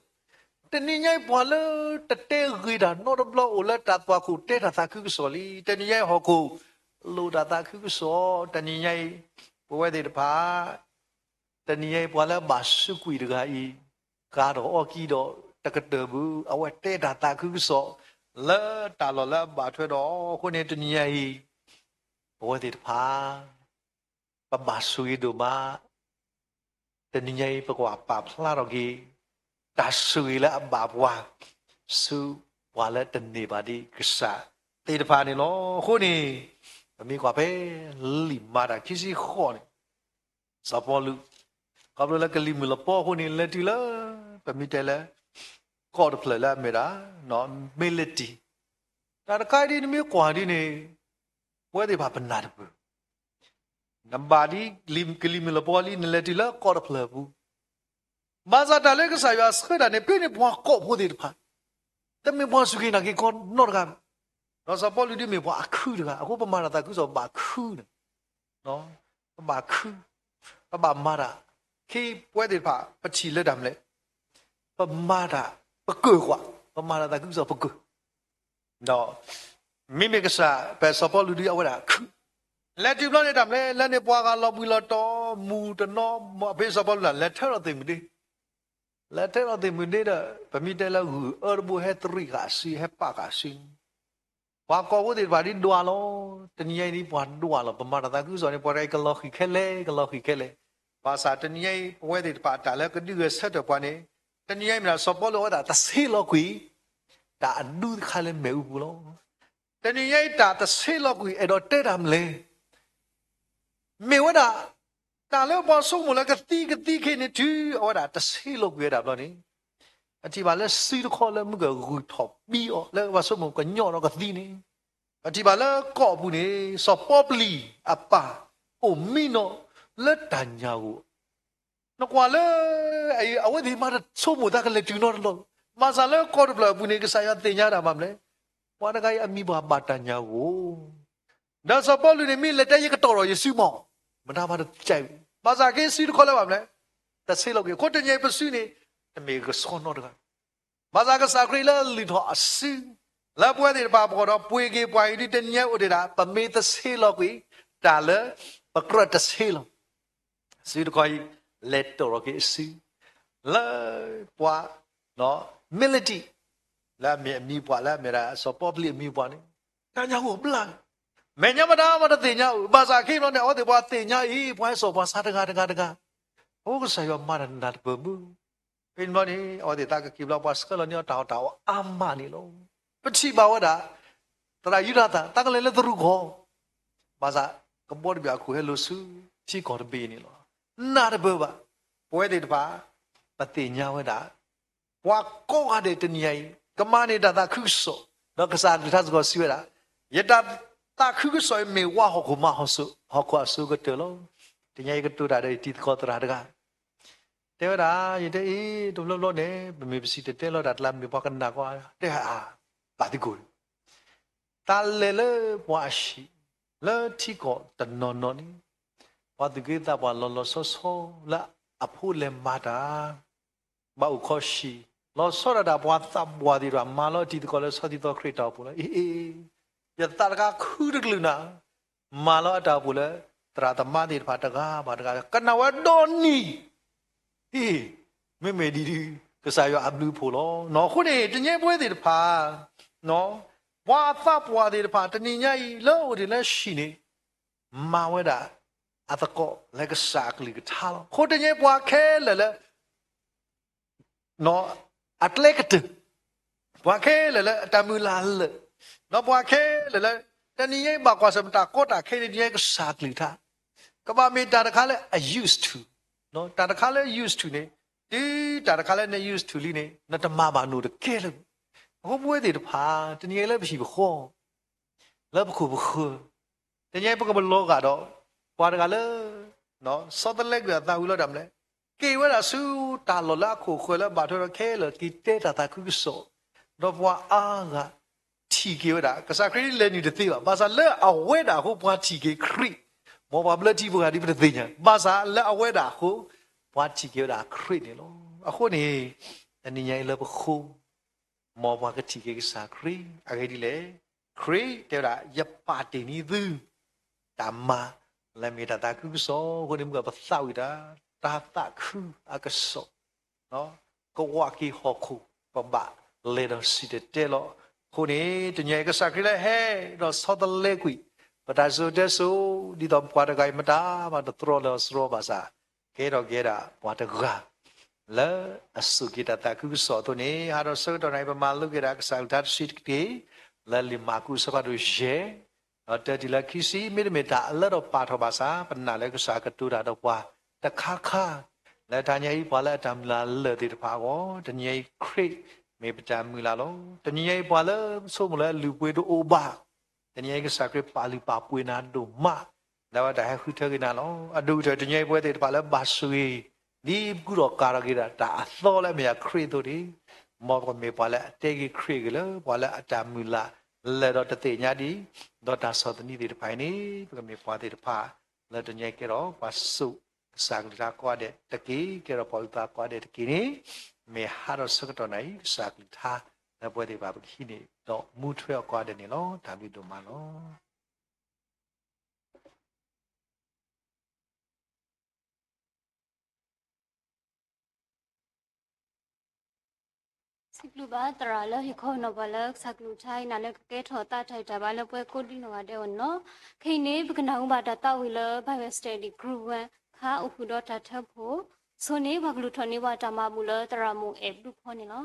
တနံၤညါအံၤပှၤလၢတတဲဂ့ၤတၢ်နီတဘျီအိၣ်လၢတၢ်သွၣ်ခိၣ်တဲတၢ်သးခုကစီၣ်လံ. တနံၤညါအံၤဟီၣ်ခိၣ်လိၣ်တၢ်သးခုကစီၣ်, တနံၤညါအံၤ ပဝဲသ့ၣ်တဖၣ်, တနံၤညါအံၤပှၤလၢဘၣ်စူးကွံာ်တဂၤအံၤ ကၤထီၣ်အီၤကံဒီးတကတၢၢ်ပူၤ အဝဲတဲတၢ်သးခုကစီၣ် လၢတၢ်လီၢ်လၢအဘၣ်ထွဲဒီး အဃိန့ၣ်တနံၤညါအံၤ ပဝဲသ့ၣ်တဖၣ် ပဘၣ်ဆိၣ်ဂ့ၤဒိၣ်မး တနံၤညါအံၤ ပကဘၣ်ပာ်ဖျါထီၣ်က့ၤ တၢ်ဆိၣ်ဂ့ၤလၢအဘၣ်ပှၤ ဆူပှၤလၢတန့ၢ်ဘၣ်ဒ်ကစၢ်သ့ၣ်တဖၣ်န့ၣ်လီၤ. အဃိန့ၣ် ပမ့ၢ်ကွၢ်ဖဲလံာ်မၤတၢ်ခံဆံဃိးန့ၣ် စီၤပီလူး ခီဖျိလၢကလံၤမုၢ်လပီအဃိန့ၣ် လဲၤတုၤလၢ ပမ့ၢ်တဲလၢ ကီၢ်တဖျၢၣ်လၢအမ့ၢ်ဒၣ် မ့လတံၤ တၢ်တခါအံၤဒ်နမ့ၢ်ကွၢ်ဒ်န့ၣ် ပဝဲသ့ၣ်တဖၣ်ပနၢ်တပၢၢ် နဘၣ်ဒ်ကလံၤမုၢ်လပီလံ နလဲၤတုၤလၢကီၢ်တဖျၢၣ်အပူၤ, ဘၣ်ဆၣ်တၢ်လၢကစၢ်ယွၤဆှၢတၢ်န့ၣ် ဖဲန့ၣ်ပှၤကီၢ်ဖိသ့ၣ်တဖၣ် တမ့ၢ်ပှၤစူၢ်က့ၤနာ်က့ၤကီနီတဂၤဘၣ်. ဒီးစီၤပီလူးဒ်မ့ၢ်ပှၤအခုတဂၤ အဃိပမၤတၢ်သးခုကစီၣ်ဘၣ်ခုန့ၣ် ပဘၣ်ခု, ပဘၣ်မၤတၢ်, ခဲအံၤပဝဲသ့ၣ်တဖၣ် ပထံၣ်လၢတၢ်မနုၤလဲၣ်, ပမၤတၢ်ပကၢၢ်ကွၢ်, ပမၤတၢ်သးခုကစီၣ်ပကၢၢ် ဒီး မ့မ့ၢ်ကစၢ် ပစီၤပီလူးဒ်အဝဲဒၣ်ခု, လဲၤတုၤဘျီန့ၣ်တၢ်မနုၤလဲၣ်, လၢန့ၣ်ပှၤဂၤလီၤဘှံးလီၤတီၤ မူၤတနီၤ ဖဲစီၤပီလူးလၢ် လဲၤထၢထီၣ်သ့ၣ်မုၢ်ဒ့, လဲၤထၢထီၣ်သ့ၣ်မုၢ်ဒ့ဒီး ပမ့ၢ်တဲလၢဂုၢ်အၢတဘိဟဲသရံးဃာ်အစု ဟဲပာ်ဃာ်အစု ပှၤကီၢ်ဖိသ့ၣ်တဖၣ်ဒ်ဒွးလီၤ, တနံၤညါအံၤဒ်ပှၤဒွးလီၤ, ပမၤတၢ်သးခုကစီၣ်န့ၣ် ပှၤတဂၤအံၤကလီၤဃံၤခဲလၢာ် ကလီၤဃံၤခဲလၢာ်, ဘၣ်ဆၣ်တနံၤညါအံၤ ပဝဲသ့ၣ်တဖၣ်တၢ်လၢကဒုးဂဲၤဆၢထၢၣ်ပှၤန့ၣ်, တနံၤညါအံၤမ့ၢ်ဒၣ်စီၤပီလူးအဝဲဒၣ်တဆ့လီၤကွံာ် တၢ်အဒူတခါလၢမဲာ်အူပူၤလီၤ. တနံၤညါအံၤတၢ်တဆ့လီၤကွံာ် အဲၣ်ဒိးတဲတၢ်မနုၤလဲၣ် မ့ၢ်ဝဲဒၣ် တၢ်လၢပှၤဆိကမိၣ်လၢကသံကသံခဲအံၤန့ၣ် တုၤအဝဲဒၣ်တဆ့လီၤကွံာ်ဝဲဒၣ်ဘျီန့ၣ်, ပထံၣ်ဘၣ်လၢစုတခီလၢမုၢ်ကဂုၢ်ထီၣ်ပံအီၤ လၢပှၤဆိကမိၣ်ကညီဒီးကသံန့ၣ်, ပထံၣ်ဘၣ်လၢကီၢ်ပူၤန့ၣ် စီၤပီပျံၤအပၢ် အိၣ်မံနီၤလၢတၢ်ညၣ်ဂိၢ် နကွၢ်လၢ အဝဲသ့ၣ်မၤတဆိကမိၣ်သးကလဲၤတုၤနီတဘျီ, ဘၣ်ဆၣ်လၢကီၢ်တဖျၢၣ်အပူၤန့ၣ် ကစၢ်ယွၤသ့ၣ်ညါတၢ်မနုၤလဲၣ်, ပှၤတဂၤအံၤအမံၤပှၢ်ဘၣ်တၢ်ညၣ်ဂိၢ် ဒီးစီၤပီလူးန့ၣ် မ့ၢ်လဲၤတဲယကတီၢ်ထီၣ်ယစုမီၢ်, မတၤမၤတကဲ, ဘၣ်ဆၣ်က့ၤစုတခီလၢဘၣ်မနုၤလဲၣ်, တဆ့လီၤကွံာ် အဃိတနံၤအံၤပစုန့ၣ် တမ့ၢ်ကဆှီနီတဂၤ ဘၣ်ဆၣ်ကစၢ်ခရံာ်လၢလုၢ်ထီၣ်အစု လၢပဝဲသ့ၣ်တဖၣ်အဖီခိၣ်ဒီး ပှ့ၤက့ၤပှၤအံၤဒ်တနံၤညါအိၣ်ဒံးဒၣ် ပမ့ၢ်တဆ့လီၤကွံာ် တၢ်လၢပကြၢးတဆ့လီၤ စုတခီအံၤ လဲၤတီၢ်ထီၣ်က့ၤအစု လၢပှၤ မ့လတံၤ လၢအမ့ၢ်အမံၤပှၢ်လၢအမ့ၢ်ဒၣ်စီၤပီပျံၤအမံၤပှၢ်န့ၣ် တၢ်ညၣ်ဂိၢ်ဘျါ မဲာ်ညါမတၤမတၤတသ့ၣ်ညါဧိၤ, ဘၣ်ဆၣ်ခဲအံၤဘျီန့ၣ် အဝဲသ့ၣ်ပှၤသ့ၣ်ညါအံၤ ပှၤဟဲစိာ်ပှၤဆါတဂၤတဂၤတဂၤ, အဃိကစၢ်ယွၤမၤတၢ်နၢ်တပၢၢ်မုၢ်, ဖဲန့ၣ်ဘျီန့ၣ် အဝဲသ့ၣ်သးကက့ၤဘျီ ပှၤဆှၢလီၤန့ၢ်အီၤတၢ်အီၣ်တၢ်အီအါမးန့ၣ်လီၤ. ပထံၣ်ဘၣ်ဝဲဒၣ် သရၣ်ယူဒၤသၣ် သးကလဲၤလၢသရူးကီၢ်, ဘၣ်ဆၣ်ကဘီတဘ့ၣ်အခိၣ်ဟဲလိာ်ဆူထံကီၢ်တဘ့ၣ်န့ၣ်လီၤ. နၢ်တပၢၢ်ဘၣ်, ပဝဲသ့ၣ်တဖၣ် ပသ့ၣ်ညါဝဲဒၣ် ပှၤကိးဂၤဒဲးတနံၤအံၤ ကမၤန့ၢ်တၢ်သးခုကစီၣ်, ဒီးကစၢ်အကလုၢ်ကထါစ့ၢ်ကီးစံးဝဲဒၣ်, ယတၢ်သးခုကစီၣ်အံၤမ့ၢ်ဝါဟီၣ်ခိၣ်မါဟီၣ်စိ ဟီၣ်ခိၣ်အစိကတၢၢ်လီၤ. တနံၤအံၤယကတိၤတၢ်ဒီးယတံၤသကိးသရၣ်တဂၤ တဲဝဲဒၣ်, ယတဲအံၤ တဘျီဘျီန့ၣ် ပမ့ၢ်ပစံၣ်တဲၤတဲလီၤတၢ်ကျါ မ့ၢ်ပှၤကနၣ်ကွၢ် တဲအါ, ဘၣ်သကိး, တၢ်လဲၤလၢပှၤအဟံၣ် လၢထံကီၢ်တနီၤနီၤန့ၣ် ပှၤသူၣ်က့သးပှၢ်လီၤလီၤဆီဆီ လၢအဖိလဲၤမၤတၢ် ဘၣ်အိၣ်ခီၣ်ဆံး, လီၤဆီဒၣ်တၢ်ပှၤသးပှၢ်သ့ၣ်တဖၣ် မၤလီၤတံၤသကိးလၢဆီတံၤဆီချ့တၢ်အိၣ်ဖှိၣ်လီၤ. အ့ အ့ ယသးတခါခုတကလုာ်နၤ, မၤလီၤအတၢ်အိၣ်ဖှိၣ်လၢ သရၣ်သမါသ့ၣ်တဖၣ်တဂၤဘၣ်တဂၤ ကနၣ်ဝဲဒီနံၤ မ့မ့ၢ်ဒ် ကစၢ်ယွၤအဘျုးအဖှိၣ်လီၤ. အဃိန့ၣ် တနံၤအံၤပဝဲသ့ၣ်တဖၣ် ပှၤသးပှၢ်သ့ၣ်တဖၣ် တနံၤညါအံၤ လၢအိၣ်ဒံးလၢဟံၣ်န့ၣ် မၤဝဲဒၣ်အသကိးလၢကစၢ်အကလုၢ်ကထါလီၤ. အဃိတနံၤအံၤပှၤခဲလၢာ်လၢ အကျဲကတၢၢ်, ပှၤခဲလၢာ်လၢအတၢ်မုၢ်လၢ်လၢာ်, ဒီးပှၤခဲလၢာ်လၢ တနံၤညါအံၤဘၣ်ကွၢ်ဆၢၣ်မဲာ်တၢ်ကီတၢ်ခဲန့ၣ် တနံၤညါအံၤကစၢ်အကလုၢ်ကထါ, ကဘၣ်မ့ၢ်တၢ်တခါလၢအ used to, တၢ်တခါလၢ used to န့ၣ်, တုၤတၢ်တခါလၢန used to လံန့ၣ် နတမၤဘၣ်နီတကဲလၢၤ. အဃိပဝဲသ့ၣ်တဖၣ် တနံၤညါအံၤလၢပဟံၣ်ပဃီ လၢပခိၣ်ပဃၢၤ, တနံၤညါအံၤပကပလီၤဂာ်ဒီး ပှၤတဂၤလၢ ဆီတလဲကွံာ်အသးဝံၤလီၤတၢ်မနုၤလဲၣ်, က့ၤဝဲဒၣ်ဆူတၢ်လီၢ်လၢအခိၣ်အဃၢၤလၢအဘၣ်ထွဲဒီးခဲလၢာ် က့ၤတဲတၢ်သးခုကစီၣ်, ဒီးပှၤအါဂၤထံၣ်က့ၤဝဲဒၣ် ကစၢ်ခရံာ်လဲၤနုာ်တသ့ဘၣ်. ဘၣ်ဆၣ်လၢအဝဲဒၣ်အဃိပှၤထံၣ်က့ၤခရံာ်, မ်ပှၤဘျၢထံဖိဂၤဒ်ပတသ့ၣ်ညါ, ဘၣ်ဆၣ်လၢအဝဲဒၣ်အဃိ ပှၤထံၣ်က့ၤဝဲဒၣ်ခရံာ်န့ၣ်လီၤ. အဃိန့ၣ် တနံၤညါအံၤလၢပဃိ မ်ပှၤကထံၣ်က့ၤကစၢ်ခရံာ် အဂ့ၢ်ဒ်လဲၣ်, ခရံာ်တဲဝဲဒၣ် ယပာ်တ့ၢ်န့ၢ်သု တၢ်မၤလၢမ့ၢ်တၢ်သးခုကစီၣ်. အဃိန့ၣ်မ့ၢ်ပသးဝံၣ်တၢ် တၢ်သးခုအကစီၣ် ကဝးက့ၤဟီၣ်ခိၣ် ပဘၣ်လဲၤဒီးစံၣ်တဲၤတဲလီၤ. အဃိန့ၣ် တနံၤညါအံၤကစၢ်ခရံာ်လၢဟဲဒီးဆီတလဲကွံာ် ပတၢ်စံၣ်စိၤတဲစိၤ ဒ်သိးပှၤတဂၤအံၤမတၤမၤတတြီလၢၤအစရီဘၣ်ဆၣ် ကဲထီၣ်က့ၤဒၣ်ပှၤတဂၤ လၢအစိာ်က့ၤတၢ်သးခုကစီၣ်အသိးန့ၣ် ဟးဒီးဆၢကတီၢ်နံၤ ပမၤလိက့ၤဒၣ်ကစၢ်အကလုၢ်ကထါတဆံးတက့ၢ် လၢလံာ်မၢ်ကူးအဆၢဖးဒိၣ်ယဲၢ် ဒီးတၢတုၤလၢခံဆံ မ့တမ့ၢ်တၢ်အလၢထီၣ်ပာ်ထီၣ်ဘၣ်ဆၣ် ပနာ်လၢကစၢ်ကတိၤတၢ်ဒီးပှၤတခါခါ လၢတနံၤညါအံၤ ပှၤလၢအတၢ်မုၢ်လၢ်လၢာ်သ့ၣ်တဖၣ်အဂီၢ် တနံၤညါအံၤခရံာ်မ့ၢ်ပတၢ်မုၢ်လၢ်လီၤ. တနံၤညါအံၤပှၤလၢပဆိကမိၣ်လၢအလုၢ်အပှ့ၤတအိၣ်ဘၣ် တနံၤညါအံၤကစၢ်ခရံာ်ပာ်လုၢ်ပာ်ပှ့ၤနၤဒိၣ်မး လၢဝဲတၢ်ဟဲဃုထၢက့ၤနၤလီၤ. အဒိၣ်ကတၢၢ်တနံၤညါအံၤပဝဲသ့ၣ်တဖၣ်လၢဘၣ်ဆိၣ်ဂ့ၤ ဒ်ပကူၣ်ထီၣ်ကၤထီၣ်က့ၤဒၣ်တၢ်အသီလၢအမ့ၢ်ဒၣ်ခရံာ်အသိးန့ၣ် မ်ပကမ့ၢ်ပှၤလၢအတဲဂ့ၤခရံာ်အဂ့ၢ်လၢ ပှၤလၢအတၢ်မုၢ်လၢ်လၢာ်ဒီးတသ့ၣ်ညါဒံး ဒီးတၢ်ဆီၣ်သနံးသ့ၣ်တဖၣ်အံၤန့ၣ် ပကမ့ၢ်ပှၤသ့ၣ်တဖၣ် လၢတနံၤညါအံၤကဲထီၣ်ပှၤစိာ်ကစၢ်ကလုၢ်ကထါကိးဂၤဒဲးတက့ၢ် ကဲထီၣ်ပှၤအုၣ်သးကိးဂၤဒဲးတက့ၢ်န့ၣ် မ့ၢ်ဟးထီၣ်ဆၢကတီၢ်နံၤအံၤ ကစၢ်ကလုၢ်ကထါ လၢပဝဲသ့ၣ်တဖၣ်ပကဟံးန့ၢ် ဒီးမူထွဲအီၤကိးဂၤဒဲးန့ၣ်လီၤ. တၢ်ဘျုးဒိၣ်မးလီၤ. စံးဘျုးဘၣ်သရၣ်လၢဟ့ၣ်ခီနီၢ်ပှၤလၢကစၢ်ကလုၢ်ကထါအံၤ နၤလၢကကဲထီၣ်သးတၢ်ဂံၢ်တၢ်ဘါလၢပဝဲကိးဒံနီၢ်ဂၤဒဲးအဂီၢ်န့ၣ်လီၤ. ခဲအံၤန့ၣ် ပကနၢ်ဟူဘၣ်တၢ်သးဝံၣ်လၢ Bible Study Group one ခါအိၣ်ဃုာ်ဒီးတၢ်ထၢဖှိၣ်, ဆိန့ၣ် ပှၤကလုၢ်ထီၣ်န့ၢ်ဘၣ်တၢ်မၤဘူၣ်လၢသရၣ်မုၣ်အဲၣ်ဘျုးဖီန့ၣ်လီၤ.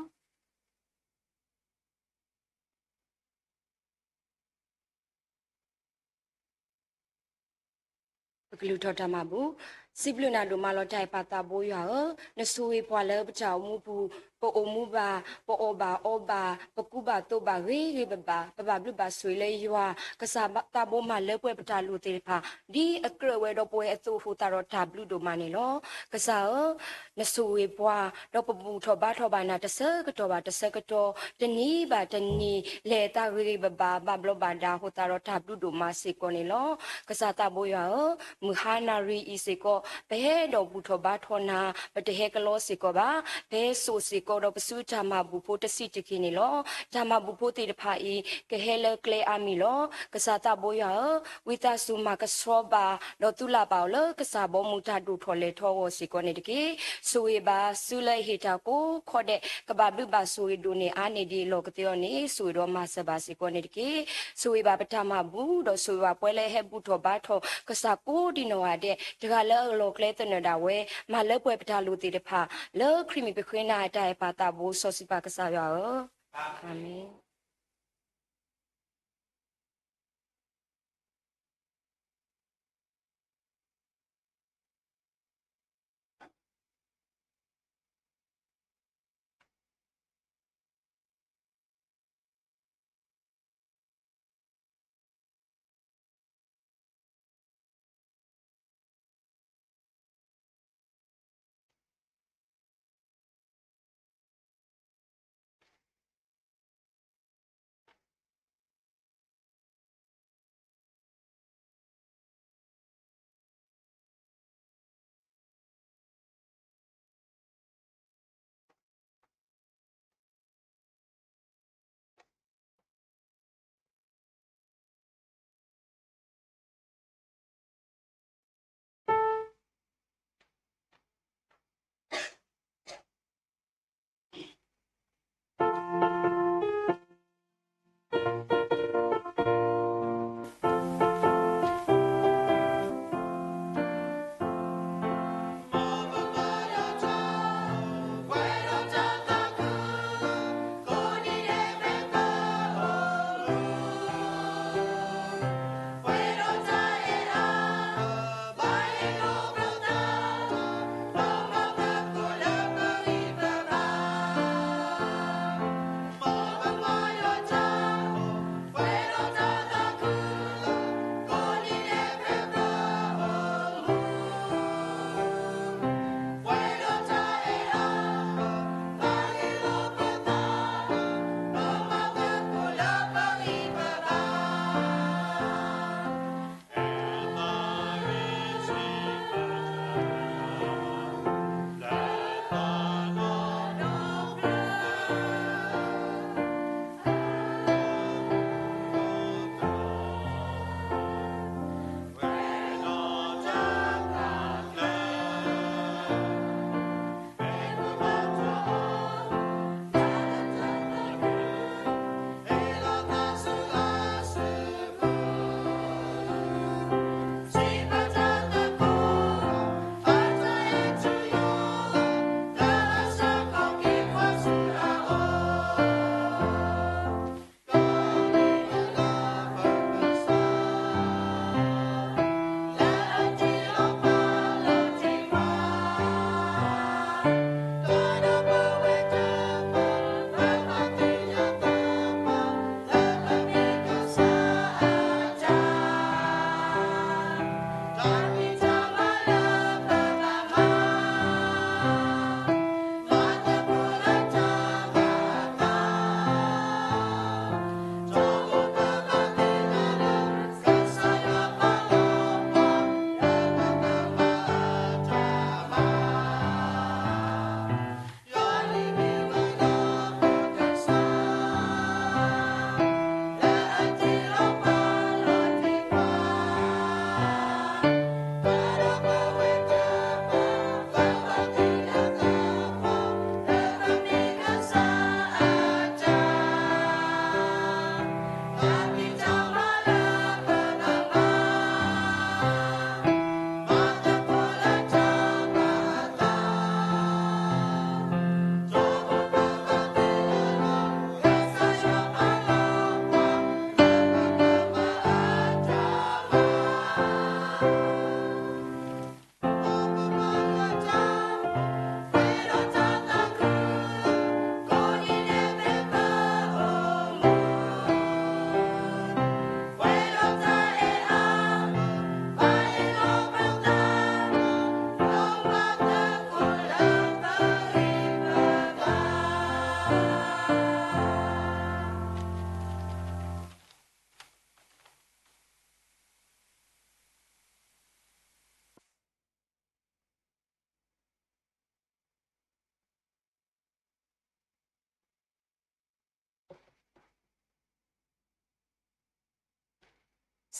ပကလုၢ်ထီၣ်တၢ်မၤဘူၣ်, စံးဘျုးနၤဒိၣ်မးလီၤ တၢ်အဲၣ်ပၢ်သးဘိယွၤဧၢ, နဆိၣ်ဂ့ၤပှၤလၢပတၢ်အိၣ်မူပူၤ, ပအိၣ်မူဘၣ်, ပအီၣ်ဘၣ်အီဘၣ်, ပကူဘၣ်သိးဘၣ်ဂ့ၤဂ့ၤဘၣ်ဘၣ်, ပဘၣ်ဘျုးဘၣ်ဆိၣ်ဂ့ၤလၢယွၤ, ကစၢ်သးဘိမၤလၢပှဲၤပတၢ်လိၣ်သ့ၣ်တဖၣ်, ဒ်အကြၢးဝဲဒီးပဝဲအသိးအဃိသတးဒီးတၢ်ဘျုးဒိၣ်မးန့ၣ်လီၤ. ကစၢ်ဧၢ, နဆိၣ်ဂ့ၤပှၤ, ဒီးပဘူၣ်ထီၣ်ဘါထီၣ်ဘၣ်နၤတဆၢကတီၢ်ဘၣ်တဆၢကတီၢ်, တနံၤဘၣ်တနံၤ, လဲၤအသးဂ့ၤဂ့ၤဘၣ်ဘၣ်, ဘၣ်ဘျီးဘၣ်ဒါအဃိသတးဒီးတၢ်ဘျုးဒိၣ်မးစ့ၢ်ကီးန့ၣ်လီၤ. ကစၢ်သးဘိယွၤဧၢ, မုၢ်ဟါနၣ်ရံၣ်အံၤစ့ၢ်ကီး, ပဟဲဒီးဘူၣ်ထီၣ်ဘါထီၣ်နၤ, ပတဟဲကလီစ့ၢ်ကီးဘၣ်, ပဟဲစိာ်စ့ၢ်ကီးဒီးပစုတၢ်မၤဘူၣ်ဖိတဆံးတက့ၢ်န့ၣ်လီၤ. တၢ်မၤဘူၣ်ဖိသ့ၣ်တဖၣ်အံၤ, ကဟဲလၢကျဲအါမံၤလီၤ. ကစၢ်သးဘိယွၤဧၢ, ဝံသးစူၤမၤကဆှီဘၣ်, ဒီးသုလၢ်ဘၣ်အီၤလၢကစၢ်ဘီမုၢ်တၢ်ဒိၣ်ထီၣ်လဲၤထီအဂီၢ်စ့ၢ်ကီးန့ၣ်တက့ၢ်. ဆိၣ်ဂ့ၤဘၣ်စုလၢဟ့ၣ်တၢ်ကိးခီဒဲး ကဘၣ်ဘျုးဘၣ်ဆိၣ်ဂ့ၤဒိၣ်န့ၢ်အါန့ၢ်ဒံးအလီၢ်ကသ့အီၤန့ၣ် ဆိၣ်ဂ့ၤဒီးမၤစၢၤဘၣ်စ့ၢ်ကီးန့ၣ်တက့ၢ်. ဆိၣ်ဂ့ၤဘၣ်ပတၢ်မၤဘူၣ် ဒီးဆိၣ်ဂ့ၤဘၣ်ပှၤလၢအဟဲဘူၣ်ထီၣ်ဘါထီၣ် ကစၢ်ကိးဒံနီၢ်ဂၤဒဲး တဂၤလၢအလီၢ်ကျဲသနၢၣ်ဒၣ်ဝဲ မၤလၢပှဲၤပတၢ်လိၣ်သ့ၣ်တဖၣ် လၢခရံာ်မံၤပဃ့နၤအတၢ်အဲၣ်ပၢ်သးဘိစီဆှံပၢ်ကစၢ်ယွၤဧၢ, အၤမ့ၣ်.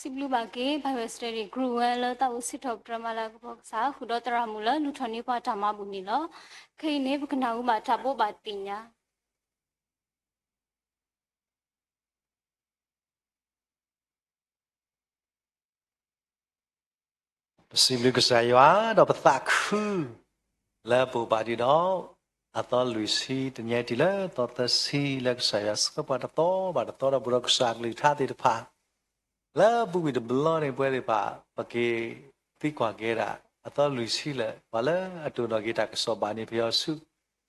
စံးဘျုးဘၣ်က့ၤ Bible Study Group ဝဲလၢတၢ်အိၣ်စံးထီၣ်ပတြၢၤမၤလၤကပီၤကစၢ် ဃုာ်ဒီးသရၣ်မုၣ်လၢလူၤထီၣ်န့ၢ်ပှၤတၢ်မၤဘူၣ်န့ၣ်လီၤ. ခဲအံၤန့ၣ် ပကနၢ်ဟူဘၣ်တၢ်ဘိးဘၣ်သ့ၣ်ညါ ပစံးဘျုးကစၢ်ယွၤ ဒီးပသးခု လၢပအိၣ်ဘၣ်ဒံးဒီး အသီလွံၢ်ဆံ တနံၤအံၤတုၤလၢသီသၢဆံ လၢကစၢ်ယွၤဆှၢပှၤတသီဘၣ်တသီဒီး ပဒိးကစၢ်အကလုၢ်ကထါသ့ၣ်တဖၣ် လၢပူၤကွံာ်တဘျီန့ၣ် ပဝဲသ့ၣ်တဖၣ် ပက့ၤသံကွၢ်က့ၤဒၣ် အသီလွံၢ်ဆံလၢ ပှၤလၢအတိၢ်နီၣ်က့ၤတၢ်ကစီၣ်ဘၣ်န့ၣ် ပယီၤဆူ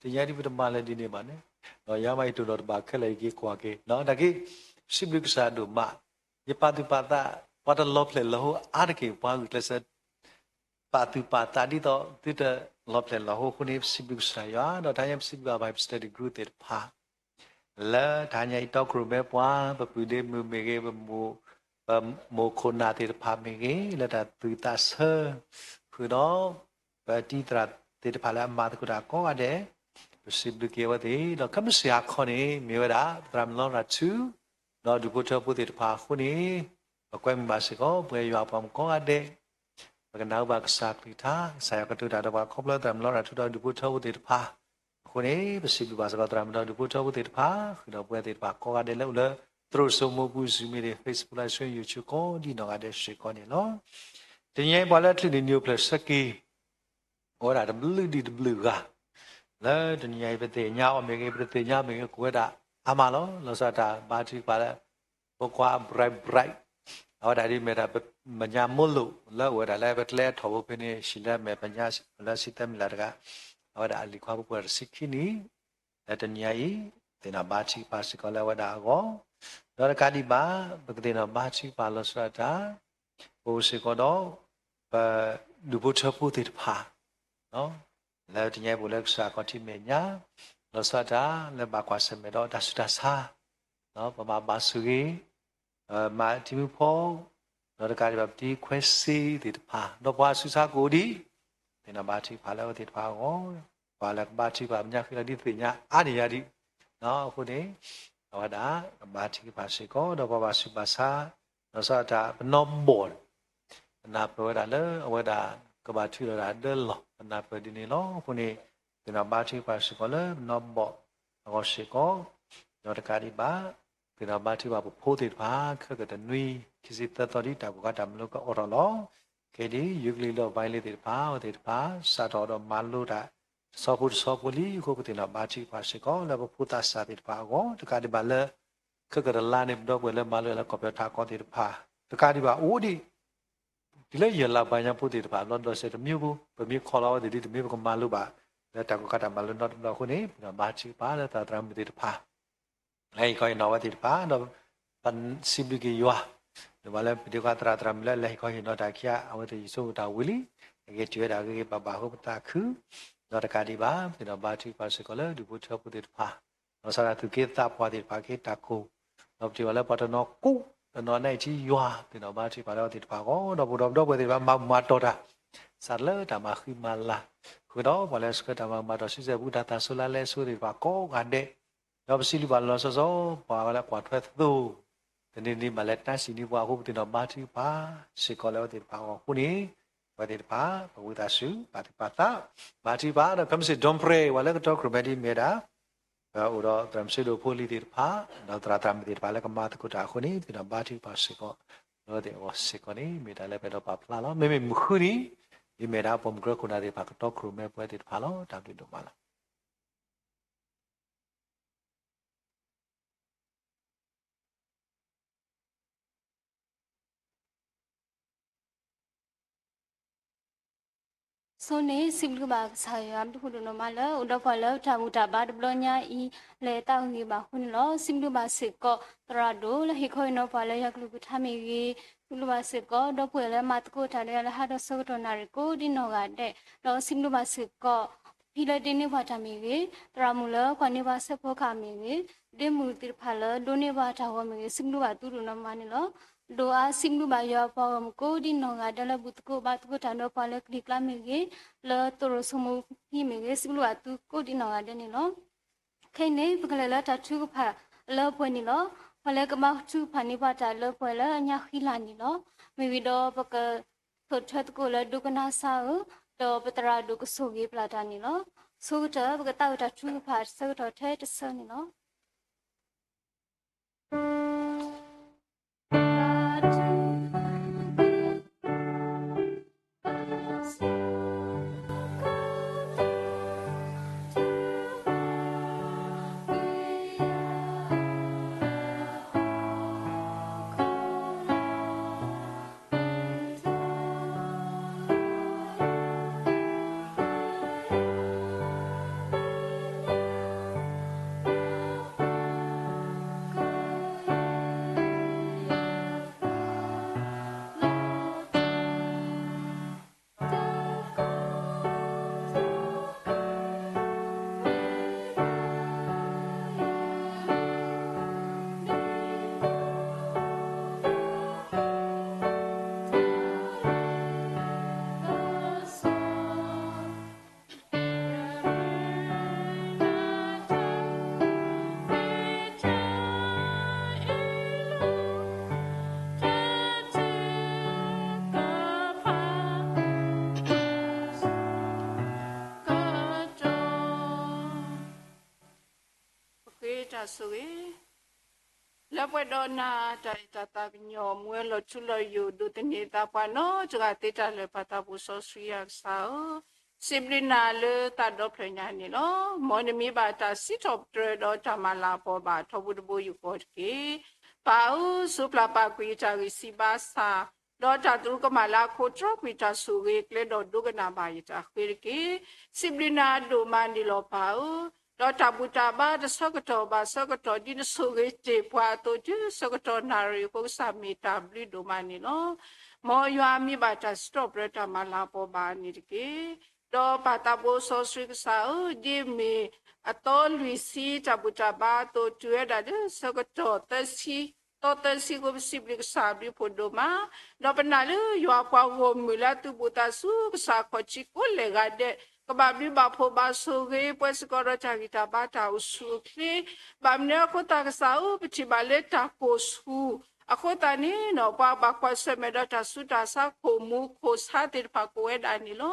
တနံၤအံၤဒ်ပတမၤလၢဒ်န့ၣ်ဘၣ်န့ၣ် ဒီးယၤမ့ၢ်ယတိၢ်နီၣ်တဘၣ်ခဲလၢာ် ယက့ၤကွၢ်က့ၤ နာ်က့ စံးဘျုးကစၢ်ဒိၣ်မး ယပာ်သူၣ်ပာ်သး ပှၤတလီၤဖျဲၣ်လီၤဟိအါတက့ၢ် ပှၤဂုာ်ကျဲးစၢး ပာ်သူၣ်ပာ်သးဒ်သိးသုတလီၤဖျဲၣ်လီၤဟိအဃိန့ၣ် ပစံးဘျုးကစၢ်ယွၤ ဒီးတဟါညါပစံးဘျုးဘၣ် Bible Study Group သ့ၣ်တဖၣ် လၢတဟါညါအံၤတီခိၣ်ရိၣ်မဲပှၤ ပပုၢ်ဒ့မုၣ်မ့ၢ်ဂ့ၤ ပမိၢ် ပမိၢ်ခိၣ်နၢ်သ့ၣ်တဖၣ်မ့ၢ်ဂ့ၤ လၢတၢ်သူၣ်သးဆၢ ဃုာ်ဒီး ပတံၤသရၣ်သ့ၣ်တဖၣ်လၢအမၤသကိးတၢ်ကိးဂၤဒဲး ပစံးဘျုးက့ၤအဝဲသ့ၣ် ဒီးခဲမုၢ်ဆ့ၣ်ဟါခီန့ၣ် မ့ၢ်ဝဲဒၣ် သရၣ်မုၣ်လီရၤထူ ဒီးဒူၣ်ဖိထၢဖိသ့ၣ်တဖၣ်အဃိန့ၣ် ပကွဲမုာ်ဘၣ်စ့ၢ်ကီး ပဝဲယွၤအပှၤမုၣ်ကိးဂၤဒဲး ပကနၢ်ဟူဘၣ်ကစၢ်ကလုၢ်ကထါ ကစၢ်ယွၤကတိၤတၢ်ဒီးပှၤခီဖျိသရၣ်မုၣ်လီရၤထူဒီးဒူၣ်ဖိထၢဖိသ့ၣ်တဖၣ် အဃိန့ၣ် ပစံးဘျုးဘၣ်စ့ၢ်ကီးသရၣ်မုၣ်ဒီးဒူၣ်ဖိထၢဖိသ့ၣ်တဖၣ် ဃုာ်ဒီးပဝဲသ့ၣ်တဖၣ်ကိးဂၤဒဲးလၢအိၣ်လၢ သရိာ်စိမိပူၤ Zoom မ့ၢ်ဂ့ၤ Facebook Live Stream YouTube ကိးဒ်နီၢ်ဂၤဒဲးစ့ၢ်ကီးန့ၣ်လီၤ. တနံၤအံၤပှၤလၢအချုးန့ၢ် new ဖျၢၣ်ဆၢက့ၤ အိၣ်ဝဲဒၣ်တဘျုးဒံးတဘျုးဂၤ လၢတနံၤအံၤပသ့ၣ်ညါအီၤမ့ၢ်ဂ့ၤ ပတသ့ၣ်ညါမ့ၢ်ဂ့ၤ ကအိၣ်ဝဲဒၣ်အါမးလီၤ. လီၤဆီဒၣ်တၢ်ဘါထုကဖၣ်လၢ ဖိခွါ bright bright အဝဲဒၣ်ဒ်မ့ၢ်တၢ် မညါမိၢ်လိာ် လၢအိၣ်ဝဲဒၣ်လၢပကျဲအထီၣ်ဘိဖဲန့ၣ် ဟံၣ်လၢမဲာ်ပညါလၢဆံသၢမံၤလၢ်တဂၤ အဝဲဒၣ်အလံၤခွါဖိခွါတဆံခံနံၣ် လၢတနံၤအံၤ သ့ၣ်နီၣ်ဘါထုကဖၣ်စ့ၢ်ကီးလၢအဝဲဒၣ်အဂီၢ် ဒီးတကးဒံးဘၣ် ပကသ့ၣ်နီၣ်ဘါထုကဖၣ်လီၤဆီဒၣ်တၢ် ပအိၣ်စ့ၢ်ကီးဒီး ပဒူၣ်ဖိထၢဖိသ့ၣ်တဖၣ် လၢတနံၤအံၤပအိၣ်လၢကစၢ်ခီၣ်ထံးမဲာ်ညါ လီၤဆီဒၣ်တၢ်လၢဘၣ်ကွၢ်ဆၢၣ်မဲာ်ဒီးတၢ်ဆူးတၢ်ဆါ ပဘၣ်ဘၣ်ဆိၣ်ဂ့ၤ မၤတံၤမုၢ်ဖီ ဒီးတကးဒံးဘၣ်ပတံၤခွဲးစ့သ့ၣ်တဖၣ် ဒီးပှၤဆူးဆါကိးဒံး သ့ၣ်နီၣ်ဘါထုကဖၣ်လၢအဝဲသ့ၣ်တဖၣ်အဂီၢ် ပှၤလၢကဘါထုကဖၣ်ပညါဃ့လီၤဒ်သ့ၣ်ညါအါန့ၢ်ယၤဒံး အဃိန့ၣ် အဝဲဒၣ်ကဘါထုကဖၣ်စ့ၢ်ကီး ဒီးပှၤဘၣ်ဆူးဘၣ်ဆါ လီၤဆီဒၣ်တၢ်ပနီၢ်ဘီၣ် ပနၢ်ပၢၢ်ဝဲဒၣ်လၢအဝဲဒၣ်ကဘၣ်ထုးထီၣ်ဒၣ်ဒၢလီၢ် ပနၢ်ပၢၢ်ဒ်န့ၣ်လီၤ. အဃိန့ၣ် သ့ၣ်နီၣ်ဘါထုကဖၣ်စ့ၢ်ကီးလၢပနီၢ်ဘီၣ်အဂီၢ်စ့ၢ်ကီး ဒီးတကးဒံးဘၣ် သ့ၣ်နီၣ်ဘါထုကဖၣ်ပဖိသ့ၣ်တဖၣ် ခဲကတနွံ ခံဆံသၢသီဒ်တၢ်ကိးကးတၢ်မၤလိကအိးထီၣ်လီၤ. ခဲအံၤဒ် ယူကလံးဒီး ဘဲလ့သ့ၣ်တဖၣ် အဝဲသ့ၣ်တဖၣ် စးထီၣ်ဒီးမၤလိတၢ် တဆီဖိတဆီဖိလံအဃိ ပသ့ၣ်နီၣ်ဘါထုကဖၣ်စ့ၢ်ကီးလၢပဖိသးစၢ်သ့ၣ်တဖၣ်အဂီၢ် တကးဒံးဘၣ်လၢ ခဲကတလါန့ၣ် ပဒီပုၢ်ဝဲၢ်လၢမၤလိလၢကီၢ်ပယီၤထးကီသ့ၣ်တဖၣ် တကးဒံးဘၣ်အိၣ်ဒံး တုၤလၢယဲၢ်လါပှၤညါဖိသ့ၣ်တဖၣ် ဘျီဒီးစဲးတမံၤဖိ ပမ့ၢ်ခီလီၤအဝဲသ့ၣ်ဒ်တမ့ၢ်ပကမၤလိဘၣ် လၢတၢ်ကိးကးတၢ်မၤလိနီတဘျီအဃိန့ၣ် ပသရၣ်သရၣ်မုၣ်သ့ၣ်တဖၣ် လဲၤဟ့ၣ်ခီဟ့ၣ်နီၤအဝဲသ့ၣ်တဖၣ် ဒီးပစံးဘျုးက့ၤယွၤ ဒ်ဘၣ်လၢပဒိးကးသရၣ်သရၣ်မုၣ်လၢလဲၤဟ့ၣ်ခီဟ့ၣ်နီၤတၢ်ခံဂၤ အဝဲသ့ၣ်ယဆိကမိၣ်တၢ်ဝံၤလံ အဂ့ၢ်တုၤဝဲဒၣ်ဂ့ၤဂ့ၤဘၣ်ဘၣ်အဃိပသးခု ဒီးတကးဒံးဘၣ် ပသ့ၣ်နီၣ်ဘါထုကဖၣ်စ့ၢ်ကီးလၢဒူၣ်ဖိထၢဖိသ့ၣ်တဖၣ် လီၤဆီဒၣ်သူၣ်က့သးပှၢ်သ့ၣ်တဖၣ်က့ၤတၢ်ကိၢ် ဒီးပထံၣ်ဘၣ်လၢပှၤတနီၤကိၢ် တနီၤနၢ်အံၤထံယွၤ သ့ၣ်နီၣ်ဘါထုကဖၣ်လၢအဝဲသ့ၣ်တဖၣ်အဂီၢ် ဒီးပဒီပုၢ်ဝဲၢ်သ့ၣ်တဖၣ် မၤဘူၣ်မၤတီၢ်တၢ် စးထီၣ်လၢတၢ်မၤဃံမၤလၤ ဃုာ်ဒီးပှၤလၢဆှၢတၢ်မၤဘူၣ်မၤတီၢ်ဆံဆဲၣ်ပူၤ တၢ်သးစူၤလါလဲဆိသ့ၣ်တဖၣ်ကိးဂၤဒဲး ဒီးပစံးဘျုးဘၣ်လီၤဆီဆီ ပှၤဝဲလၢကွၢ်ထွဲသိ တနံၤနံၤဘၣ်လဲၤတၢ်စံၣ်န့ၢ်ပှၤအဃိ ပသ့ၣ်နီၣ်ဘါထုကဖၣ်စ့ၢ်ကီးလၢအဝဲသ့ၣ်တဖၣ်အဂီၢ်အဃိန့ၣ် အဝဲသ့ၣ်တဖၣ် ပဝံသးစူၤ ပာ်သူၣ်ပာ်သး ဘါထုကဖၣ် ဒီးခဲမုၢ်ဆ့ၣ် ဒိၣ်ဖရဲ ပှၤလၢကတီခိၣ်ရိၣ်မဲဒ်မ့ၢ်ဒၣ် ပအိၣ်ဒီးသရၣ်မုၣ်ဆ့ဒိၣ်ဖိလံၤသ့ၣ်တဖၣ် ဒီးသရၣ်သရၣ်မုၣ်သ့ၣ်တဖၣ်လၢကမၤသကိးတၢ်အဃိန့ၣ် ပသ့ၣ်နီၣ်ဘါထုကဖၣ်စ့ၢ်ကီး လၢအဝဲသ့ၣ်အဂီၢ်စ့ၢ်ကီးန့ၣ် မ့ၢ်တၢ်လၢပအဲၣ်ဒိးပာ်ဖျါလီၤ. မ့မ့ၢ်မုၢ်ဃုနံၤ ဒ်မ့ၢ်ဒၣ်ပိာ်မုၣ်ကရၢခိၣ်နၢ်သ့ၣ်တဖၣ်ကတီခိၣ်ရိၣ်မဲပဝဲသ့ၣ်တဖၣ်လီၤ. တၢ်ဘျုးဒိၣ်မးလီၤ. ဆိန့ၣ် စံးဘျုးဘၣ်ကစၢ်ယွၤ ဘျုးဒိၣ်ဒိၣ်မးလၢ အိၣ်ဒီးပှၤလၢတၢ်ဘူၣ်တၢ်ဘါတဘျီညါအံၤ လၢတၢ်ဂ့ၤဘၣ်အဃိန့ၣ်လီၤ. စံးဘျုးဘၣ်စ့ၢ်ကီး သရၣ်ဒိၣ်လၢဟ့ၣ်ခီဟ့ၣ်နီၤပှၤလၢယွၤကလုၢ်ကထါမ့ၢ်ဂ့ၤ, စံးဘျုးဘၣ်စ့ၢ်ကီး ဒီပုၢ်ဝဲၢ်လၢမၤသကိးတၢ်ဒီးယၤလၢဟါဒီးဆၢကတီၢ်နၣ်ရံၣ်ကိးဒ်နီၢ်ဂၤဒဲး, ဒီးစံးဘျုးဘၣ်စ့ၢ်ကီး ဖံလၢတ့န့ၢ်ပှၤတၢ်မ့ၢ်ဂ့ၤ, သရၣ်မုၣ်လၢကွၢ်န့ၢ်ပှၤဆၢဖိခါမ့ၢ်ဂ့ၤ, ဒ့မုၣ်သ့ၣ်တဖၣ်လၢဒိးန့ၢ်ပှၤတၢ်ဂီၤမ့ၢ်ဂ့ၤ, စံးဘျုးဘၣ်သုဒိၣ်နီၢ်မးန့ၣ်လီၤ. ဒိၣ်အါစံးဘျုးဘၣ်ယွၤပှၤဂီၢ်မုၢ်ကိးဒ်နီၢ်ဂၤဒဲးလၢဘူၣ်သကိးဘါသကိးတၢ်ဒီးပှၤလၢကလံၤကျါမ့ၢ်ဂ့ၤ, လၢသရိာ်စိမိၤဟံၣ်မ့ၢ်ဂ့ၤ, စံးဘျုးဘၣ်သုကိးဒ်နီၢ်ဂၤဒဲးန့ၣ်လီၤ. ခဲအံၤန့ၣ် ပကလဲၤလၢတၢ်ထုကဖၣ်လၢပှဲၤန့ၣ်လီၤ. ပှၤလၢကဘါထုကဖၣ်န့ၢ်ပှၤတၢ်လၢပှဲၤလၢညါဃံလၤန့ၣ်လီၤ. မ့ၢ်ဝံၤဒီးပကထိၣ်ထွဲသကိးလၢဒိကနၣ်စၢ်ဧၢ, ဒီးပသရၣ်ဒိၣ်ကဆိၣ်ဂ့ၤပျၢ်တၢ်န့ၣ်လီၤ. ဆိကတၢၢ် ပကသးဝံၣ်တၢ်ထုကဖၣ်တဆၢကတီၢ်ထဲတဆၢန့ၣ်လီၤ. ပဃ့တၢ်ဆိၣ်ဂ့ၤ လၢပှဲၤဒီးနၤတၢ်အဲၣ်တၢ်သးကညီၤ မူဝဲလီၤထူလီၤယိာ် ဒိးသန့ၤသးပှၤနီတဂၤသ့တၢ်လၢာ် ပၢ်သးဘိစီဆှံယွၤကစၢ်ဧၢ, စံးဘျုးနၤလၢတၢ်ဒီဖျၢၣ်ညါန့ၣ်လီၤ. မ်နမံၤဘၣ်တၢ်စံးထီၣ်ပတြၢၤဒီးတၢ်မၤလၤကပီၤဘၣ်ထီဘိတဘိယူၢ်ဃီတက့ၢ်. ပၢ်ဧၢ, စူးပျၢ်ပာ်ကွံာ်ယတၢ်ဂံၢ်စၢ်ဘါစၢ် ဒီးတၢ်သရူးကမၣ်လၢအခိၣ်တြီကွံာ်တၢ်ဆိၣ်ဂ့ၤကျဲဒီးဒိကနၣ်ဘၣ်ယတၢ်ဃ့တက့ၢ်. စံးဘျုးနၤဒိၣ်မးန့ၣ်လီၤပၢ်ဧၢ, ဒီးတၢ်ဘူၣ်တၢ်ဘါတဆၢကတီၢ်ဘၣ်ဆၢကတီၢ် ဒ်နဆိၣ်ဂ့ၤတ့ၢ်ပှၤအသိးတုၤဆၢကတီၢ်နၣ်ရံၣ်အဃိ ကစၢ်မ့ၢ်တၢ်ဘျုးဒိၣ်မးန့ၣ်လီၤ. မ်ယွၤမံၤဘၣ်တၢ်စံးထီၣ်ပတြၢၤတၢ်မၤလၤကပီၤဘၣ်န့ၣ်တက့ၢ်. ဒီးပၢ်သးဘိစီဆှံကစၢ်ဧၢ, ဒ်မ့ၢ်အသီလွံၢ်ဆံတၢ်ဘူၣ်တၢ်ဘါအသိး တုၤဝဲဒၣ်လၢဆၢကတီၢ်သၢဆံ သီသၢဆံအဃိ ပစံးဘျုးကစၢ်အဘျုးဖးဒိၣ်မး, ဒီးပနာ်လၢယွၤပှၤဂီၢ်မုၢ်လၢအသုးဘူးသးဆူကစၢ်ခီၣ်ထံးကိးလဲၣ်ဂၤဒဲး ကဘၣ်ဘျုးဘၣ်ဖှိၣ်ဘၣ်ဆိၣ်ဂ့ၤ ပှဲၤစ့ၢ်ကီးဒီးတၢ်ဂံၢ်တၢ်ဘါတၢ်အိၣ်ဆူၣ်အိၣ်ချ့, ဘၣ်မနုၤအဃိသတးကစၢ်ဧၢ, ပထံၣ်ဘၣ်လၢတၢ်ကိၢ်ဆူၣ် အဃိသတးန့ၣ် ပှၤဘၣ်ကွၢ်ဆၢၣ်မဲာ်ဒီးတၢ်ဆူးတၢ်ဆါ ခိၣ်မူခိၣ်ဆါသ့ၣ်တဖၣ်ကိးဝဲဒၣ်န့ၣ်လီၤ.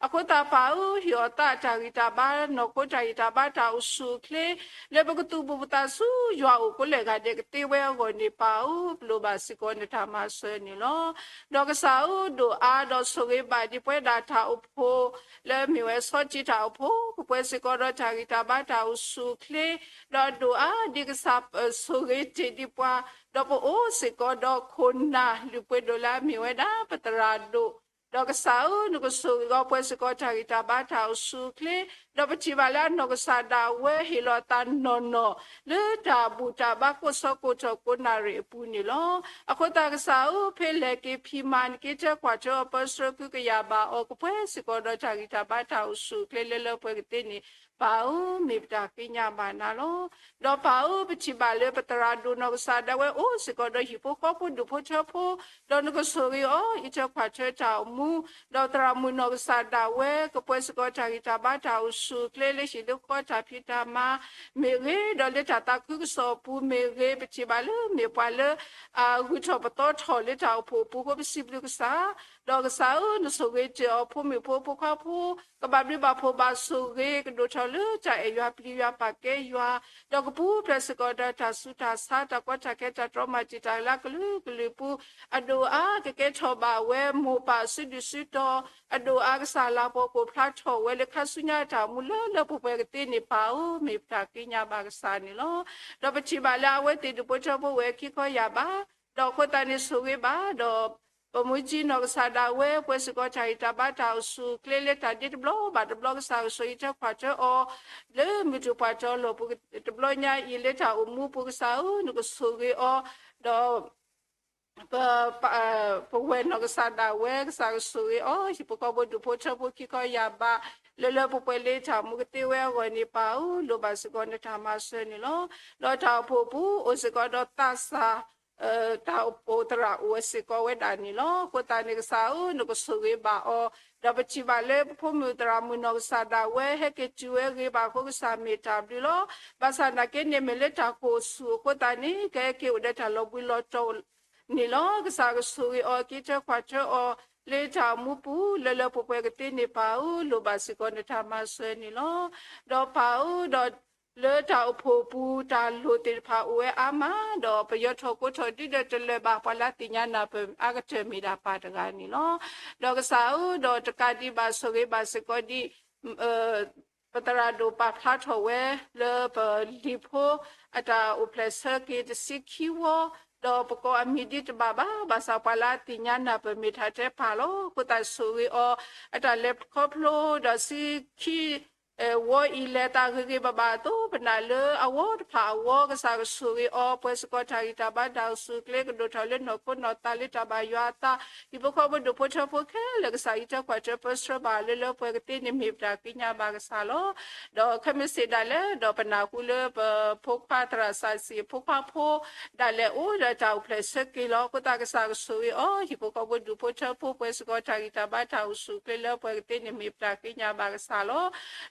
အဃိသတးပၢ်ဧၢ, ဟ့ၣ်အီၤသးတၢ်ဂံၢ်တၢ်ဘါ နီၢ်ခိတၢ်ဂံၢ်တၢ်ဘါတၢ်အိၣ်ဆူၣ်အိၣ်ချ့ လၢပကသုးဘူးပသးဆူယွၤအအိၣ်ကိးလဲၣ်ဂၤဒဲးကသ့ဝဲအဂီၢ်န့ၣ် ပၢ်ဧၢ, ပလိၣ်ဘၣ်စ့ၢ်ကီးနတၢ်မၤစၢၤန့ၣ်လီၤ. ဒီးကစၢ်ဧၢ, ဒိၣ်အါဒီးဆိၣ်ဂ့ၤဘၣ်ဒ်ပဝဲဒၣ်တၢ်အိၣ်ဖှိၣ် လၢမ့ၢ်ဝဲဆီထံးတၢ်အိၣ်ဖှိၣ် ကပှဲၤစ့ၢ်ကီးဒီးတၢ်ဂံၢ်တၢ်ဘါတၢ်အိၣ်ဆူၣ်အိၣ်ချ့, ဒီးဒိၣ်အါဒ်ကစၢ်ဆိၣ်ဂ့ၤတ့ၢ်ဒံးပှၤ, ဒီးပအိၣ်စ့ၢ်ကီးဒီးခိၣ်နၢ်လုၢ်ပှ့ၤဒိၣ်လၢအမ့ၢ်ဝဲဒၣ်ပသရၣ်ဒိၣ်, ဒီးကစၢ်ဧၢ, နကဆိၣ်ဂ့ၤအီၤပှဲၤစ့ၢ်ကီးတၢ်ဂံၢ်တၢ်ဘါတၢ်အိၣ်ဆူၣ်အိၣ်ချ့, ဒီးပထံၣ်ဘၣ်လၢအနီၢ်ကစၢ်ဒၣ်ဝဲဟ့ၣ်လီၤအသးနီၢ်နီၢ် လၢတၢ်ဘူၣ်တၢ်ဘါကိးဆၢကိးကတီၢ်ကိးနၣ်ရံၣ်အပူၤန့ၣ်လီၤ. အဃိသတးကစၢ်ဧၢ, ဖဲလဲၣ်က့ၤဖံးမၤ နက့ၤတၢ်ကွၢ်ထွဲအီၤ ပၢဆှၢ ခုကယာ်ဘၣ်အီၤ ကပှဲၤစ့ၢ်ကီးဒီးတၢ်ဂံၢ်တၢ်ဘါတၢ်အိၣ်ဆူၣ်အိၣ်ချ့လၢလၢပှဲၤပှဲၤကသ့န့ၣ် ပၢ်ဧၢ, မ့ၢ်ပတၢ်ဃ့ညါဘၣ်နၤလီၤ. ဒီးပၢ်ဧၢ, ပထံၣ်ဘၣ်လၢပသရၣ်ဒိၣ်နီၢ်ကစၢ်ဒၣ်ဝဲအိၣ်စ့ၢ်ကီးဒီးဟံၣ်ဖိဃီဖိဒူၣ်ဖိထၢဖိ, ဒီးနကဆိၣ်ဂ့ၤအီၤ အံးထွဲကွၢ်ထွဲတၢ်အိၣ်မူ, ဒီးသရၣ်မုၣ်နီၢ်ကစၢ်ဒၣ်ဝဲ ကပှဲၤစ့ၢ်ကီးတၢ်ဂံၢ်တၢ်ဘါတၢ်အိၣ်ဆူၣ်အိၣ်ချ့လၢဟံၣ်လၢဃီတၢ်ဖံးတၢ်မၤမ့ၢ်ဂ့ၤ, ဒီးလၢတၢ်သးခုကစီၣ်အပူၤမ့ၢ်ဂ့ၤ, ပထံၣ်ဘၣ်လၢမ့ၢ်ပှၤလၢ အဂုၤထီၣ်ပသီထီၣ်လၢတၢ်အိၣ်ဖှိၣ်အပူၤအဃိ ပစံးဘျုးကစၢ်, ဒီးကစၢ်ဧၢ, နဆိၣ်ဂ့ၤတ့ၢ်အီၤဖိမုၣ်ဖိဖိခွါဖိ, ကဘၣ်ဘျုးဘၣ်ဖှိၣ်ဘၣ်ဆိၣ်ဂ့ၤ ကဒိၣ်ထီၣ်လၢတၢ်အဲၣ်ယွၤပျံၤယွၤပာ်ကဲယွၤ, ဒီးကပူၤဖျဲးစ့ၢ်ကီးဒီးတၢ်ဆူးတၢ်ဆါ တၢ်ကီတၢ်ခဲ တၢ်တြီမၤတံာ်တာ်လၢကလုာ်ကလုာ်ပူၤ, အဒိၣ်အါကကဲထီၣ်ဘၣ်ဝဲမိၢ်ပၢ်စုဒုၣ်စုတီၤ, အဒိၣ်အါကစၢ်လၤပှီၢ်ကိၣ်ဖျါထီၣ်ဝဲလၢခါဆူညါတၢ်အိၣ်မူ လၢလၢပှဲၤပှဲၤကသ့န့ၣ် ပၢ်ဧၢ, မ့ၢ်ပတၢ်ဃ့ညါဘၣ်ကစၢ်န့ၣ်လီၤ. ဒီးပထံၣ်ဘၣ်လၢအဝဲသ့ၣ်ဒူၣ်ဖိထၢဖိဝဲၤခံခီယာ်ဘး, ဒီးအဃိသတးန့ၣ်ဆိၣ်ဂ့ၤဘၣ်, ဒီးပမူကၠံနီၢ်ကစၢ်ဒၣ်ဝဲ ပှဲၤစ့ၢ်ကီးတၢ်ဂံၢ်တၢ်ဘါတၢ်အိၣ်ဆူၣ်အိၣ်ချ့လၢတၢ်ဒ့တဘျီဘၣ်တဘျီ ကစၢ်ကဆိၣ်ဂ့ၤအံးထွဲကွၢ်ထွဲအီၤ လၢမုၢ်တပှၢ်တီလီၢ်ပူၤတဘျီညါအံၤ လၢတၢ်အိၣ်မူပူၤကစၢ်ဧၢ, နကဆိၣ်ဂ့ၤအီၤ, ဒီး ပ ပဝဲၢ်နီၢ်ကစၢ်ဒၣ်ဝဲ ကစၢ်ကဆိၣ်ဂ့ၤအီၤ ဟံၣ်ဖိဃီဖိဒူၣ်ဖိထၢဖိခံခီယာ်ဘး လၢလၢပှဲၤပှဲၤလၢတၢ်အိၣ်မူကသ့ဝဲအဂီၢ်န့ၣ် ပၢ်ဧၢ, လိၣ်ဘၣ်စ့ၢ်ကီးနတၢ်မၤစၢၤန့ၣ်လီၤ. ဒီးတၢ်အိၣ်ဖှိၣ်အပူၤ အိၣ်စ့ၢ်ကီးဒီးသးစၢ် တၢ်အိၣ်ဖှိၣ်သရၣ်အိၣ်ဝဲစ့ၢ်ကီးဝဲဒၣ်န့ၣ်လီၤ. အဃိသတးန့ၣ် ကစၢ်ဧၢ, နကဆိၣ်ဂ့ၤဘၣ်အီၤ, ဒီးပထံၣ်ဘၣ်လၢပဖိမုၣ်သရၣ်မုၣ်နီၢ်ကစၢ်ဒၣ်ဝဲ ဟဲက့ၤတုၤဝဲဂ့ၤဘၣ်အဃိ ကစၢ်မ့ၢ်တၢ်ဘျုးလီၤ. ဘၣ်ဆၣ်သနာ်က့န့ၣ် မ့ၢ်လၢတၢ်ကိၢ်ဆူၣ်အဃိသတးန့ၣ် ကဟဲက့ၤအိၣ်ဒီးတၢ်လီၤဘှံးလီၤတီၤ န့ၣ်လီၤ. ကစၢ်ကဆိၣ်ဂ့ၤအီၤ က့ၤထၢခွါထၢအီၤ လၢတၢ်အိၣ်မူပူၤ လၢလၢပှဲၤပှဲၤကသ့န့ၣ် ပၢ်ဧၢ, လိၣ်ဘၣ်စ့ၢ်ကီးနတၢ်မၤစၢၤန့ၣ်လီၤ. ဒီးပၢ်ဧၢ, ဒီးလၢတၢ်အိၣ်ဖှိၣ်ပူၤ တၢ်လိၣ်သ့ၣ်တဖၣ်အိၣ်ဝဲအါမး, ဒီးပယီၤထီၣ်ကိးထီၣ်ဒ်ဒီးတလၢာ်ဘၣ် ပှၤလၢသ့ၣ်ညါနၢ်ပၢၢ်အါကတၢၢ်မ့ၢ်ဒၣ်ပၢ်တဂၤန့ၣ်လီၤ. ဒီးကစၢ်ဧၢ, ဒီးတကးဒံးဘၣ် ဆိၣ်ဂ့ၤဘၣ်စ့ၢ်ကီးဒ် ပသရၣ်ဒိၣ်ပာ်ဖျါထီၣ်ဝဲ လၢပလံၤဖိ အတၢ်အိၣ်ဖျဲၣ်ဆၢက့ၤတဆံခံဝီ, ဒီးပကိးအမံၤဒ်တဘၣ်ဘၣ်, ဘၣ်ဆၣ်ပှၤလၢအသ့ၣ်ညါနၢ်ပၢၢ်မ့ၢ်တၢ်တဲပၢ်လီၤ. အဃိသတးဆိၣ်ဂ့ၤအီၤ အတၢ်လဲၤခီဖျိ ဒီးဆံခံ ဝီအံၤလဲၤသးဂ့ၤဂ့ၤဘၣ်ဘၣ်အသိး ပနာ်လၢအဝီတဖၣ်အဂီၢ် ကစၢ်ကဆိၣ်ဂ့ၤအီၤ ပှဲၤစ့ၢ်ကီးတၢ်ဂံၢ်တၢ်ဘါတၢ်အိၣ်ဆူၣ်အိၣ်ချ့ ကဒိၣ်ထီၣ်လၢနီၢ်ခိနီၢ်သးလၢတၢ်ဘၣ်ယွၤအသး ဟံၣ်ဖိဃီဖိဒူၣ်ဖိထၢဖိခဲလၢာ် ကစၢ်အံးထွဲကွၢ်ထွဲပၢဆှၢဘၣ်လၢလၢပှဲၤပှဲၤကသ့န့ၣ် မ့ၢ်ပတၢ်ဃ့ညါဘၣ်ကစၢ်လီၤ. ဒီးခဲမုၢ်ဆ့ၣ်ဒၣ်လဲာ် ဒီးပနၢ်ဟူလၢပဖိခွါသရၣ်စၢ်စံၣ်အဖိခွါဖိ ဒၣ်လဲာ်အိၣ်ဒီးတၢ်အိၣ်ဖျဲၣ်ဆၢက့ၤလီၤ. အဃိသတးကစၢ်ကဆိၣ်ဂ့ၤအီၤ ဟံၣ်ဖိဃီဖိဒူၣ်ဖိထၢဖိ ပှဲၤစ့ၢ်ကီးတၢ်ဂံၢ်တၢ်ဘါတၢ်အိၣ်ဆူၣ်အိၣ်ချ့လၢပှဲၤကသ့န့ၣ် မ့ၢ်ပတၢ်ဃ့ညါဘၣ်ကစၢ်လီၤ.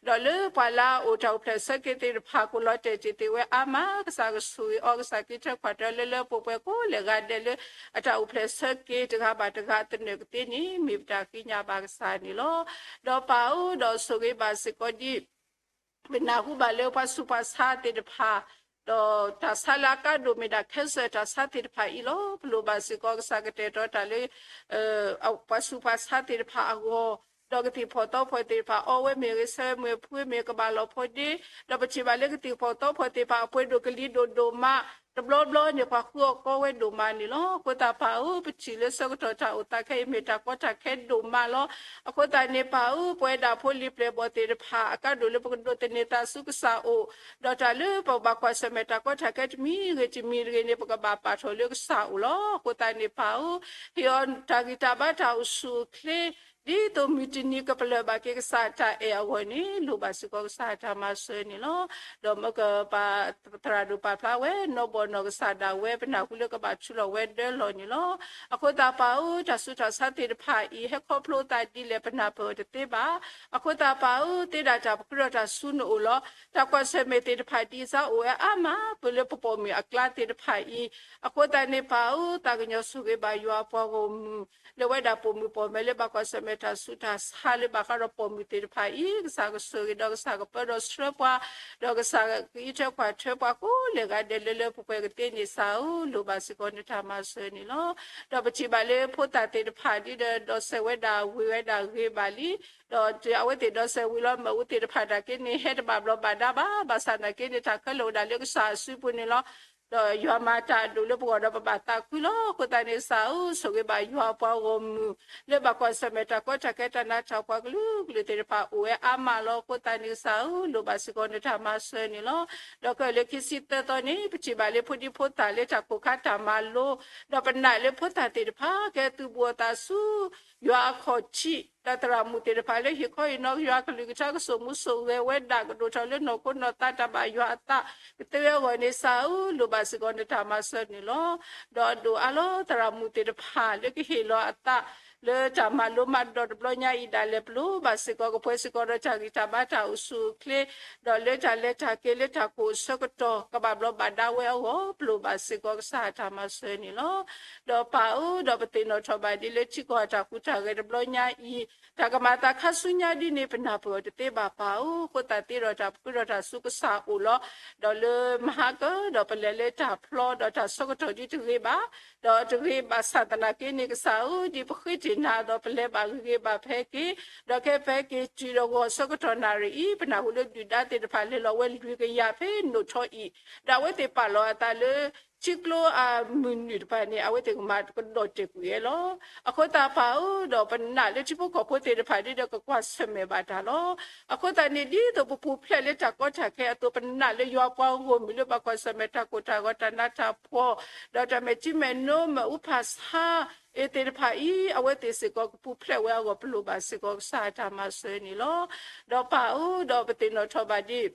ဒီးလၢပှၤလၢအအိၣ်တၢ်အိၣ်ဖျဲၣ်ဆၢက့ၤသ့ၣ်တဖၣ် ကိးလီၤတဲာ်တ့ၢ်သ့ၣ်ဝဲအါမး ကစၢ်ကဆိၣ်ဂ့ၤအီၤ ကစၢ်က့ၤထၢခွါထၢလၢလၢပှဲၤပှဲၤကိးလဲၣ်ဂၤဒဲးလၢ အတၢ်အိၣ်ဖျဲၣ်ဆၢက့ၤတဂၤဘၣ်တဂၤသနၢၣ်ကသ့န့ၣ် မ့ၢ်ပတၢ်ဃ့ညါဘၣ်ကစၢ်န့ၣ်လီၤ. ဒီးပၢ်ဧၢ ဒီးဆိၣ်ဂ့ၤဘၣ်စ့ၢ်ကီးဒ် ပနၢ်ဟူဘၣ်လၢပှၤဆူးပှၤဆါသ့ၣ်တဖၣ် ဒီးတၢ်ဆါလၢအကါဒိၣ်မ့ၢ်ဒၣ် cancer တၢ်ဆါသ့ၣ်တဖၣ်အံၤလီၤ. ပလိၣ်ဘၣ်စ့ၢ်ကီးကစၢ်ကတဲာ်ကတီၤတၢ်လၢ ပှၤဆူးပှၤဆါသ့ၣ်တဖၣ်အဂီၢ်, ဒီးကသံၣ်ဖီၣ်သီဖီၣ်သ့ၣ်တဖၣ် အီဝဲမ့ၢ်ဂ့ၤ ဆၢဝဲမ့ၢ်ဖှံမ့ၢ် ကဘၣ်လီၤဖိးဒ့, ဒီးပထံၣ်ဘၣ်လၢကသံၣ်ဖီၣ်သီဖီၣ်သ့ၣ်တဖၣ် အပှ့ၤဒိၣ်ကလံၤဒိၣ်ဒိၣ်မး, တဘျီဘျီန့ၣ် ပှၤဃုအီၣ်ကီဝဲဒိၣ်မးန့ၣ်လီၤ. အဃိသတးပၢ်ဧၢ ပထံၣ်လၢဆၢကတီၢ်တၢ်အိၣ်သးခဲအံၤ မ့ၢ်တၢ်ကီတၢ်ခဲဒိၣ်မးလီၤ. အဃိသတးန့ၣ်ပၢ်ဧၢ ပဝဲဒၣ်ဖိလံၤပျဲၢ်ဘီၣ်သ့ၣ်တဖၣ် အကါဒိၣ်လၢပကဒိးသန့ၤသးဆူကစၢ်အိၣ်, ဒီးတၢ်လၢပဘၣ်ကွၢ်ဆၢၣ်မဲာ်တၢ်ကီတၢ်ခဲတမံၤဂ့ၤတမံၤတဂ့ၤန့ၣ် ပကဘၣ်ပာ်ထီၣ်လၢကစၢ်အိၣ်လီၤ. အဃိသတးန့ၣ်ပၢ်ဧၢ, ဟ့ၣ်အီၤတၢ်ဂံၢ်တၢ်ဘါတၢ်အိၣ်ဆူၣ်အိၣ်ချ့ ဒ်သိးမုၢ်တနံၤကပလၢၢ်ဘၣ်က့ၤကစၢ်တၢ်အဲၣ်အဂီၢ်န့ၣ် လိၣ်ဘၣ်စ့ၢ်ကီးကစၢ်တၢ်မၤစၢၤန့ၣ်လီၤ. ဒီးမ့ၢ်ကပာ်သရၣ်ဒိၣ်ပာ်ဖျါဝဲ နီၢ်ဘီၣ်နီၢ်ကစၢ်ဒၣ်ဝဲ ပနၢ်ဟူလၢကဘၣ်ထုးလီၤဝဲဒၢလီၢ်န့ၣ်လီၤ. အဃိသတးပၢ်ဧၢ တၢ်ဆူးတၢ်ဆါသ့ၣ်တဖၣ်အံၤ ဟဲခီဖျိသးဒ်လဲၣ် ပနၢ်ပၢၢ်အီၤတသ့ဘၣ်. အဃိသတးပၢ်ဧၢ သ့ဒၣ်တၢ်ပဃုထီၣ်တၢ်ဆူနအိၣ်လီၤ. တၢ်ကွၢ်ဆၢၣ်မဲာ်သ့ၣ်တဖၣ်ဒ်စါအိၣ်ဝဲအါမး ပလၢပပိာ်မုၣ်အကျါသ့ၣ်တဖၣ်အံၤ, အဃိသတးန့ၣ်ပၢ်ဧၢ သးကညီၤဆိၣ်ဂ့ၤဘၣ်ယွၤအပှၤဂီၢ်မုၢ် လၢဝဲဒၣ်ပိာ်မုၣ်ပိာ်မၢၤလၢဘၣ်ကွၢ်ဆၢၣ်မဲာ်တၢ်ဆူးတၢ်ဆါလၢဘၣ်ဃးဒီးပိာ်မုၣ်သ့ၣ်တဖၣ်အံၤ ကစၢ်ကဆိၣ်ဂ့ၤဒီးကစၢ်ကပၢဒီးဆှၢပှၤ, ဒီးကစၢ်ကအံးထွဲကွၢ်ထွဲပှၤကိးလဲၣ်ဂၤဒဲးလၢလၢပှဲၤပှဲၤကသ့န့ၣ် ကစၢ်ဧၢ လိၣ်ဘၣ်စ့ၢ်ကီးနတၢ်မၤစၢၤန့ၣ်လီၤ. ဒီးပထံၣ်ဘၣ်လၢဖိသၣ်သ့ၣ်တဖၣ်ဒ်ဒီး ဒီးစဲးဝဲဒၣ်ဝံၤဝဲဒၣ်ဂ့ၤဘၣ်လံ, ဒီးအဝဲသ့ၣ်ဒီးစဲးဝံၤလီၤ မ့ၣ်အူသ့ၣ်တဖၣ်တၢ်က့န့ၣ် ဟဲတဘၣ်ဘျီးဘၣ်ဒါဘၣ်, ဘၣ်ဆၣ်သနာ်က့န့ၣ် တၢ်ခဲလၢာ်အိၣ်ဒၣ်လၢကစၢ်အစုပူၤန့ၣ်လီၤ. ဒီးယွၤမၤတၢ်အဒိၣ်လၢပဂီၢ်ဒီးပဘၣ်သးခုလီၤ. အဃိသတးန့ၣ် ကစၢ်ဧၢ ဆိၣ်ဂ့ၤဘၣ်ယွၤအပှၤဂီၢ်မုၢ် လၢဘၣ်ကွၢ်ဆၢၣ်မဲာ်တၢ်ကီတၢ်ခဲတၢ်နးတၢ်ဖှီၣ်ကလုာ်ကလုာ်သ့ၣ်တဖၣ်အိၣ်ဝဲအါမးလီၤ. အဃိသတးန့ၣ် ကစၢ်ဧၢ လိၣ်ဘၣ်စ့ၢ်ကီးနတၢ်မၤစၢၤန့ၣ်လီၤ. ဒီးခဲလၢာ်ခံဆံသၢသီန့ၣ် ပထံၣ်ဘၣ်လၢဖိဒံဖိသၣ်လၢတၢ်ကိၢ်ခါတၢ်မၤလိ, ဒီးပနာ်လၢဖိသၣ်သ့ၣ်တဖၣ် ကဲသုးဘူးအသးဆူ ယွၤအခီၣ်ထံး ဒီးသရၣ်မုၣ်သ့ၣ်တဖၣ်လၢဟ့ၣ်ခီဟ့ၣ်နီၤယွၤကလုၢ်ကထါကစိာ်မူစိာ်ဂဲၤဝဲဒၣ် ကဒိၣ်ထီၣ်လၢနီၢ်ခိနီၢ်သးတၢ်ဘၣ်ယွၤအသး ကသ့ဝဲအဂီၢ်န့ၣ် ကစၢ်ဧၢ လိၣ်ဘၣ်စ့ၢ်ကီးနတၢ်မၤစၢၤန့ၣ်လီၤ. ဒီးဒိၣ်အါလီၤသရၣ်မုၣ်သ့ၣ်တဖၣ်လၢကဟ့ၣ်လီၤအသး လၢတၢ်မၤလိမၤဒိးတဘျီညါအံၤဒၣ်လဲာ် ပလိၣ်ဘၣ်စ့ၢ်ကီးကပှဲၤစ့ၢ်ကီးဒီးတၢ်ဂံၢ်တၢ်ဘါတၢ်အိၣ်ဆူၣ်အိၣ်ချ့ ဒီးလၢတၢ်လဲၤတၢ်က့ၤလၢတၢ်ကိၢ်အဆၢကတီၢ် ကဘၣ်ဘျီးဘၣ်ဒါဝဲအဂီၢ် ပလိၣ်ဘၣ်စ့ၢ်ကီးကစၢ်တၢ်မၤစၢၤန့ၣ်လီၤ. ဒီးပၢ်ဧၢ ဒီးပသ့ၣ်နီၣ်ထီၣ်ဘၣ်ဒ်လၢထံကီၢ်တၢ်ဟူးတၢ်ဂဲၤတဘျီညါအံၤ တၢ်ကမၤသးခါဆူညါဒ်န့ၣ် ပနၢ်ပၢၢ်အီၤတသ့ဘၣ်ပၢ်ဧၢ, အဃိသတးသ့ဒီးတၢ်ပဃုထီၣ်တၢ်ဆူကစၢ်အိၣ်လီၤ. ဒီးလၢမဟါကၢဒီးပလဲၤလၢတၢ်ဖျီဒီးတၢ်ဆၢကတီၢ်ဒ်တဂ့ၤဘၣ်, ဒီးတဂ့ၤဘၣ်ဆၣ်သနာ်က့န့ၣ် ကစၢ်ဧၢ ဒ်ပဃ့တ့ၢ်နၤဒီး ပလဲၤဘၣ်ဂ့ၤဂ့ၤဘၣ်ဖဲက့ၤ, ဒီးကဲဖဲက့ၤတုၤဒီးဂီၤဆၢကတီၢ်နၣ်ရံၣ်အံၤ ပနၢ်ဟူလၢဒုၣ်ဒါသ့ၣ်တဖၣ်လဲၤလီၤဝဲလွံၢ်ကယၤဖဲနိၣ်ထီအံၤ, ဒီးအဝဲသ့ၣ်ပာ်လီၤအသးလၢ ထံကျိအမုၢ်နုာ်တဖၣ်န့ၣ် အဝဲသ့ၣ်ကမၤကဒီးတဲာ်ကွံာ်ဝဲလီၤ. အဃိသတးပၢ်ဧၢ ဒီးပနာ်လၢထံဖိကီၢ်ဖိသ့ၣ်တဖၣ်ဒ်ဒီးကကွၢ်ဆၢၣ်မဲာ်ဘၣ်တၢ်လီၤ. အဃိသတးန့ၣ် ဒ်သိးပပူၤဖျဲးလၢတၢ်ကီတၢ်ခဲအသိး ပနာ်လၢယွၤပှၤဂီၢ်မုၢ်လၢဘၣ်ကွၢ်ဆၢၣ်မဲာ်တၢ်ကိၢ်တၢ်ဂီၤတၢ်နးတၢ်ဖှီၣ် ဒီးတၢ်မဲာ်ထံမဲာ်နိ မ့ၣ်အူဖးဆါ အ့သ့ၣ်တဖၣ်အံၤ အဝဲသ့ၣ်စ့ၢ်ကီးကပူၤဖျဲးဝဲအဂီၢ် ပလိၣ်ဘၣ်စ့ၢ်ကီးကစၢ်တၢ်မၤစၢၤန့ၣ်လီၤ. ဒီးပၢ်ဧၢ ဒီးပသ့ၣ်နီၣ်ထီၣ်ဘၣ်ဒ်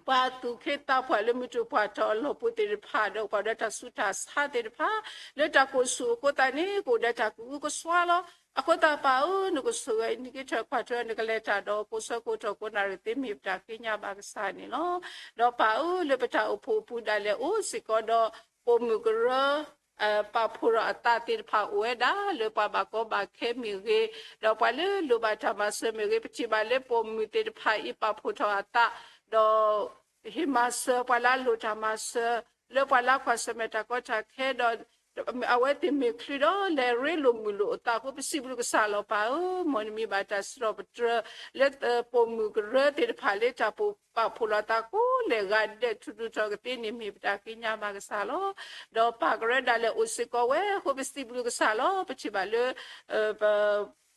ပှၤသူၣ်က့သးပှၢ်လၢမုၢ်တြီၢ်ပှၢ်ထီၣ်အလီၢ်ပူၤသ့ၣ်တဖၣ် ဒီးပှၤဒီးတၢ်ဆူးတၢ်ဆါသ့ၣ်တဖၣ် လၢတၢ်ကိၢ်ဆူၣ်အဃိသတးန့ၣ် ကအိၣ်ဒီးတၢ်ကအုကစွါလီၤ. အဃိသတးပၢ်ဧၢ, နကဆိၣ်ဂ့ၤနက့ၤထၢၣ်ကွၢ်ထွဲ နကလဲၤတၢ်ဒီး ကိးဆၢကိးထီၣ်ကိးနၣ်ရံၣ်သ့ မ့ၢ်ပတၢ်ဃ့ညါဘၣ်ကစၢ်န့ၣ်လီၤ. ဒီးပၢ်ဧၢ, လၢပတၢ်အိၣ်ဖှိၣ်အပူၤဒၣ်လဲာ်အိၣ်စ့ၢ်ကီးဒီး ပိာ်မုၣ်ကရၢ ပာ်ဖှိၣ်ထီၣ်အသးသ့ၣ်တဖၣ်အိၣ်ဝဲဒၣ် လၢပှၤဘၣ်ကီဘၣ်ခဲမ့ၢ်ဂ့ၤ, ဒီးပှၤလၢလိၣ်ဘၣ်တၢ်မၤစၢၤမ့ၢ်ဂ့ၤ, ပထံၣ်ဘၣ်လၢပိာ်မုၣ်သ့ၣ်တဖၣ်အံၤပာ်ဖှိၣ်ထီၣ်အသး, ဒီး ဟ့ၣ်မၤစၢၤပှၤလၢအလိၣ်တၢ်မၤစၢၤ, လၢပှၤလၢကွၢ်ဆၢၣ်မဲာ်တၢ်ကီတၢ်ခဲဒီး အဝဲသ့ၣ်မ့ၢ်ချုးဒီးလဲၤရ့လိာ်မုာ်လိာ်အသးအဃိ ပစံးဘျုးကစၢ်လီၤပၢ်ဧၢ, မ်နမံၤဘၣ်တၢ်စံးထီၣ်ပတြၢၤ လၢပိာ်မုၣ်ကရၢသ့ၣ်တဖၣ်လၢတၢ်ပာ်ဖှိၣ်လီၤသးကိးလဲၣ်ဂၤဒဲး ထူးထူးထီၣ်ကသ့န့ၣ် မ့ၢ်ပတၢ်ဃ့ညါဘၣ်ကစၢ်လီၤ. ဒီးပၢ်ကရၢဒၣ်လဲာ်အိၣ်စ့ၢ်ကီးဝဲအဃိ ပစံးဘျုးကစၢ်လီၤ. ပထံၣ်ဘၣ်လၢ ပ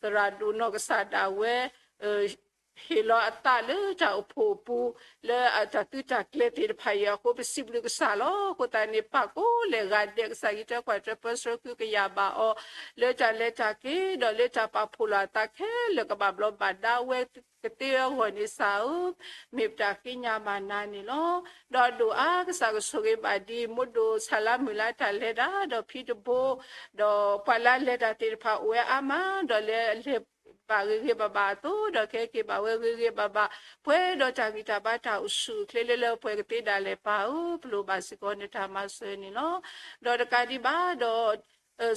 သရၣ်ဒိၣ်နီၢ်ကစၢ်ဒၣ်ဝဲ ဟ့ၣ်လီၤအသးလၢတၢ်အိၣ်ဖှိၣ်အပူၤ လၢအတၢ်သုတၢ်ကျဲၤသ့ၣ်တဖၣ်အံၤအဃိ ပစံးဘျုးကစၢ်လီၤ. အဃိသတးန့ၣ် ပၢ်ကိးလဲၣ်ဂၤဒဲး ကစၢ်ယွၤတဲကွၢ်ထွဲပၢဆှၢကဟုကယာ်ဘၣ်အီၤ လၢတၢ်လဲၤတၢ်က့ၤ ဒီးလၢတၢ်ပာ်ဖှိၣ်လီၤအသးခဲလၢာ် ကဘၣ်ဘျီးဘၣ်ဒါဝဲကသ့အဂီၢ်န့ၣ် ကစၢ်ဧၢ, မ့ၢ်ပတၢ်ဃ့ညါဘၣ်နၤန့ၣ်လီၤ. ဒီးဒိၣ်အါ ကစၢ်ကဆိၣ်ဂ့ၤဘၣ်ဒ် မိၢ်ဒိၣ်ဆၣ်လါမုၢ်လါတၢ်လဲၤတၢ် ဒီးဖံတဘိ ဒီးပှၤလၢအလဲၤတၢ်သ့ၣ်တဖၣ်အိၣ်ဝဲအါမး ဒီးလဲၤ လဲၤဘၣ်ဂ့ၤဂ့ၤဘၣ်ဘၣ်အသိး ဒီးကဟဲက့ၤဘၣ်ဝဲဂ့ၤဂ့ၤဘၣ်ဘၣ် ပှဲၤဒီးတၢ်ဂံၢ်တၢ်ဘါတၢ်အိၣ်ဆူၣ်အိၣ်ချ့လၢလၢပှဲၤပှဲၤကသ့ဒၣ်လဲာ်ပၢ်ဧၢ, ပလိၣ်ဘၣ်စ့ၢ်ကီးနတၢ်မၤစၢၤန့ၣ်လီၤ. ဒီးတကးဒံးဘၣ်ဒီး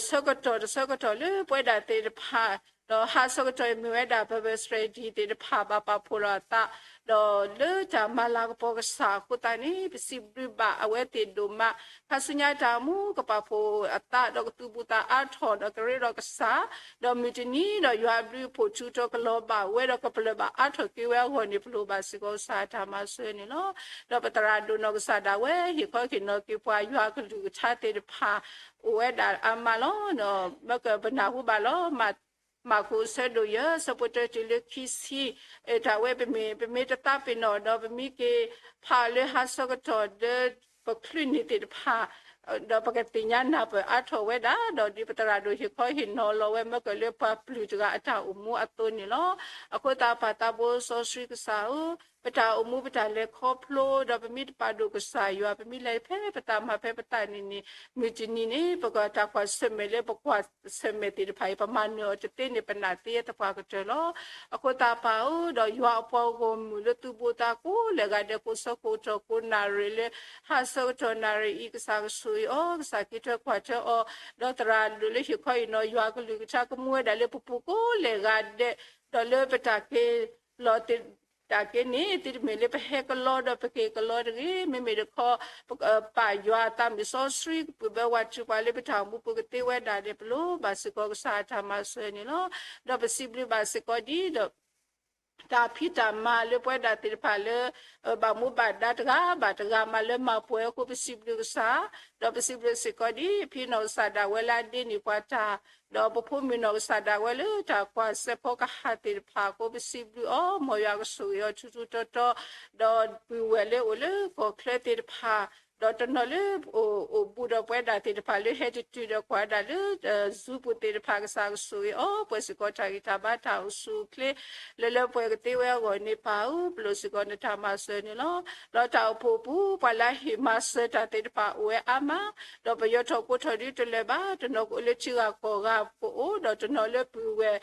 ဆၢကတီၢ်တဆၢကတီၢ်လၢပဝဲဒၣ်သ့ၣ်တဖၣ် ဒီးဟးဆၢကတီၢ်အံၤမ့ၢ်ဝဲဒၣ် Bible study သ့ၣ်တဖၣ်ဘၣ်ပာ်ဖှိၣ်လီၤအသး ဒီးလၢတၢ်မၤလၤကပီၤကစၢ်အဃိသတးန့ၣ် ပစံးဘျုးဘၣ်အဝဲသ့ၣ်ဒိၣ်မး ခါဆူညါတၢ်မူကပာ်ဖှိၣ်အသး ဒီးကသူၣ်ဘူၣ်သးအါထီၣ် ဒီးကရ့ဒီးကစၢ် ဒီးမုၢ်တနံၤဒီးယွၤအဘျုးအဖှိၣ်ထူးထီၣ်ကလီၤဘၣ်ဝဲ ဒီးကပလၢၢ်ဘၣ်အါထီၣ်က့ၤဝဲအဂီၢ်န့ၣ် ပလိၣ်ဘၣ်စ့ၢ်ကီးကစၢ်အတၢ်မၤစၢၤန့ၣ်လီၤ. ဒီးပသရၣ်ဒိၣ်နီၢ်ကစၢ်ဒၣ်ဝဲ ဟ့ၣ်ခီဟ့ၣ်နီၤက့ၤပှၤယွၤကလုၢ်ကထါသ့ၣ်တဖၣ် အိၣ်ဝဲဒၣ်အါမးလီၤ. မ့ၢ်ကပနၢ်ဟူဘၣ်လီၤ. မၢ်ကူးအဆၢဒိၣ်ယဲၢ် ဆၢဖိတၢတုၤလၢခံဆံ, တၢ်ဝဲပမ့ၢ် ပမ့ၢ်တသးပ့ၤနီၣ်ဒီး ပမ့ၢ်က့ၤဖးအီၤလၢဟးဆၢကတီၢ်လၢ ပချုးန့ၢ်သ့ၣ်တဖၣ် ဒီးပကသ့ၣ်ညါနၢ်ပၢၢ်အါထီၣ်ဝဲဒၣ် ဒီးဒ်ပသရၣ်ဒိၣ်ဟ့ၣ်ခီဟ့ၣ်နီၤလီၤဝဲ မ့ၢ်ကလၢပှၤပျုၢ်တဂၤအတၢ်အိၣ်မူအသိးန့ၣ်လီၤ. အဃိသတးပၢ်သးဘိစီဆှံကစၢ်ဧၢ, ပတၢ်အိၣ်မူပတၢ်လဲၤခီဖျိ ဒီးပမ့ၢ်တပာ်ဒိၣ်ကစၢ်ယွၤ ပမ့ၢ်လဲၤဖဲပသးမၤဖဲပသးန့ၣ်န့ၣ် မုၢ်တနံၤန့ၣ် ပကတၢ်ကွၢ်ဆၢၣ်မဲာ်လၢပကွၢ်ဆၢၣ်မဲာ်သ့ၣ်တဖၣ်အံၤ ပမၤနၢၤအီၤတသ့န့ၣ် ပနာ်သ့သပှၢ်ကတၢၢ်လီၤ. အဃိသတးပၢ်ဧၢ, ဒီးယွၤအပှၤဂီၢ်မုၢ်လၢသူၣ်ဘိသးကိးလဲၣ်ဂၤဒဲး ကိးဆၢကိးထီၣ်ကိးနၣ်ရံၣ်လၢ ဟါဆၢကတီၢ်နၣ်ရံၣ်အံၤ ကစၢ်ကဆိၣ်ဂ့ၤအီၤ, ကစၢ်က့ၤထွဲကွၢ်ထွဲအီၤ, ဒီးသရၣ်ဒိၣ်လၢဟ့ၣ်ခီဟ့ၣ်နီၤယွၤကလုၢ်ကထါကမူဝဲဒၣ်လၢပပူၤကိးလဲၣ်ဂၤဒဲး, ဒီးလၢပတၢ်က့ၤလီၤ တၢ်က့ၤန့ၣ် သုတမ့ၢ်လၢပဟဲကလီဒီးပက့ၤကလီတဂ့ၤ, မ့မ့ၢ်တခီ ပပာ်ယွၤအသးမုၢ်စီဆှံ ကပုၢ်ဘၢဝးထုးပှၤလၢပတၢ်အိၣ်မူပူၤကသ့ဝဲဒၣ်န့ၣ် ပလိၣ်ဘၣ်စ့ၢ်ကီးကစၢ်အတၢ်မၤစၢၤန့ၣ်လီၤ. ဒီးပစံးဘျုးဘၣ်စ့ၢ်ကီးဒ်ဒီး တၢ်ဖံးတၢ်မၤလၢပဝဲဒၣ်သ့ၣ်တဖၣ်လၢ ဘၣ်မူဘၣ်ဒါတဂၤဘၣ်တဂၤမးလၢမၤပှဲၤအဃိ ပစံးဘျုးကစၢ်, ဒီးပစံးဘျုးစ့ၢ်ကီးဒ် ဖံနီၢ်ကစၢ်ဒၣ်ဝဲလၢအဒ့န့ၢ်ပှၤတၢ် ဒီးပဖိမုၣ်နီၢ်ကစၢ်ဒၣ်ဝဲလၢတၢ်ကွၢ်စဲးဖီကဟၣ်သ့ၣ်တဖၣ်အဃိ ပစံးဘျုးအီၤ, မ်ယွၤကဆိၣ်ဂ့ၤအီၤထူထူတီတီ, ဒီးပုၢ်ဝဲၢ်လၢအိၣ်လၢကီၢ်ချၢသ့ၣ်တဖၣ်, ဒီးတနီၤလၢအိၣ်ဘူးဒီးပဝဲဒၣ်သ့ၣ်တဖၣ်လၢဟဲတတုၤဒီးကွၢ်ဒၣ်လၢ Zoom ပူၤသ့ၣ်တဖၣ် ကစၢ်ကဆိၣ်ဂ့ၤအီၤ, ပှဲၤစ့ၢ်ကီးတၢ်ဂံၢ်တၢ်ဘါတၢ်အိၣ်ဆူၣ်အိၣ်ချ့ လၢလၢပှဲၤကသ့ဝဲအဂီၢ်န့ၣ် ပၢ်ဧၢ, ပလိၣ်စ့ၢ်ကီးနတၢ်မၤစၢၤန့ၣ်လီၤ. ဒီးတၢ်အိၣ်ဖှိၣ်ပူၤ ပှၤလၢဟ့ၣ်မၤစၢၤတၢ်သ့ၣ်တဖၣ်အိၣ်ဝဲအါမး, ဒီးပယီၤထီၣ်ကိးထီၣ်ဒ်တလၢာ်ဘၣ်, တနီၤကအိၣ်လၢထံဂၤကီၢ်ဂၤကအိၣ်, ဒီးတနီၤလၢပုၢ်ဝဲၢ်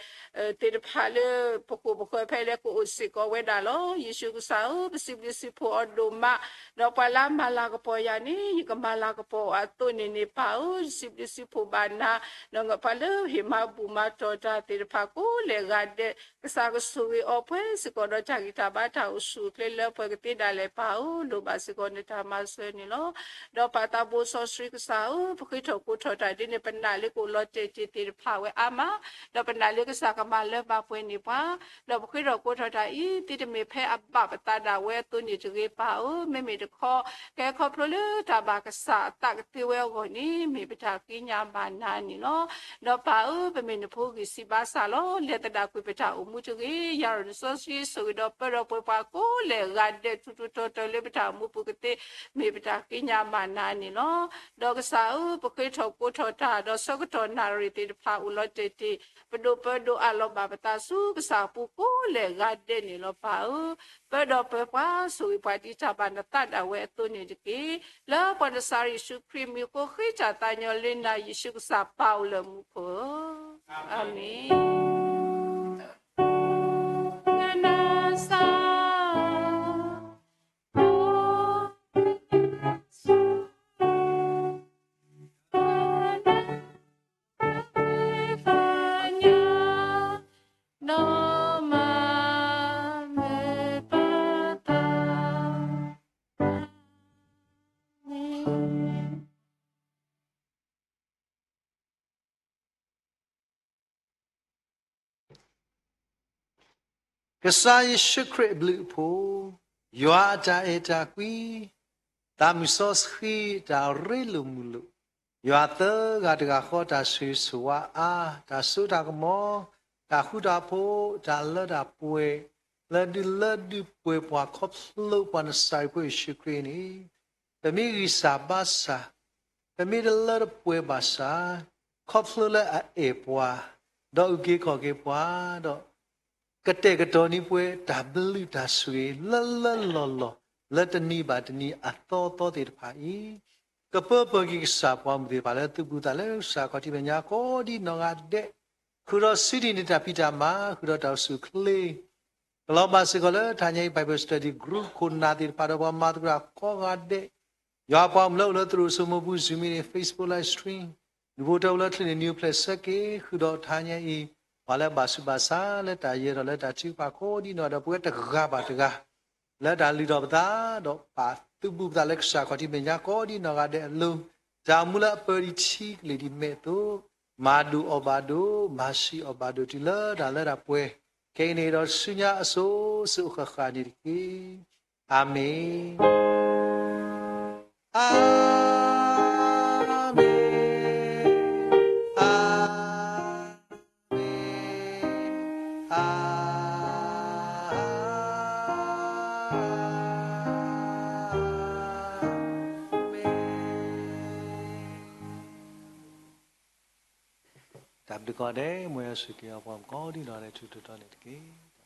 သ့ၣ်တဖၣ်လၢပခိၣ်ပဃၢၤဖဲလဲၣ်ကအိၣ်စ့ၢ်ကီးဝဲဒၣ်လီၤ. ယ့ၣ်ၡူးကစၢ်ဧၢ, ပစံးဘျုးစံးဖှိၣ်အီၤဒိၣ်မး, ဒီးပှၤလၢမၤလၤကပီၤယၤန့ၣ် ယကမၤလၤကပီၤအီၤအသိးန့ၣ်န့ၣ် ပၢ်ဧၢ, စံးဘျုးစံးဖှိၣ်ဘၣ်နၤ, ဒီးပှၤလၢဟ့ၣ်မၤဘူၣ်မၤတီၢ်တၢ်သ့ၣ်တဖၣ်ကိးလဲၣ်ဂၤဒဲး ကစၢ်ကဆိၣ်ဂ့ၤအီၤ ပှဲၤစ့ၢ်ကီးဒီးတၢ်ဂံၢ်တၢ်ဘါတၢ်အိၣ်ဆူၣ်အိၣ်ချ့လၢပှဲၤကသ့ဒၣ်လဲာ် ပၢ်ဧၢ, လိၣ်ဘၣ်စ့ၢ်ကီးနတၢ်မၤစၢၤန့ၣ်လီၤ. ဒီးပၢ်သးဘိစီဆှံကစၢ်ဧၢ, ပဃ့ထီၣ်ကိးထီၣ်တၢ်ဒ်န့ၣ် ပနာ်လၢကအိၣ်လီၤတဲာ်တ့ၢ်သ့ၣ်တဖၣ်ဝဲအါမး, ဒီးပနာ်လၢကစၢ်ကမၤလၢမၤပှဲၤန့ၢ်ပှၤ, ဒီးပဃ့ထီၣ်ကိးထီၣ်တၢ်အံၤ သုတမ့ၢ်ဖဲအဘၣ်ပသးဒၣ်ဝဲအသိးန့ၣ်တဂ့ၤ ပၢ်ဧၢ, မ့မ့ၢ်တခီ ကဲခီဖျိ လၢတၢ်ဘၣ်ကစၢ်အသးကသ့ဝဲအဂီၢ်န့ၣ် မ့ၢ်ပတၢ်ဃ့ညါဘၣ်နၤန့ၣ်လီၤ. ဒီးပၢ်ဧၢ, ပမ့ၢ်နဖိဂံၢ်စၢ်ဘါစၢ်လီၤ. လဲၤသဒၣ်ကွံာ်ပတၢ်အိၣ်မူတဂ့ၤ. ယၤဒီးနစီဆှံဆိၣ်ဂ့ၤဒီးပၢဒီးပှဲၤပှၤကိးလဲၣ်ဂၤဒဲး ထူထူတီတီလၢပတၢ်အိၣ်မူပူၤကသ့, မ့ၢ်ပတၢ်ဃ့ညါဘၣ်နၤန့ၣ်လီၤ. ဒီးကစၢ်ဧၢ, ပဃ့ထီၣ်ကိးထီၣ်တၢ် ဒီးဆၢကတီၢ်နၣ်ရံၣ်သ့ၣ်တဖၣ်အိၣ်လီၤတဲာ်တ့ၢ်, ပဒိၣ်ပၢၤဒိၣ်အးလီၤဘၣ်ပသးဆူကစၢ်အပူၤကိးလဲၣ်ဂၤဒဲးန့ၣ်လီၤ ပၢ်ဧၢ. ပၢဒီးပှဲၤပှၤ, ဆိၣ်ဂ့ၤပှၤဒ်တၢ်ဘၣ်နသးဒၣ်ဝဲအသိးန့ၣ်တက့ၢ်. လၢပှၤနစၤရ့းယ့ၣ်ၡူးခရံာ်မံၤအဃိ ဃ့တၢ်သးကညီၤလၢနၤ ယ့ၣ်ၡူးကစၢ်ပၢ်အိၣ်လၢမူခိၣ်ဧၢ, အၤမ့ၣ်. ကစၢ်ယ့ၣ်ၡူးခရံာ်အဘျုးအဖှိၣ်, ယွၤအတၢ်အဲၣ်တၢ်ကွံ, သးမုၢ်စီဆှံတၢ်ရ့လိာ်မုာ်လိာ်, ယွၤသၢဂၤတဂၤဃီတၢ်ဆိၣ်ဂ့ၤဆိၣ်ဝါအါ, တၢ်စိတၢ်ကမီၤ, တၢ်ဃူတၢ်ဖိး, တၢ်လၢတၢ်ပှဲၤ, လၢဒုးလၢဒုးပှဲၤပှၤခီဖျိပှၤနစၤရ့းဖိယ့ၣ်ၡူးခရံာ်န့ၣ် ပမ့ၢ်ဂံၢ်စၢ်ဘါစၢ်, ပမ့ၢ်တလၢတပှဲၤဘၣ်ဆၣ်, ခီဖျိလၢအအဲၣ်ပှၤ, ဒီးအုၣ်က့ၤခီၣ်က့ၤပှၤ, ဒီး ကတဲာ်ကတီၤန့ၢ်ပှၤတၢ်ဘျုးတၢ်ဆိၣ်ဂ့ၤ လၢလၢလီၢ်လီၢ် လၢတနံၤဘၣ်တနံၤအသီသီသ့ၣ်တဖၣ်အံၤ, ကပၢပှၤက့ၤကစၢ်ပှၤမုၣ်သ့ၣ်တဖၣ်လၢသူၣ်ဘီၣ်သးစၢ်လၢကစၢ်ခီၣ်ထံးမဲာ်ညါ ကိးဒံနီၢ်ဂၤဒဲး, ဃုာ်ဒီးစံးဒ်န့ၣ်တၢ်ဖံးတၢ်မၤ, ဃုာ်ဒီးတၢ်အိၣ်ဆူၣ်အိၣ်ချ့ ကလီၤဘၣ်စ့ၢ်ကီးလၢတဟါညါအံၤ Bible Study Group ခိၣ်နၢ်သ့ၣ်တဖၣ်ဒီးပှၤမၤသကိးတၢ်ကိးဂၤဒဲး, ယွၤပှၤမုၣ်လၢအိၣ်လၢသရိာ်စိမိပူၤ Zoom meeting, Facebook live stream, ဒူဖိထၢဖိလၢချ့န့ၣ် နံၤအိၣ်ဖျဲၣ်ဆၢက့ၤ ဃုာ်ဒီးတဟါညါအံၤ, ပှၤလၢအဘၣ်ဆူးဘၣ်ဆါလၢတၢ်ယဲၢ်ထီၣ်လၢတၢ်ထုကဖၣ်ကိးဒံနီၢ်ဂၤဒဲး ပဝဲတဂၤဘၣ်တဂၤ လၢတၢ်လုၢ်ထီၣ်ပသး ဒီးပာ်သူၣ်ဘီၣ်ပသးလၢကစၢ်ခီၣ်ထံးမဲာ်ညါကိးဒံနီၢ်ဂၤဒဲးအလိၤ, တၢ်အိၣ်မူလၢအပၢဒံးထံကလ့ၢ်ဒံးမဲာ်အသိး, မၤဒိၣ်အီၣ်ဘၣ်ဒိၣ်, မၤဆံးအီၣ်ဘၣ်ဒိၣ်တုၤလၢတၢ်လၢတၢ်ပှဲၤ, ခဲအံၤန့ၣ်ဒီးဆူညါအစိၤစိၤအဃၣ်ဃၣ်န့ၣ်တက့ၢ်. အၤမ့ၣ်. အၤမ့ၣ်, အၤမ့ၣ်, အၤမ့ၣ်. တၢ်ဘျုးကိးဂၤဒဲး, မ်ယွၤဆိၣ်ဂ့ၤက့ၤပှၤကိးဒံနီၢ်ဂၤဒဲး ထူထူတီတီန့ၣ်တက့ၢ်.